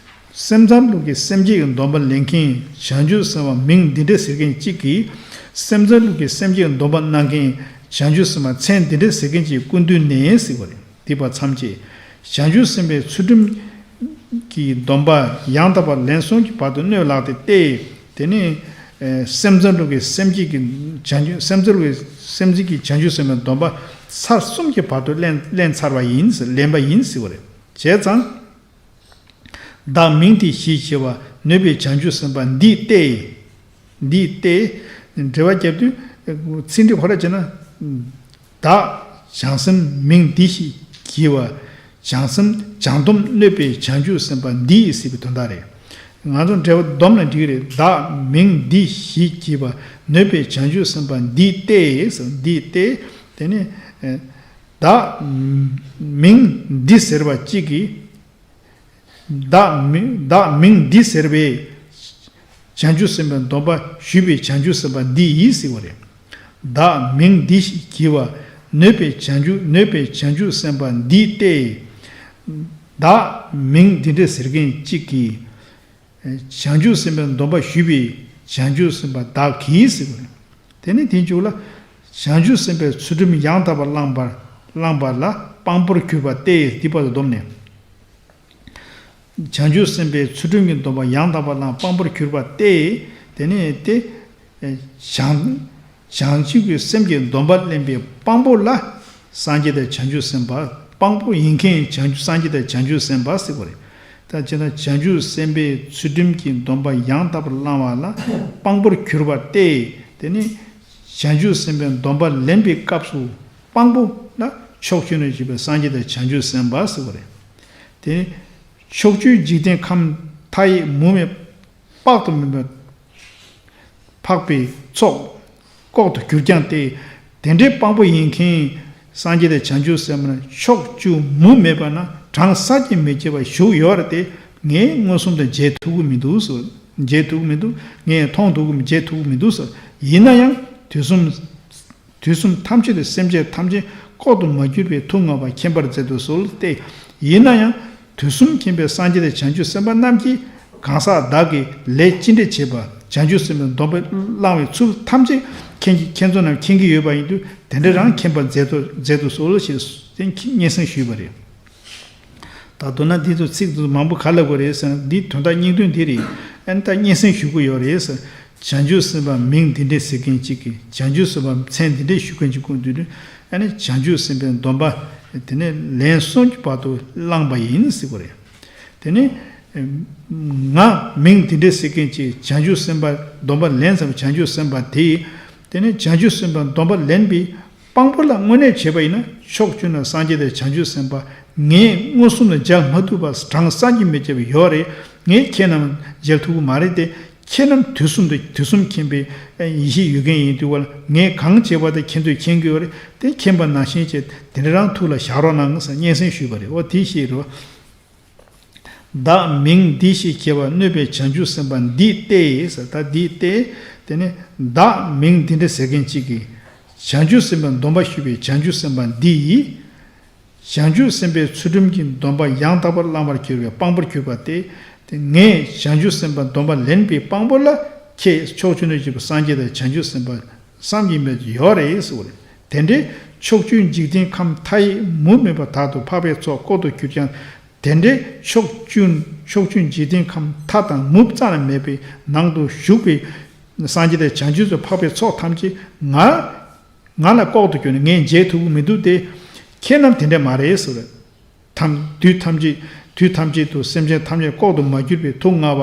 སེམས་ཙམ་ལུགས་ཀྱི་སེམས་བསྐྱེད་ཀྱི་སྡོམ་པ་ལེན་མཁན་བྱང་ཆུབ་སེམས་དཔའ་མིང་འདི་འདྲ་ཟེར་མཁན་གཅིག་གིས། སེམས་ཙམ་ལུགས་ཀྱི་སེམས་བསྐྱེད་ཀྱི་སྡོམ་པ་གནང་མཁན་བྱང་ཆུབ་སེམས་དཔའ་མཚན་འདི་འདྲ་ཟེར་མཁན་གཅིག་སྐུ་མདུན་ནས་ཟེར་བ་རེད། འདི་པ་ཐམས་ཅད་བྱང་ཆུབ་སེམས་དཔའི་ཚུལ་ཁྲིམས་ཀྱི་སྡོམ་པ་ཡང་དག་པ་ལན་གསུམ་གྱི་བར་དུ་གནོད་ལགས་ཏེ་སྟེ། དེ་ནི་སེམས་ཙམ་ལུགས་ཀྱི་སེམས་བསྐྱེད་ཀྱི་བྱང་ཆུབ་སེམས་ཙམ་ལུགས་ཀྱི་སེམས་བསྐྱེད་ཀྱི་བྱང་ཆུབ་སེམས་དཔའི་སྡོམ་པ་ཚར་གསུམ་གྱི་བར་དུ་ལེན་ལེན་ཚར་བ་ཡིན་ཟེར། ལེན་པ་ཡིན་ཟེར་བ་རེད། བྱས་ཙང་། བདག་མིང་འདི་ཞེས་བྱ་བ་ནོད་པའི་བྱང་ཆུབ་སེམས་དཔའ་འདི་སྟེ། འདི་སྟེ། འགྲེལ་པ་བརྒྱབ་དུས་ཚིག་འགྲེལ་ཕར་བྱས་ན། བདག་བྱང་སེམས་མིང་འདི་ཞེས་བགྱི་བ། བྱང་སེམས་བྱང་སྡོམ་གནོད་པའི་བྱང་ཆུབ་སེམས་དཔའ་འདི་ཡིས་ཟེར་བའི་དོན་དག་རེད། ང་ཚོ་འགྲེལ་པ་སྡོམ་ན་འགྲིག་གི་རེད། བདག་མིང་འདི་ཞེས་བགྱི་བ་ནོད་པའི་བྱང་ཆུབ་སེམས་དཔའ་འདི་སྟེ། འདི་སྟེ། དེ་ནི་བདག་མིང་འདི་ཟེར་བ་གཅིག་གིས། བདག་མི་བདག་མིང་འདི་ཟེར་བའི། བྱང་ཆུབ་སེམས་དཔའི་སྡོམ་པ་ཞུས་པའི་བྱང་ཆུབ་སེམས་དཔའ་འདི་ཡིས་ཟེར་བ་རེད། བདག་མིང་འདི་ཞེས་བགྱི་བ་ནོད་པའི་བྱང་ཆུབ་ནོད་པའི་བྱང་ཆུབ་སེམས་དཔའ་འདི་སྟེ། བདག་མིང་འདི་འདྲ་ཟེར་མཁན་གཅིག་གིས། བྱང་ཆུབ་སེམས་དཔའི་སྡོམ་པ་ཞུས་པའི་བྱང་ཆུབ་སེམས་དཔའ་བདག་གིས་ཟེར་བ་རེད། དེ་ནི་དེའི་མཇུག་ལ། བྱང་ཆུབ་སེམས་དཔའི་ཚུལ་ཁྲིམས་ཡང་དག་པར་བླངས་པར་བླངས་པ་ལ་དཔང་པོར་གྱུར་པ་སྟེ། འདི་བར་དུ་བསྡོམས་ནས། བྱང་ཆུབ་སེམས་དཔའི་ཚུལ་ཁྲིམས་ཀྱི་སྡོམ་པ་ཡང་དག་པར་བླངས་དཔང་པོར་གྱུར་པ་སྟེ། དེ་ནས་ཏེ། བྱང་། བྱང་ཆུབ་ཀྱི་སེམས་ཀྱི་སྡོམ་པ་ལེན་པའི་དཔང་པོ་ལ། སངས་རྒྱས་དང་བྱང་ཆུབ་སེམས་དཔའ། དཔང་པོ་ཡིན་མཁན་བྱང་ཆུབ་སངས་རྒྱས་དང་བྱང་ཆུབ་སེམས་དཔའ་ཟེར་བ་རེད། ད་བྱས་ན་བྱང་ཆུབ་སེམས་དཔའི་ཚུལ་ཁྲིམས་ཀྱི་སྡོམ་པ་ཡང་དག་པར་བླང་བ་ལ་དཔང་པོར་གྱུར་པ་སྟེ། དེ་ནི། བྱང་ཆུབ་སེམས་དཔའི་སྡོམ་པ་ལེན་པའི་སྐབས་སུ་དཔང་པོ་ལ་ཕྱོགས་བཅུ་ན་བཞུགས་པའི་སངས་རྒྱས་དང་བྱང་ཆུབ་སེམས་དཔའ་ཟེར་བ་རེད། དེ་ནི། ཕྱོགས་བཅུའི་འཇིག་རྟེན་ཁམས་མཐའ་ཡས་མུ་མེད་དཔག་ཏུ་མེད་པ། འཕགས་པའི་ཚོགས་ལྐོག་ཏུ་གྱུར་ཀྱང་སྟེ། དེ་འདྲའི་དཔང་པོ་ཡིན་མཁན་སངས་རྒྱས་དང་བྱང་ཆུབ་སེམས་དཔའ་ཕྱོགས་བཅུ་མུ་མེད་པ་ན་གྲངས་བསམ་གྱིས་མི་ཁྱབ་པ་བཞུགས་ཡོད་རེད་དེ། ངས་མངོན་སུམ་དུ་མཇལ་ཐུབ་ཀྱི་མི་འདུག་ཟེར། མཇལ་ཐུབ་ཀྱི་མི་འདུག་ངས་མཐོང་ཐུབ་ཀྱི་མཇལ་ཐུབ་ཀྱི་མི་འདུག་ཟེར། ཡིན་ན་ཡང་དུས་གསུམ། དུས་གསུམ་ཐམས་ཅད་དུ་སེམས་ཅན་ཐམས་ཅད་ལྐོག་ཏུ་མ་གྱུར་པའི་ཐུགས་མངའ་བ་མཁྱེན་པར་མཛད་དུ་གསོལ་ཏེ། ཡིན་ན་ཡང་དུས་གསུམ་མཁྱེན་པའི་སངས་རྒྱས་དང་བྱང་ཆུབ་སེམས་དཔའ་རྣམས་ཀྱིས་གང་ཟག་བདག་གིས་ལས་ཅི་འདྲ་བྱེད་པ། བྱང་ཆུབ་སེམས་དཔའི་སྡོམ་པ་བླང་བའི་ཚུལ་ཐམས་ཅད་མཁྱེན་གྱི་ཁྱེད་ཚོ་རྣམས་མཁྱེན་གྱི་ཡོད་པ་ཡིན་དུས། དེ་འདྲ་རང་མཁྱེན་པར་མཛད་དུ་མཛད་དུ་གསོལ་ཞེས་སྙན་སེང་ཞུས་པ་རེད། ད་མདོར་ན་འདི་ཚོ་ཚིག་ཚོ་མང་པོ་ག་ལབ་དགོས་རེད་ཟེར་ན། འདི་དོན་དག་སྙིང་དོན་འདི་རེད། ཨ་ནི་ད་སྙན་སེང་ཞུ་དགོས་ཡོད་རེད་ཟེར། བྱང་ཆུབ་སེམས་དཔའ་མིང་འདི་འདྲ་ཟེར་མཁན་གཅིག་གིས། བྱང་ཆུབ་སེམས་དཔའ་མཚན་འདི་འདྲ་ཞུ་མཁན་གཅིག་སྐུ་མདུན་དུ། ཨ་ནི་བྱང་ཆུབ་སེམས་དཔའི་སྡོམ་པ་དེ་ནས་ལན་གསུམ་གྱི་བར་དུ་བླངས་པ་ཡིན་ཟེར་དགོས་རེད། དེ་ནས་ང་མིང་འདི་འདྲ་ཟེར་མཁན་གཅིག། བྱང་ཆུབ་སེམས་དཔའ་སྡོམ་པ་ལེན་ཙམ་བྱང་ཆུབ་སེམས་དཔའ་དེས། དེ་ནས་བྱང་ཆུབ་སེམས་དཔའི་སྡོམ་པ་ལེན་པའི་དཔང་པོ་ལ་དངོས་གནས་བྱས་པ་ཡིན་ན། ཕྱོགས་བཅུ་ན་སངས་རྒྱས་དང་བྱང་ཆུབ་སེམས་དཔའ་ངས་མངོན་སུམ་དུ་མཇལ་མ་ཐུབ་པ་གྲངས་བསམ་གྱིས་མི་ཁྱབ་པ་ཡོད་རེད། ངས་ཁྱེད་རྣམས་མཇལ་ཐུབ་ཀྱི་མ་རེད་དེ། ཁྱེད་རྣམས་དུས་གསུམ་དུ་དུས་གསུམ་མཁྱེན་པའི་ཡེ་ཤེས་ཡོད་མཁན་ཡིན་དུས་བ་ལ། ངས་གང་བྱས་པ་དེ་ཁྱེད་ཚོས་མཁྱེན་གྱི་ཡོད་རེད། དེ་མཁྱེན་པ་ནང་བཞིན་བྱས་དེ་འདྲ་རང་ཐུགས་ལ་བཞག་རོགས་གནང་ཟེར་སྙན་སེང་ཞུས་པ་རེད། འོ་དེ་ཤེས་རོགས། བདག་མིང་འདི་ཞེས་བྱ་བ་གནོད་པའི་བྱང་ཆུབ་སེམས་དཔའ་འདི་སྟེ་ཟེར། ད་འདི་སྟེ། དེ་ནས་བདག་མིང་འདི་འདྲ་ཟེར་མཁན་གཅིག་གིས་བྱང་ཆུབ་སེམས་དཔའི་སྡོམ་པ་ཞུས་པའི་བྱང་ཆུབ་སེམས་དཔའ་འདི་ཡིས། བྱང་ཆུབ་སེམས་དཔའི་ཚུལ་ཁྲིམས་ཀྱི་སྡོམ་པ་ཡང་དག་པར་བླང་བར་གྱུར་པའི་དཔང་པོར་གྱུར་པ་སྟེ། དེ་ངས་བྱང་ཆུབ་སེམས་དཔའི་སྡོམ་པ་ལེན་པའི་དཔང་པོ་ལ་ཁྱེད་ཕྱོགས་བཅུ་ན་བཞུགས་པའི་སངས་རྒྱས་དང་བྱང་ཆུབ་སེམས་དཔའ་བསམ་གྱིས་མི་ཁྱབ་ཡོད་རེད་ཟེར་བ་རེད། དེ་འདྲའི་ཕྱོགས་བཅུའི་འཇིག་རྟེན་ཁམས་མཐའ་ཡས་མུ་མེད་པ་དག་ཏུ་འཕགས་པའི་ཚོགས་ལྐོག་ཏུ་གྱུར་ཀྱང་། དེ་འདྲའི་ཕྱོགས་བཅུ་ཕྱོགས་བཅུའི་འཇིག་རྟེན་ཁམས་མཐའ་དང་མུ་རྩ་ལ་མེད་པའི་ནང་དུ་བཞུགས་པའི་སངས་རྒྱས་དང་བྱང་ཆུབ་ཏུ་འཕགས་པའི་ཚོགས་ཐམས་ཅད་ང་ང་ལ་ལྐོག་ཏུ་གྱུར་ནས་ངས་མཇལ་ཐུབ་ཀྱི་མི་འདུག་སྟེ། ཁྱེད་རྣམས་དེ་འདྲ་མ་རེད་ཟེར། ཐམས་དུས་ཐམས་ཅད་དུས་ཐམས་ཅད་དུ་སེམས་ཅན་ཐམས་ཅད་ལྐོག་ཏུ་མ་གྱུར་པའི་ཐུགས་མངའ་བ་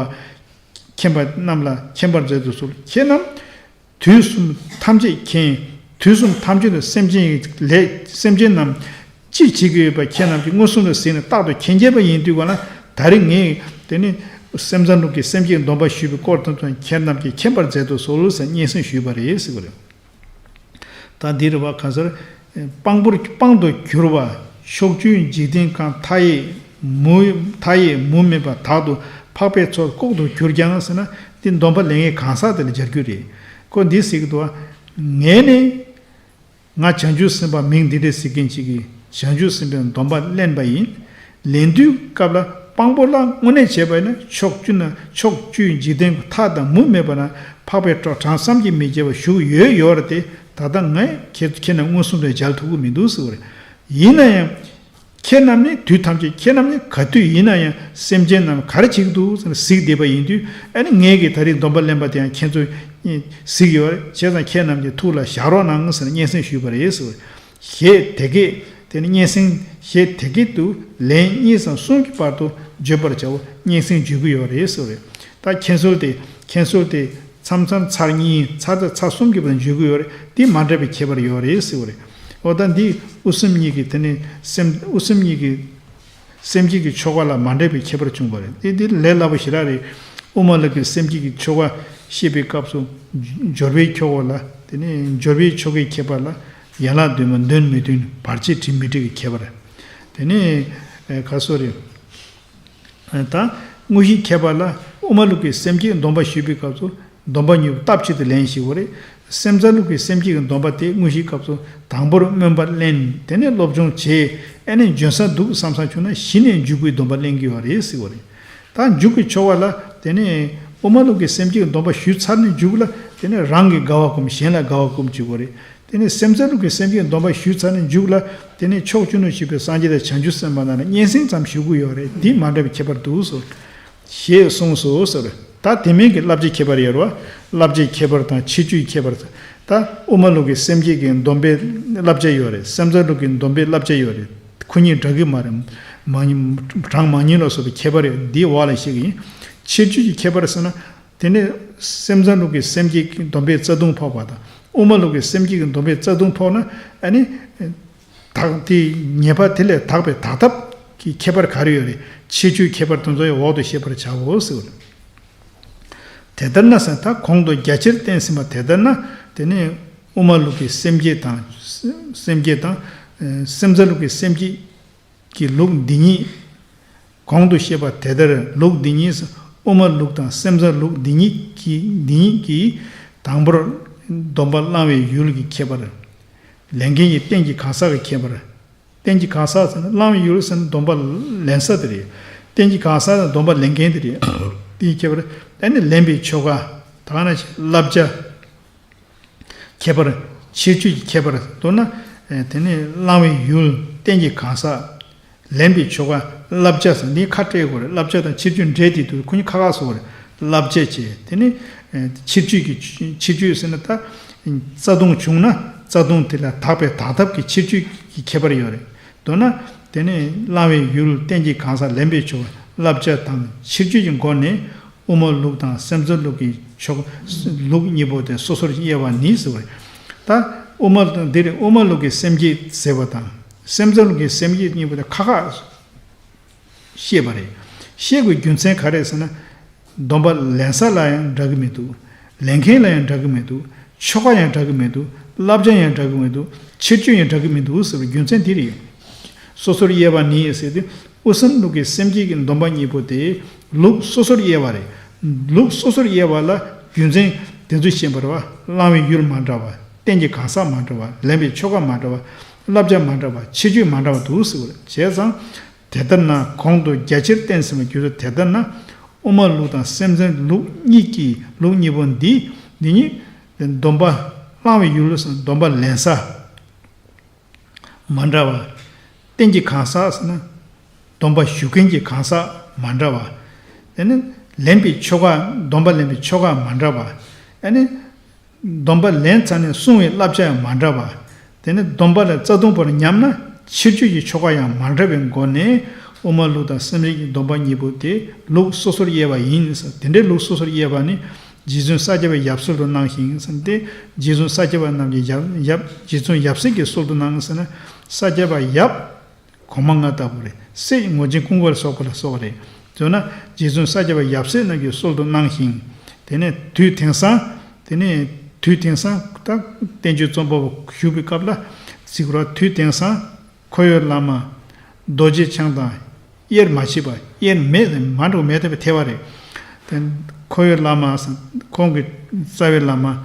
མཁྱེན་པ་རྣམས་ལ་མཁྱེན་པར་མཛད་དུ་གསོལ། ཁྱེད་རྣམས་དུས་གསུམ་ཐམས་ཅད་མཁྱེན། དུས་གསུམ་ཐམས་ཅད་དུ་སེམས་ཅན་ཡི་ལས་སེམས་ཅན་རྣམས་ཅི་བྱེད་ཀྱི་ཡོད་པ་ཁྱེད་རྣམས་ཀྱིས་མངོན་སུམ་དུ་གཟིགས་ནས་རྟག་ཏུ་མཁྱེན་གྱི་པ་ཡིན་དུས་ག་ལ། ད་རེས་ངས་དེ་ནི་སེམས་ཙམ་ལུགས་ཀྱི་སེམས་བསྐྱེད་སྡོམ་པ་ཞུས་པའི་སྐོར་དེ་ཚོ་ཁྱེད་རྣམས་ཀྱིས་མཁྱེན་པར་མཛད་དུ་གསོལ་ཟེར་སྙན་སེང་ཞུས་པ་རེད་ཟེར་བ་རེད། ད་འདི་རེད་བ། གང་ཟེར། དཔང་པོར་དཔང་དུ་གྱུར་པ། ཕྱོགས་བཅུའི་འཇིག་རྟེན་ཁམས་མཐའ་ཡས་མུ་མཐའ་ཡས་མུ་མེད་པ་དག་ཏུ་འཕགས་པའི་ཚོགས་ལྐོག་ཏུ་གྱུར་ཀྱང་ཟེར་ན། འདི་སྡོམ་པ་ལེན་མཁན་གང་ཟག་དེ་ལ་སྦྱར་རྒྱུ་རེད། ཁོ་འདི་ཟེར་གྱི་འདུག་བ། ངས་ནི། ང་བྱང་ཆུབ་སེམས་དཔའ་མིང་འདི་འདྲ་ཟེར་མཁན་ཅིག་གིས་བྱང་ཆུབ་སེམས་དཔའི་སྡོམ་པ་ལེན་པ་ཡིན། ལེན་དུས་སྐབས་ལ་དཔང་པོ་ལ་དངོས་གནས་བྱས་པ་ཡིན་ན་ཕྱོགས་བཅུ་ན་ཕྱོགས་བཅུའི་འཇིག་རྟེན་མཐའ་དང་མུ་མེད་པ་ན་འཕགས་པའི་གྲོགས་གྲངས་བསམ་གྱིས་མི་ཁྱབ་པ་བཞུགས་ཡོད་ཡོད་རེད་དེ། ད་ལྟ་ངས་ཁྱེད་ཁྱེད་རྣམས་མངོན་སུམ་དུ་མཇལ་ཐུབ་ཀྱི་མི་འདུག་ཟེར་བ་རེད། ཡིན་ན་ཡང་། ཁྱེད་རྣམས་ནི་དུས་ཐམས་ཅད་ཁྱེད་རྣམས་ནི་ག་དུས་ཡིན་ན་ཡང་སེམས་ཅན་རྣམས་ག་རེ་བྱེད་ཀྱི་འདུག་ཟེར་ནས་གཟིགས་བསྡད་པ་ཡིན་དུས། ཨ་ནི་ངས་ཀྱིས་ད་རེས་སྡོམ་པ་ལེན་པ་དེ་ཡང་ཁྱེད་ཚོས་གཟིགས་ཡོད་རེད། བྱས་ཙང་ཁྱེད་རྣམས་ཀྱི་ཐུགས་ལ་བཞག་རོགས་གནང་ཟེར་ནས་སྙན་སེང་ཞུས་པ་རེད་ཟེར་བ་རེད། ཞེས་དེ་སྐད་དེ་ནི་སྙན་སེང་ཞེས་དེ་སྐད་དུ་ལན་གཉིས་སམ་གསུམ་གྱི་བར་དུ་བརྗོད་པར་བྱའོ། སྙན་སེང་བརྗོད་ཀྱི་ཡོད་རེད་ཟེར་བ་རེད། ད་མཁྱེན་གསོལ་དེ་མཁྱེན་གསོལ་དེ་མཚམས་མཚམས་ཚར་གཉིས་ཚར་དང་ཚར་གསུམ་གྱི་བར་བརྗོད་ཀྱི་ཡོད་རེད། དེ་མ་འདྲ་བའི་ཁྱད་པར་ཡོད་རེད་ཟེར་བ་རེད། འོ་ད་འདི་དབུ་སེམས་གཉིས་ཀྱི་དེ་ནི་སེམས་དབུ་སེམས་གཉིས་ཀྱི་སེམས་བསྐྱེད་ཀྱི་ཆོ་ག་ལ་མ་འདྲ་བའི་ཁྱད་པར་བྱུང་བ་རེད། དེ་འདི་ལས་སླ་པོ་ཞེ་དྲག་རེད། དབུ་མ་ལུགས་ཀྱི་སེམས་བསྐྱེད་ཀྱི་ཆོ་ག་བཤད་པའི་སྐབས་སུ་སྦྱོར་བའི་ཆོ་ག་ལ། དེ་ནི་སྦྱོར་བའི་ཆོ་གའི་ཁྱད་པར་ལ། ཡན་ལག་འདོན་མ་འདོན་མི་འདོན་བར་ཆད་བྱེད་མི་བྱེད་ཀྱི་ཁྱད་པར། དེ་ནི་ཨེ་ག་སོ་རེད། ད་དངོས་གཞིའི་ཁྱད་པར་ལ་དབུ་མ་ལུགས་ཀྱི་སེམས་བསྐྱེད་སྡོམ་པ་ཞུས་པའི་སྐབས་སུ་སྡོམ་པ་མཉམ་པོ་སྟབས་གཅིག་ཏུ་ལེན་ཞེས་པ་རེད། སེམས་ཙམ་ལུགས་ཀྱི་སེམས་བསྐྱེད་ཀྱི་སྡོམ་པ་དེ་དངོས་གཞིའི་སྐབས་སུ་དང་པོར་སྨོན་པ་ལེན། དེ་ནས་སློབ་སྦྱོང་བྱས། ཨ་ནི་འཇོན་ས་འདུག་བསམ་ས་བྱུང་ན་གཞི་ནས་འཇུག་པའི་སྡོམ་པ་ལེན་གྱི་ཡོད་རེད་ཟེར་བ་རེད། ད་འཇུག་པའི་ཆོ་ག་ལ་དེ་ནས་དབུ་མ་ལུགས་ཀྱི་སེམས་བསྐྱེད་སྡོམ་པ་ཞུས་ཚར་ནས་འཇུག་ལ། དེ་ནས་རང་གིས་དགའ་བ་སྒོམ། གཞན་ལ་དགའ་བ་སྒོམ་བྱེད་དགོས་རེད། དེ་ནས་སེམས་ཙམ་ལུགས་ཀྱི་སེམས་བསྐྱེད་སྡོམ་པ་ཞུས་ཚར་ནས་འཇུག་ལ། དེ་ནས་ཕྱོགས་བཅུ་ན་བཞུགས་པའི་སངས་རྒྱས་དང་བྱང་ཆུབ་སེམས་དཔའ་རྣམས་ལ་སྙན་སེང་ཙམ་ཞུ་གི་ཡོད་རེད། འདི་མ་འདྲ་བའི་ཁྱད་པར་འདུག་ཟེར། ཞེས་གསུངས་སོ་ཟེར། ད་དེ་མིན་གྱི་བསླབ་བྱའི་ཁྱད་པར་ཡོད་རེད་བ། བསླབ་བྱའི་ཁྱད་པར་དང་ཕྱིར་བཅོས་ཀྱི་ཁྱད་པར། ད་དབུ་མ་ལུགས་ཀྱི་སེམས་བསྐྱེད་ཀྱི་སྡོམ་པའི་བསླབ་བྱ་ཡོད་རེད། སེམས་ཙམ་ལུགས་ཀྱི་སྡོམ་པའི་བསླབ་བྱ་ཡོད་རེད། ཁོ་གཉིས་འདྲ་གི་མ་རེད། མ་ཡིན་གྲངས་མ་ཡིན་ལ་སོགས་པའི་ཁྱད་པར་ཡོད། འདིའི་འོག་ལ་བཤད་ཀྱི་ཡིན། ཕྱིར་བཅོས་ཀྱི་ཁྱད་པར་ཟེར་ན། དེ་ནས་སེམས་ཙམ་ལུགས་ཀྱི་སེམས་བསྐྱེད་ཀྱི་སྡོམ་པས་རྩ་ལྟུང་ཕོག་པ་དང་། དབུ་མ་ལུགས་ཀྱི་སེམས་བསྐྱེད་ཀྱི་སྡོམ་པས་རྩ་ལྟུང་ཕོག་ན། ཨ་ནི་དག་དེའི་ཉེས་པ་དེ་ལས་དག་པའི་དག་ཐབས་ཀྱི་ཁྱད་པར་ག་རེ་ཡོད་རེད། ཕྱིར་བཅོས་ཁྱད་པར་དེ་ཚོ་ཡང་འོག་ཏུ་བཤད་པར་བྱའོ་ཟེར་བ་རེད། དེ་ལྟར་ན་ཟེར། ད་གོང་དུ་རྒྱ་ཆེར་བསྟན་ཟིན་པ་དེ་ལྟར་ན། དེ་ནས་དབུ་མ་ལུགས་ཀྱི་སེམས་བསྐྱེད་དང་། སེམས་བསྐྱེད་དང་། སེམས་ཙམ་ལུགས་ཀྱི་སེམས་བསྐྱེད་ཀྱི་ལུགས་འདི་ཉིད། གོང་དུ་བཤད་པ་དེ་ལྟར་ལུགས་འདི་ཉིད། དབུ་མ་ལུགས་དང་སེམས་ཙམ་ལུགས་འདི་ཉིད་ཀྱི་འདི་ཉིད་ཀྱིས་དང་པོར་སྡོམ་པ་བླང་བའི་ཡུལ་གྱི་ཁྱད་པར། ལེན་མཁན་གྱི་རྟེན་གྱི་གང་ཟག་གི་ཁྱད་པར། རྟེན་གྱི་གང་ཟག་ཟེར་ན་བླང་བའི་ཡུལ་ཟེར་ན་སྡོམ་པ་ལེན་ས་དེ་རེད། རྟེན་གྱི་གང་ཟག་ཟེར་ན་སྡོམ་པ་ལེན་མཁན་དེ་རེད། དེའི་ཁྱད་པར། ཨ་ནི་ལེན་པའི་ཆོ་ག། ད་ག་ནང་བཞིན་བསླབ་བྱ། ཁྱད་པར། ཕྱིར་བཅོས་ཀྱི་ཁྱད་པར། མདོར་ན། ཨེ་དེ་ནི་བླང་བའི་ཡུལ། རྟེན་གྱི་གང་ཟག། ལེན་པའི་ཆོ་ག། བསླབ་བྱ་ཟེར་འདི་ཁ་སྤྲད་དགོས་རེད། བསླབ་བྱ་དང་ཕྱིར་བཅོས་འདྲེས་ཏེ་དུས་ཁོ་གཉིས་ཁ་ཁ་སོ་རེད། བསླབ་བྱ་བྱས། དེ་ནི་ཨེ་ཕྱིར་བཅོས་ཀྱི་ཕྱིར་བཅོས་ཟེར་ན་ད་རྩ་ལྟུང་བྱུང་ན་རྩ་ལྟུང་དེ་ལ་དག་པའི་དག་ཐབས་ཀྱི་ཕྱིར་བཅོས་ཀྱི་ཁྱད་པར་ཡོད་རེད། མདོར་ན། དེ་ནི་བླང་བའི་ཡུལ། རྟེན་གྱི་གང་ཟག། ལེན་པའི་ཆོ་ག། བསླབ་བྱ་དང་ཕྱིར་བཅོས་ཀྱི་སྒོ་ནས། དབུ་མ་ལུགས་དང་སེམས་ཙམ་ལུགས་ཀྱི་ཕྱོགས་ལུགས་གཉིས་པོ་དེ་སོ་སོར་དབྱེ་བ་ནི་ཟེར་བ་རེད། ད་དབུ་མ་དང་འདིར་དབུ་མ་ལུགས་ཀྱི་སེམས་བསྐྱེད་ཟེར་བ་དང་སེམས་ཙམ་ལུགས་ཀྱི་སེམས་བསྐྱེད་གཉིས་པོ་དེ་ཁ་ཁ་བཤད་པ་རེད། བཤད་དགོས་རྒྱུ་མཚན་ག་རེ་ཟེར་ན། སྡོམ་པ་ལེན་ས་ལ་ཡང་འདྲ་གི་མི་འདུག་ལེན་མཁན་ལ་ཡང་འདྲ་གི་མི་འདུག་ཆོ་ག་ཡང་འདྲ་གི་མི་འདུག་བསླབ་བྱ་ཡང་འདྲ་གི་མི་འདུག་ཕྱིར་བཅོས་ཡང་འདྲ་གི་མི་འདུག་ཟེར་བའི་རྒྱུ་མཚན་དེ་རེད། སོ་སོར་དབྱེ་བ་ནི་ཟེར་དུས་དབུ་གསུམ་ལུགས་ཀྱི་སེམས་བསྐྱེད་ཀྱི་སྡོམ་པ་གཉིས་པོ་དེ་ལུགས་སོ་སོར་དབྱེ་བ་རེད། ལུགས་སོ་སོར་དབྱེ་བ་ལ་རྒྱུ་མཚན་དེ་ཚོ་ཤེས་པར་བ། བླང་བའི་ཡུལ་མ་འདྲ་བ། རྟེན་གྱི་གང་ཟག་མ་འདྲ་བ། ལེན་པའི་ཆོ་ག་མ་འདྲ་བ། བསླབ་བྱ་མ་འདྲ་བ། ཕྱིར་བཅོས་མ་འདྲ་བ་འདུག་ཟེར་བ་རེད། བྱས་ཙང་། དེ་ལྟར་ན་གོང་དུ་རྒྱ་ཆེར་བསྟན་ཟིན་པའི་རྒྱུ་མཚན་དེ་ལྟར་ན། དབུ་མ་ལུགས་དང་སེམས་ཙམ་ལུགས་གཉིས་ཀྱི་ལུགས་གཉིས་པོ་འདི། འདི་ཉིད་སྡོམ་པ་བླང་བའི་ཡུལ་སྡོམ་པ་ལེན་ས་མ་འདྲ་བ། རྟེན་གྱི་གང་ཟག་ཟེར་ན། སྡོམ་པ་ཞུ་མཁན་གྱི་གང་ཟག་མ་འདྲ་བ། དེ་ནི་ལེན་པའི་ཆོ་ག་སྡོམ་པ་ལེན་པའི་ཆོ་ག་མ་འདྲ་བ། ཨ་ནི། སྡོམ་པ་ལེན་ཚར་ནས་སྲུང་བའི་བསླབ་བྱ་ཡང་མ་འདྲ་བ། དེ་ནས་སྡོམ་པ་ལ་རྩ་ལྟུང་བར་ཉམས་ན་ཕྱིར་བཅོས་ཀྱི་ཆོ་ག་ཡང་མ་འདྲ་བའི་སྒོ་ནས་དབུ་མ་ལུགས་དང་སེམས་བསྐྱེད་ཀྱི་སྡོམ་པ་གཉིས་པོ་དེ་ལུགས་སོ་སོར་དབྱེ་བ་ཡིན་ཟེར། དེ་འདྲའི་ལུགས་སོ་སོར་དབྱེ་བ་ནི་རྗེ་བཙུན་ས་སྐྱ་པའི་ཡབ་སྲོལ་དུ་གནང་ཞིང་ཟེར་ཏེ། རྗེ་བཙུན་ས་སྐྱ་པ་རྣམས་ཀྱི་ཡབ་ཡབ་རྗེ་བཙུན་ཡབ་སྲས་ཀྱི་སྲོལ་དུ་གནང་ཟེར་ན། ས་སྐྱ་པ་ཡབ། གོང་མ་ལྔ་ལྟ་བུ་རེད། སྲས་ངོར་ཆེན་ཀུན་དགའ་ལ་སོགས་པ་ལ་སོགས་པ་རེད། མདོར་ན་རྗེ་བཙུན་ས་སྐྱ་པ་ཡབ་སྲས་རྣམས་ཀྱི་སྲོལ་དུ་གནང་ཞིང་། དེ་ནས་དུས་དེང་སང་། དེ་ནས་དུས་དེང་སང་ད་བསྟན་བཅོས་རྩོམ་པ་པོ་བཞུགས་པའི་སྐབས་ལ་གཟིགས་རོགས། དུས་དེང་སང་ཁོར་ཡུག་བླ་མ་རྡོ་རྗེ་འཆང་དང་དབྱེར་མ་མཆིས་པ། དབྱེར་མེད་མ་འགྲོ་མེད་ཐལ་བའི་ཐལ་བ་རེད། དེ་ཁོར་ཡུག་བླ་མ་ཁོང་གི་རྩ་བའི་བླ་མ།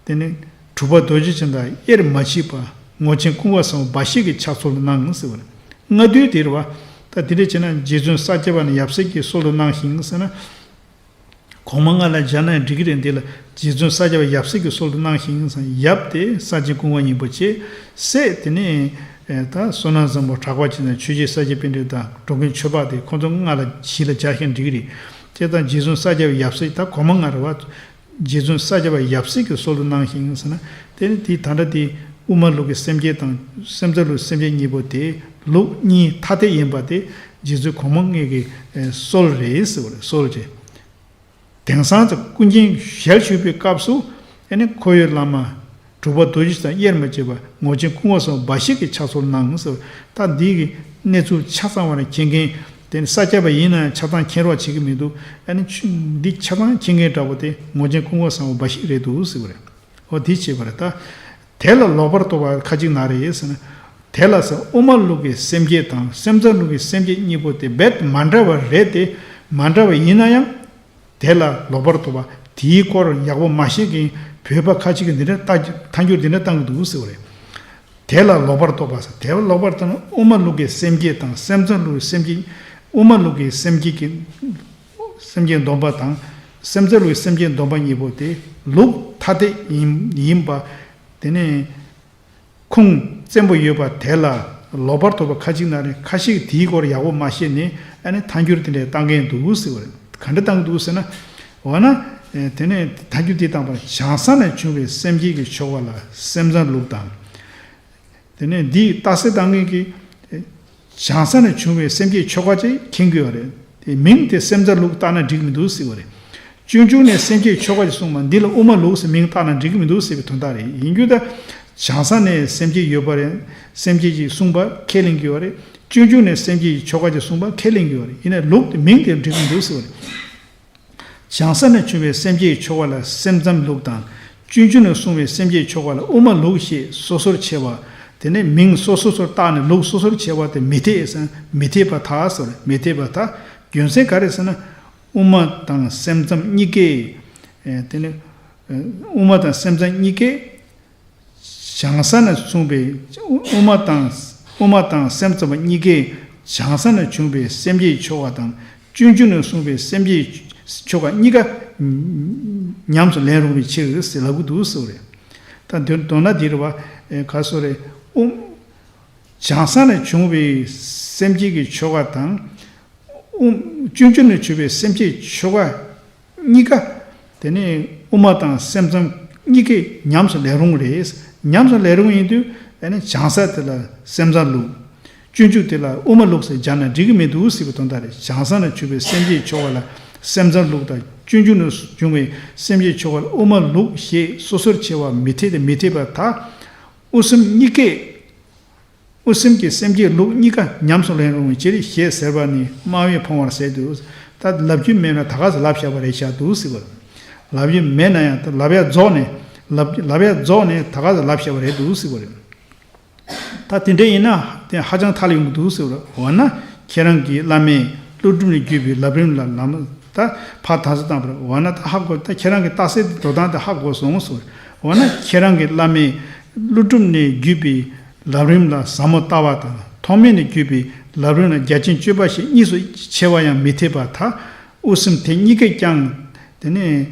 དེ་ནི་གྲུབ་པ་རྡོ་རྗེ་འཆང་དང་དབྱེར་མ་མཆིས་པ། ངོར་ཆེན་ཀུན་དགའ་ཟེར་བ་འབའ་ཞིག་གི་ཕྱག་སྲོལ་གནང་ཟེར་བ་རེད། སྔ་དུས་དེར་བ། ད་དེ་འདྲ་བྱས་ན་རྗེ་བཙུན་ས་སྐྱ་པ་ནི་ཡབ་སྲས་ཀྱི་སྲོལ་དུ་གནང་ཞིང་ཟེར་ན། གོང་མ་ལྔ་ལ་སྦྱར་ན་ཡང་འགྲིག་གི་རེད། འདི་ལ་རྗེ་བཙུན་ས་སྐྱ་པ་ཡབ་སྲས་ཀྱི་སྲོལ་དུ་གནང་ཞིང་ཟེར་ན། ཡབ་དེ་ས་ཆེན་ཀུན་དགའ་སྙིང་པོ་བྱས། སྲས་དེ་ནི་ད་བསོད་ནམས་བཟང་པོ་གྲགས་པ་ཅན་དང་ཆོས་རྗེ་ས་སྐྱ་པཎྜི་ཏ་དང་འགྲོ་མགོན་ཆོས་འཕགས་དེ་ཁོང་ཚོ་ལྔ་ལ་བཞི་ལ་སྦྱར་ཞིང་འགྲིག་གི་རེད། དེ་དང་རྗེ་བཙུན་ས་སྐྱ་པ་ཡབ་སྲས་ད་གོང་མ་ལྔ་རེད་བ། རྗེ་བཙུན་ས་སྐྱ་པ་ཡབ་སྲས་ཀྱི་སྲོལ་དུ་གནང་ཞིང་ཟེར་ན། དེ་ནི་དེ་ད་ལྟ་དེ་དབུ་མ་ལུགས་ཀྱི་སེམས་བསྐྱེད་དང་སེམས་ཙམ་ལུགས་སེམས་བསྐྱེད་གཉིས་པོ་དེ་ལུགས་གཉིས་ཐ་དད་ཡིན་པ་དེ་རྗེ་བཙུན་གོང་མ་ལྔའི་གི་སྲོལ་རེད་ཟེར་བ་རེད། སྲོལ་རེད། དེང་སང་ཚེ་ཀུན་མཁྱེན་ཞལ་བཞུགས་པའི་སྐབས་སུ་ཨ་ནི་ཁོར་ཡུག་བླ་མ་གྲུབ་པ་རྡོ་རྗེ་དང་དབྱེར་མ་བྱས་པ་ངོར་ཆེན་ཀུན་དགའ་སོགས་འབའ་ཞིག་གི་ཕྱག་སྲོལ་གནང་ཟེར། ད་འདི་གི་གནས་ཚུལ་ཆ་ཚང་བ་ནི་མཁྱེན་མཁན་དེ་ནི་ས་སྐྱ་པ་ཡིན་ན་ཡང་ཆ་ཚང་མཁྱེན་རོགས་བྱེད་ཀྱི་མི་འདུག་ཨ་ནི་ཆུ་འདི་ཆ་ཚང་མཁྱེན་མཁན་འདྲ་པོ་དེ་ངོར་ཆེན་ཀུན་དགའ་སོགས་འབའ་ཞིག་རེད་འདུག་ཟེར་བ་རེད། འོ་དེ་བྱས་པ་རེད་ད། དེ་ལ་ལོག་པར་རྟོག་པ་ཁ་ཅིག་ན་རེ་ཟེར་ན། དེ་ལ་ཟེར་དབུ་མ་ལུགས་ཀྱི་སེམས་བསྐྱེད་དང་སེམས་ཙམ་ལུགས་ཀྱི་སེམས་བསྐྱེད་གཉིས་པོ་དེ་རྦད་མ་འདྲ་བ་རེད་དེ། མ་འདྲ་བ་ཡིན་ན་ཡང་། དེ་ལ་ལོག་པར་རྟོག་པ་དེའི་སྐོར་ཡག་པོ་མ་ཤེས་མཁན་བོད་པ་ཁ་ཅིག་གིས་འདི་འདྲ་ལྟ་ཐལ་འགྱུར་འདི་འདྲ་བཏང་གི་འདུག་ཟེར་བ་རེད། དེ་ལ་ལོག་པར་རྟོག་པ་ཟེར། དེ་ལ་ལོག་པར་རྟོག་ན་དབུ་མ་ལུགས་ཀྱི་སེམས་བསྐྱེད་དང་སེམས་ཙམ་ལུགས་ཀྱི་སེམས་བསྐྱེད། དབུ་མ་ལུགས་ཀྱི་སེམས་བསྐྱེད་ཀྱི་སེམས་བསྐྱེད་སྡོམ་པ་དང་སེམས་ཙམ་ལུགས་ཀྱི་སེམས་བསྐྱེད་སྡོམ་པ་གཉིས་པོ་དེ་ལུགས་ཐ་དད་ཡིན་ཡིན་པ། དེ་ནས་ཁུངས་བཙན་པོ་ཡོད་པ་དེ་ལ་ལོག་པར་རྟོག་པ་ཁ་ཅིག་ན་རེ་ཁ་ཤས་ཀྱིས་དེའི་སྐོར་ཡག་པོ་མ་ཤེས་ནས་ཨ་ནི་ཐལ་འགྱུར་དེ་འདྲ་བཏང་མཁན་འདུག་ཟེར་བ་རེད། ག་འདྲ་བཏང་གི་འདུག་ཟེར་ན། འོ་ན། དེ་ནས་ཐལ་འགྱུར་དེ་བཏང་པ་བྱང་ས་ནས་བྱུང་བའི་སེམས་བསྐྱེད་ཀྱི་ཆོ་ག་ལ་སེམས་ཙམ་ལུགས་དང་། དེ་ནས་འདིས་རྟགས་གསལ་བཏང་མཁན་གྱིས། བྱང་ས་ནས་བྱུང་བའི་སེམས་བསྐྱེད་ཆོ་ག་ཅེས་མཁྱེན་དགོས་པ་རེད། དེ་མིང་དེ་སེམས་ཙམ་ལུགས་བཏགས་ན་འགྲིག་མི་འདུག་ཟེར་བ་རེད། སྤྱོད་འཇུག་ནས་སེམས་བསྐྱེད་ཆོ་ག་ཅེས་གསུངས་པ་འདི་ལ་དབུ་མ་ལུགས་ཟེར་མིང་བཏགས་ན་འགྲིག་གི་མི་འདུག་ཟེར་བའི་དོན་དག་རེད། ཡིན་རྒྱུ་ད། བྱང་ས་ནས་སེམས་བསྐྱེད་ཡོད་པ་རེད། སེམས་བསྐྱེད་ཅེས་གསུངས་པ་ཁས་ལེན་དགོས་པ་རེད། སྤྱོད་འཇུག་ནས་སེམས་བསྐྱེད་ཆོ་ག་ཅེས་གསུངས་པ་ཁས་ལེན་དགོས་པ་རེད། ཡིན་ནའི་ལུགས་དེ་མིང་དེ་འགྲིག་གི་མི་འདུག་ཟེར་བ་རེད། བྱང་ས་ནས་བྱུང་བའི་སེམས་བསྐྱེད་ཆོ་ག་ལ་སེམས་ཙམ་ལུགས་དང་། སྤྱོད་འཇུག་ནས་གསུངས་པའི་སེམས་བསྐྱེད་ཆོ་ག་ལ་དབུ་མ་ལུགས་ཞེས་སོ་སོར་ཕྱེ་བ། དེ་ནས་མིང་སོ་སོ་སོར་བཏགས་ནས་ལུགས་སོ་སོར་ཕྱེ་བ་དེ་མི་འཐད་ཟེར། མི་འཐད་པར་ཐལ་ཟེར། མི་འཐད་པར་ཐལ། རྒྱུ་མཚན་ག་རེ་ཟེར་ན། དབུ་མ་དང་སེམས་ཙམ་གཉིས་ཀས། དེ་ནས། དབུ་མ་དང་སེམས་ཙམ་གཉིས་ཀས། བྱང་ས་ནས་གསུངས་པའི་དབུ་མ་དང་། དབུ་མ་དང་སེམས་ཙམ་པ་གཉིས་ཀས་བྱང་ས་ནས་བྱུང་བའི་སེམས་བསྐྱེད་ཆོ་ག་དང་སྤྱོད་འཇུག་ནས་གསུངས་པའི་སེམས་བསྐྱེད་ཆོ་ག་གཉིས་ཀ་ཉམས་སུ་ལེན་རུང་བའི་ཕྱིར་ཟེར་ལབ་ཀྱི་འདུག་ཟེར་བ་རེད། ད་དོན་དོན་ན་འདི་རེད་བ། ག་སོ་རེད། དབུ། བྱང་ས་ནས་བྱུང་བའི་སེམས་བསྐྱེད་ཀྱི་ཆོ་ག་དང་། དབུ། སྤྱོད་འཇུག་ནས་བྱུང་བའི་སེམས་བསྐྱེད་ཆོ་ག་གཉིས་ཀ། དེ་ནས་དབུ་མ་དང་སེམས་ཙམ་གཉིས་ཀས་ཉམས་སུ་ལེན་རུང་རེད། ཉམས་སུ་ལེན་རུང་ཡིན་དུས་ཨ་ནི་བྱང་ས་དེ་ལ་སེམས་ཙམ་ལུགས། སྤྱོད་འཇུག་དེ་ལ་དབུ་མ་ལུགས་ཟེར་སྦྱར་ན་འགྲིག་གི་མི་འདུག་ཟེར་བའི་དོན་དག་རེད། བྱང་ས་ནས་བྱུང་བའི་སེམས་བསྐྱེད་ཆོ་ག་ལ་སེམས་ཙམ་ལུགས་དང་། སྤྱོད་འཇུག་ནས་བྱུང་བའི་སེམས་བསྐྱེད་ཆོ་ག་ལ་དབུ་མ་ལུགས་ཞེས་སོ་སོར་ཕྱེ་བ་མི་འཐད་དེ་མི་འཐད་པར་ཐལ། དབུ་སེམས་གཉིས་ཀས། དབུ་སེམས་ཀྱི་སེམས་བསྐྱེད་ལུགས་གཉིས་ཀ་ཉམས་སུ་ལེན་རུང་བའི་ཕྱིར་ཞེས་ཟེར་བ་ནི་སྨྲ་བས་ཕོངས་པར་ཟད་དོ། ད་ལབ་རྒྱུ་མེད་ན་ད་ག་ཟེ་ལབ་བཞག་པ་རེད་བཞག་འདུག་ཟེར་བ་རེད། ལབ་རྒྱུ་མེད་ན་ཡང་ད་ལབ་ཡ་རྫོགས་ནས་ལབ་ལབ་ཡ་རྫོགས་ནས་ད་ག་ཟེ་ལབ་བཞག་པ་རེད་འདུག་ཟེར་བ་རེད། ད་དེ་འདྲ་ཡིན་ན་དེ་ཧ་ཅང་ཐལ་ཡོང་གི་འདུག་ཟེར་བ་རེད། འོ་ན་ཁྱེད་རང་གི་བླ་མས་ཀླུ་སྒྲུབ་ནས་བརྒྱུད་པའི་ལམ་རིམ་ལ་ལམ་ད་ཕར་དང་ས་བཏང་པ་རེད། འོ་ན་ད་ཧ་གོ། ད་ཁྱེད་རང་གི་རྟགས་གསལ་དེ་འགྲོ་སྟངས་དེ་ཧ་གོ་སོང་ཟེར་བ་རེད། འོ་ན་ཁྱེད་རང་གི་བླ་མས་ཀླུ་སྒྲུབ་ནས་བརྒྱུད་པའི་ལམ་རིམ་ལ་ཟབ་མོ་ལྟ་བ་དང་ཐོགས་མེད་ནས་བརྒྱུད་པའི་ལམ་རིམ་ལ་རྒྱ་ཆེན་སྤྱོད་པ་ཞེས་གཉིས་སུ་ཕྱེ་བ་ཡང་མི་འཐད་པར་ཐལ། དབུ་སེམས་དེ་གཉིས་ཀས་ཀྱང་དེ་ནས་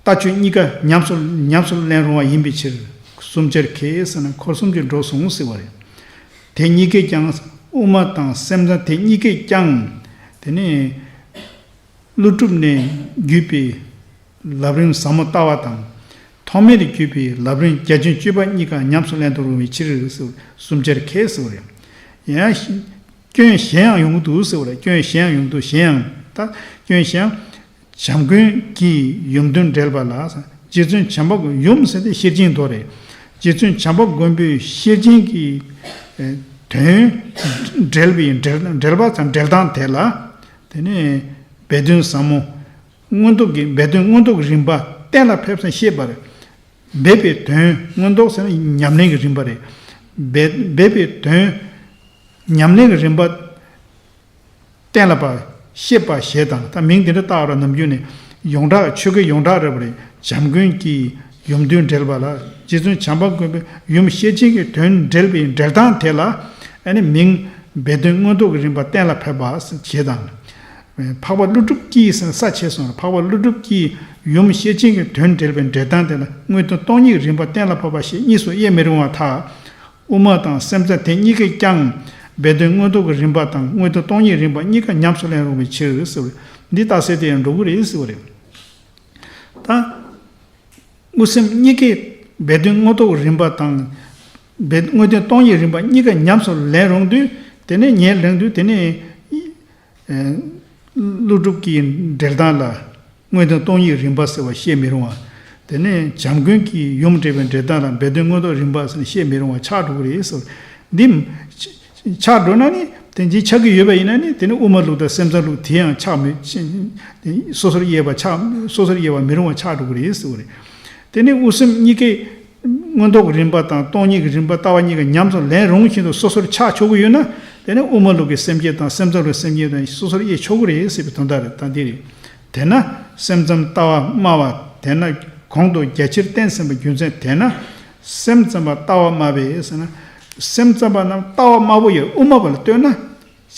ལྟ་སྤྱོད་གཉིས་ཀ་ཉམས་སུ་ཉམས་སུ་ལེན་རུང་བ་ཡིན་པའི་ཕྱིར། གསུམ་ཆར་ཁས་ཟེར་ན་འཁོར་གསུམ་གྱི་འགྲོ་གསུམ་ཟེར་བ་རེད། དེ་གཉིས་ཀས་ཀྱང་དབུ་མ་དང་སེམས་ཙམ་དེ་གཉིས་ཀས་ཀྱང་དེ་ནས་ཀླུ་སྒྲུབ་ནས་བརྒྱུད་པའི་ལམ་རིམ་ཟབ་མོ་ལྟ་བ་དང་། ཐོགས་མེད་དུ་གྱུར་པའི་ལམ་རིམ་རྒྱ་ཆེན་སྤྱོད་པ་གཉིས་ཀ་ཉམས་སུ་ལེན་དུ་རུང་བའི་ཕྱིར་ཟེར། གསུམ་ཆར་ཁས་ཟེར་བ་རེད། ཡང་སྐྱོན་གཞན་ཡང་ཡོང་གི་འདུག་ཟེར་བ་རེད། སྐྱོན་གཞན་ཡང་ཡོང་གི་འདུག་གཞན་ཡང་ད་སྐྱོན་གཞན་ཡང་། བྱམས་མགོན་གྱི་ཡུམ་དོན་འགྲེལ་པ་ལ། རྗེ་བཙུན་བྱམས་པ་ཡུམ་ཟེར་ཏེ་ཤེར་ཕྱིན་མདོ་རེད། རྗེ་བཙུན་བྱམས་པ་མགོན་པོའི་ཤེར་ཕྱིན་གྱི་དོན་འགྲེལ་བའི་འགྲེལ་འགྲེལ་པ་དང་འགྲེལ་སྟངས་དེ་ལ། དེ་ནས་སྦས་དོན་ཟབ་མོ། མངོན་རྟོགས་ཀྱི་སྦས་དོན་མངོན་རྟོགས་ཀྱི་རིམ་པ་གཏན་ལ་ཕེབས་སམ་ཞེས་པར། སྦས་པའི་དོན་མངོན་རྟོགས་ཟེར་ན་ཉམས་ལེན་གྱི་རིམ་པ་རེད། སྦས་སྦས་པའི་དོན་ཉམས་ལེན་གྱི་རིམ་པ་གཏན་ལ་ཕབ་ཤེས་པ་ཞེས་དང་། ད་མིང་འདི་འདྲ་བཏགས་ར་ནམ་རྒྱུན་ནས་ཡོངས་གྲགས་ཆོས་སྐད་ཡོངས་གྲགས་རེད་པ་རེད། བྱམས་མགོན་གྱི་ཡུམ་དོན་འགྲེལ་པ་ལ། རྗེ་བཙུན་བྱམས་པ་མགོན་པོའི་ཡུམ་ཤེར་ཕྱིན་གྱི་དོན་འགྲེལ་པའི་འགྲེལ་སྟངས་དེ་ལ་ཨ་ནི་མིང་སྦས་དོན་མངོན་རྟོགས་ཀྱི་རིམ་པ་གཏན་ལ་ཕབ་པ་ཞེས་དང་། འཕགས་པ་ཀླུ་སྒྲུབ་ཀྱིས་ཟེར་ན་ས་ཆེ་སོང་། འཕགས་པ་ཀླུ་སྒྲུབ་ཀྱིས་ཡུམ་ཤེར་ཕྱིན་གྱི་དོན་འགྲེལ་པའི་འགྲེལ་སྟངས་དེ་ལ་དངོས་དོན་སྟོང་ཉིད་རིམ་པ་གཏན་ལ་ཕབ་པ་ཞེས་གཉིས་སུ་དབྱེ་མི་རུང་བར་ཐལ། དབུ་མ་དང་སེམས་ཙམ་དེ་གཉིས་ཀས་ཀྱང་སྦས་དོན་མངོན་རྟོགས་ཀྱི་རིམ་པ་དང་དངོས་དོན་སྟོང་ཉིད་རིམ་པ་གཉིས་ཀ་ཉམས་སུ་ལེན་རུང་བའི་ཕྱིར་ཟེར་བ་རེད། འདི་རྟགས་གསལ་དེ་ཡང་འགྲོ་གི་རེད་ཟེར་བ་རེད། ད། དབུ་སེམས་གཉིས་ཀས་སྦས་དོན་མངོན་རྟོགས་རིམ་པ་དང་། སྦས་དངོས་དོན་སྟོང་ཉིད་རིམ་པ་གཉིས་ཀ་ཉམས་སུ་ལེན་རུང་དུས། དེ་ནས་ཉན་རུང་དུས། དེ་ནས་ཀླུ་སྒྲུབ་ཀྱི་འགྲེལ་སྟངས་ལ་དངོས་དོན་སྟོང་ཉིད་རིམ་པ་ཟེར་བ་བཤད་མི་རུང་བ། དེ་ནས་བྱམས་མགོན་གྱི་ཡུམ་འགྲེལ་པའི་འགྲེལ་སྟངས་ལ་སྦས་དོན་མངོན་རྟོགས་རིམ་པ་ཟེར་ནས་བཤད་མི་རུང་བ་ཆགས་འགྲོ་གི་རེད་ཟེར། འདི། ཆགས་འགྲོ་ན་ནི་དེ་འདི་ཆགས་ཀྱི་ཡོད་པ་ཡིན་ན་ནི་དེ་ནི་དབུ་མ་ལུགས་དང་སེམས་ཙམ་ལུགས་དེ་ཡང་ཆགས་མི། སོ་སོར་དབྱེ་བ་ཆགས། སོ་སོར་དབྱེ་བ་མི་རུང་བ་ཆགས་འགྲོ་གི་རེད་ཟེར་བ་རེད། དེ་ནི་དབུ་སེམས་གཉིས་ཀས་མངོན་རྟོགས་ཀྱི་རིམ་པ་དང་སྟོང་ཉིད་ཀྱི་རིམ་པ་ལྟ་བ་གཉིས་ཀ་ཉམས་སུ་ལེན་རུང་བཞིན་དུ་སོ་སོར་ཆགས་ཆོག་གི་ཡོད་ན། དེ་ནི་དབུ་མ་ལུགས་ཀྱི་སེམས་བསྐྱེད་དང་སེམས་ཙམ་ལུགས་སེམས་བསྐྱེད་དང་སོ་སོར་དབྱེ་ཆོག་གི་རེད་ཟེར་བའི་དོན་དག་རེད། ད་འདི་རེད། དེས་ན་སེམས་ཙམ་ལྟ་བ་སྨྲ་བ། དེས་ན་གོང་དུ་རྒྱ་ཆེར་བསྟན་ཟིན་པའི་རྒྱུ་མཚན། དེས་ན་སེམས་ཙམ་པ་ལྟ་བ་སྨྲ་བས་ཟེར་ན། སེམས་ཙམ་པ་རྣམས་ལྟ་བ་སྨྲ་བོ་ཡི་དབུ་མ་པ་ལ་ལྟོས་ན།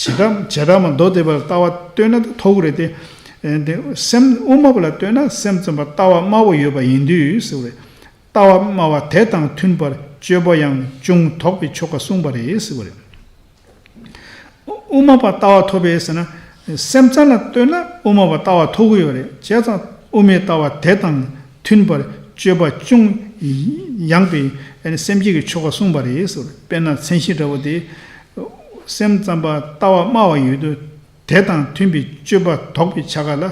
བྱེ་བྲག་བྱེ་བྲག་མ་མདོ་སྡེ་པ་ལ་ལྟ་བ་ལྟོས་ན་ཐོགས་རེད་དེ། དེ་སེམས་དབུ་མ་པ་ལ་ལྟོས་ན་སེམས་ཙམ་པ་ལྟ་བ་སྨྲ་བོ་ཡོད་པ་ཡིན་དུས་ཟེར་བ་རེད། ལྟ་བ་སྨྲ་བ་དེ་དང་མཐུན་པར་སྤྱོད་པ་ཡང་ཅུང་དོག་པའི་ཆོ་ག་གསུངས་པ་རེད་ཟེར་བ་རེད། དབུ་མ་པ་ལྟ་བ་ཐོབ་པས་ཟེར་ན། སེམས་ཙམ་ལ་ལྟོས་ན་དབུ་མ་པ་ལྟ་བ་ཐོབ་ཀྱི་ཡོད་རེད། བྱས་ཙང་དབུ་མའི་ལྟ་བ་དེ་དང་མཐུན་པར་སྤྱོད་པ་ཅུང་ཡངས་པའི་སེམས་བསྐྱེད་ཀྱི་ཆོ་ག་གསུངས་པ་རེད་ཟེར། དཔེར་ན་མཚན་གཞི་འདྲ་བོ་དེ། སེམས་ཙམ་པ་ལྟ་བ་སྨྲ་བ་ཡོད་དུས། དེ་དང་མཐུན་པའི་སྤྱོད་པ་དོག་པའི་ཆ་ག་ལ།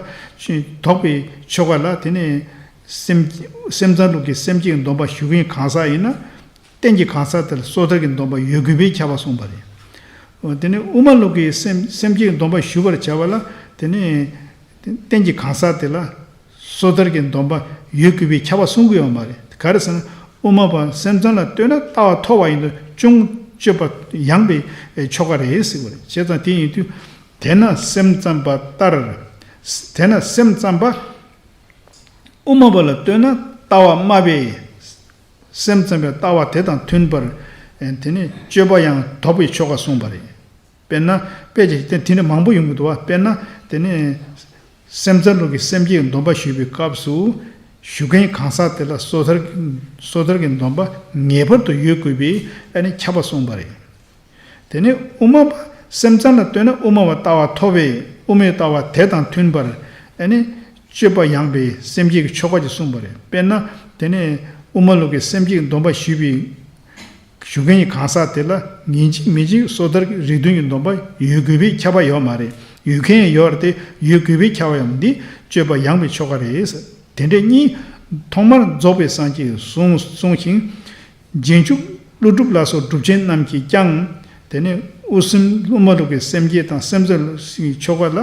དོག་པའི་ཆོ་ག་ལ་དེ་ནས་སེམས་སེམས་ཙམ་ལུགས་ཀྱི་སེམས་བསྐྱེད་ཀྱི་སྡོམ་པ་ཞུ་མཁན་གང་ཟག་ཡིན་ན། རྟེན་གྱི་གང་ཟག་དེ་ལ་སོ་ཐར་གྱི་སྡོམ་པ་ཡོད་དགོས་པས་ཁྱབ་པ་གསུངས་པ་རེད། འོ་དེ་ནས་དབུ་མ་ལུགས་ཀྱི་སེམས་སེམས་བསྐྱེད་ཀྱི་སྡོམ་པ་ཞུ་བར་བྱ་བ་ལ། དེ་ནས་རྟེན་གྱི་གང་ཟག་དེ་ལ་སོ་ཐར་གྱི་སྡོམ་པ་ཡོད་དགོས་པས་ཁྱབ་པ་གསུང་གི་ཡོད་མ་རེད། ག་རེ་ཟེར་ན་དབུ་མ་པ་སེམས་ཙམ་ལ་ལྟོས་ན་ལྟ་བ་ཐོབ་པ་ཡིན་དུས་ཅུང་སྤྱོད་པ་ཡངས་པའི་ཆོ་ག་རེད་ཟེར་བ་རེད། བྱས་ཙང་དེ་ཡིན་དུས། དེས་ན་སེམས་ཙམ་པ་ལྟར། དེས་ན་སེམས་ཙམ་པ། དབུ་མ་པ་ལ་ལྟོས་ན་ལྟ་བ་སྨྲ་བས། སེམས་ཙམ་པའི་ལྟ་བ་དེ་དང་མཐུན་པར། དེ་ནས་སྤྱོད་པ་ཡང་དོག་པའི་ཆོ་ག་གསུངས་པ་རེད། དཔེར་ན་དཔེ་ཅིག་དེ་དེ་འདྲ་མང་པོ་ཡོང་གི་འདུག་བ། དཔེར་ན་དེ་ནས་སེམས་ཙམ་ལུགས་ཀྱི་སེམས་བསྐྱེད་སྡོམ་པ་ཞུ་བའི་སྐབས་སུ། ཞུ་མཁན་གང་ཟག་དེ་ལ་སོ་ཐར་སོ་ཐར་གྱི་སྡོམ་པ་ངེས་པར་དུ་ཡོད་དགོས་པའི་ཨ་ནི་ཁྱབ་པ་གསུངས་པ་རེད། དེ་ནས་དབུ་མ་པ་སེམས་ཙམ་ལ་ལྟོས་ན་དབུ་མ་པ་ལྟ་བ་ཐོབ་པས་དབུ་མའི་ལྟ་བ་དེ་དང་མཐུན་པར་ཨ་ནི་སྤྱོད་པ་ཡངས་པའི་སེམས་བསྐྱེད་ཀྱི་ཆོ་ག་ཅིག་གསུངས་པ་རེད། དཔེར་ན་དེ་ནས་དབུ་མ་ལུགས་ཀྱི་སེམས་བསྐྱེད་ཀྱི་སྡོམ་པ་ཞུས་པའི་ཞུ་མཁན་གྱི་གང་ཟག་དེ་ལ་ངེས་འབྱིན་མི་འབྱིན་སོ་ཐར་གྱི་རིགས་མཐུན་གྱི་སྡོམ་པ་ཡོད་དགོས་པའི་ཁྱབ་པ་ཡོད་མ་རེད། ཡོད་མཁན་ཡང་ཡོད་རེད་དེ་ཡོད་དགོས་པའི་ཁྱབ་པ་ཡོད་མ་འདི་སྤྱོད་པ་ཡངས་པའི་ཆོ་ག་རེད། དེ་འདྲ་གཉིས་ཐོག་མར་རྫོགས་པའི་སངས་རྒྱས་ཀྱིས་གསུངས་གསུངས་ཤིང་། རྗེས་འཇུག་ཀླུ་སྒྲུབ་ལ་སོགས་གྲུབ་ཆེན་རྣམས་ཀྱིས་ཀྱང་། དེ་ནས་ དབུ་སེམས་ལྷུང་མ་ལུག་གི་སེམས་བསྐྱེད་དང་སེམས་ཚོར་གྱི་ཆོ་ག་ལ།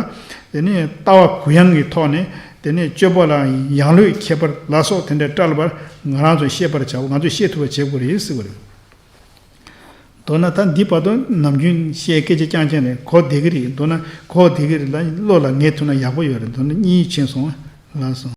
དེ་ནས་ལྟ་བ་གུ་ཡངས་ཀྱི་ཐོག་ནས། དེ་ནས་སྤྱོད་པ་ལ་ཡང་ལོས་ཁྱད་པར་ལ་སོགས་དེ་འདྲའི་བཀྲལ་བར་ང་རང་ཚོས་ཤེས་པར་བྱའོ། ང་ཚོས་ཤེས་ཐུབ་པ་བྱེད་དགོས་རེད་ཟེར་བ་རེད། མདོར་ན་ད་འདི་བར་དུ་ནམ་རྒྱུན་བཤད་སྐད་ཆ་རྐྱང་རྐྱང་རེད། གོ་བདེ་གི་རེད། མདོར་ན་གོ་བདེ་གི་རེད་ལ། བློ་ལ་ངེས་ཐུབ་ན་ཡག་པོ་ཡོད་རེད། མདོར་ན་གཉིས་ཕྱིན་སོང་། ལགས་སོ།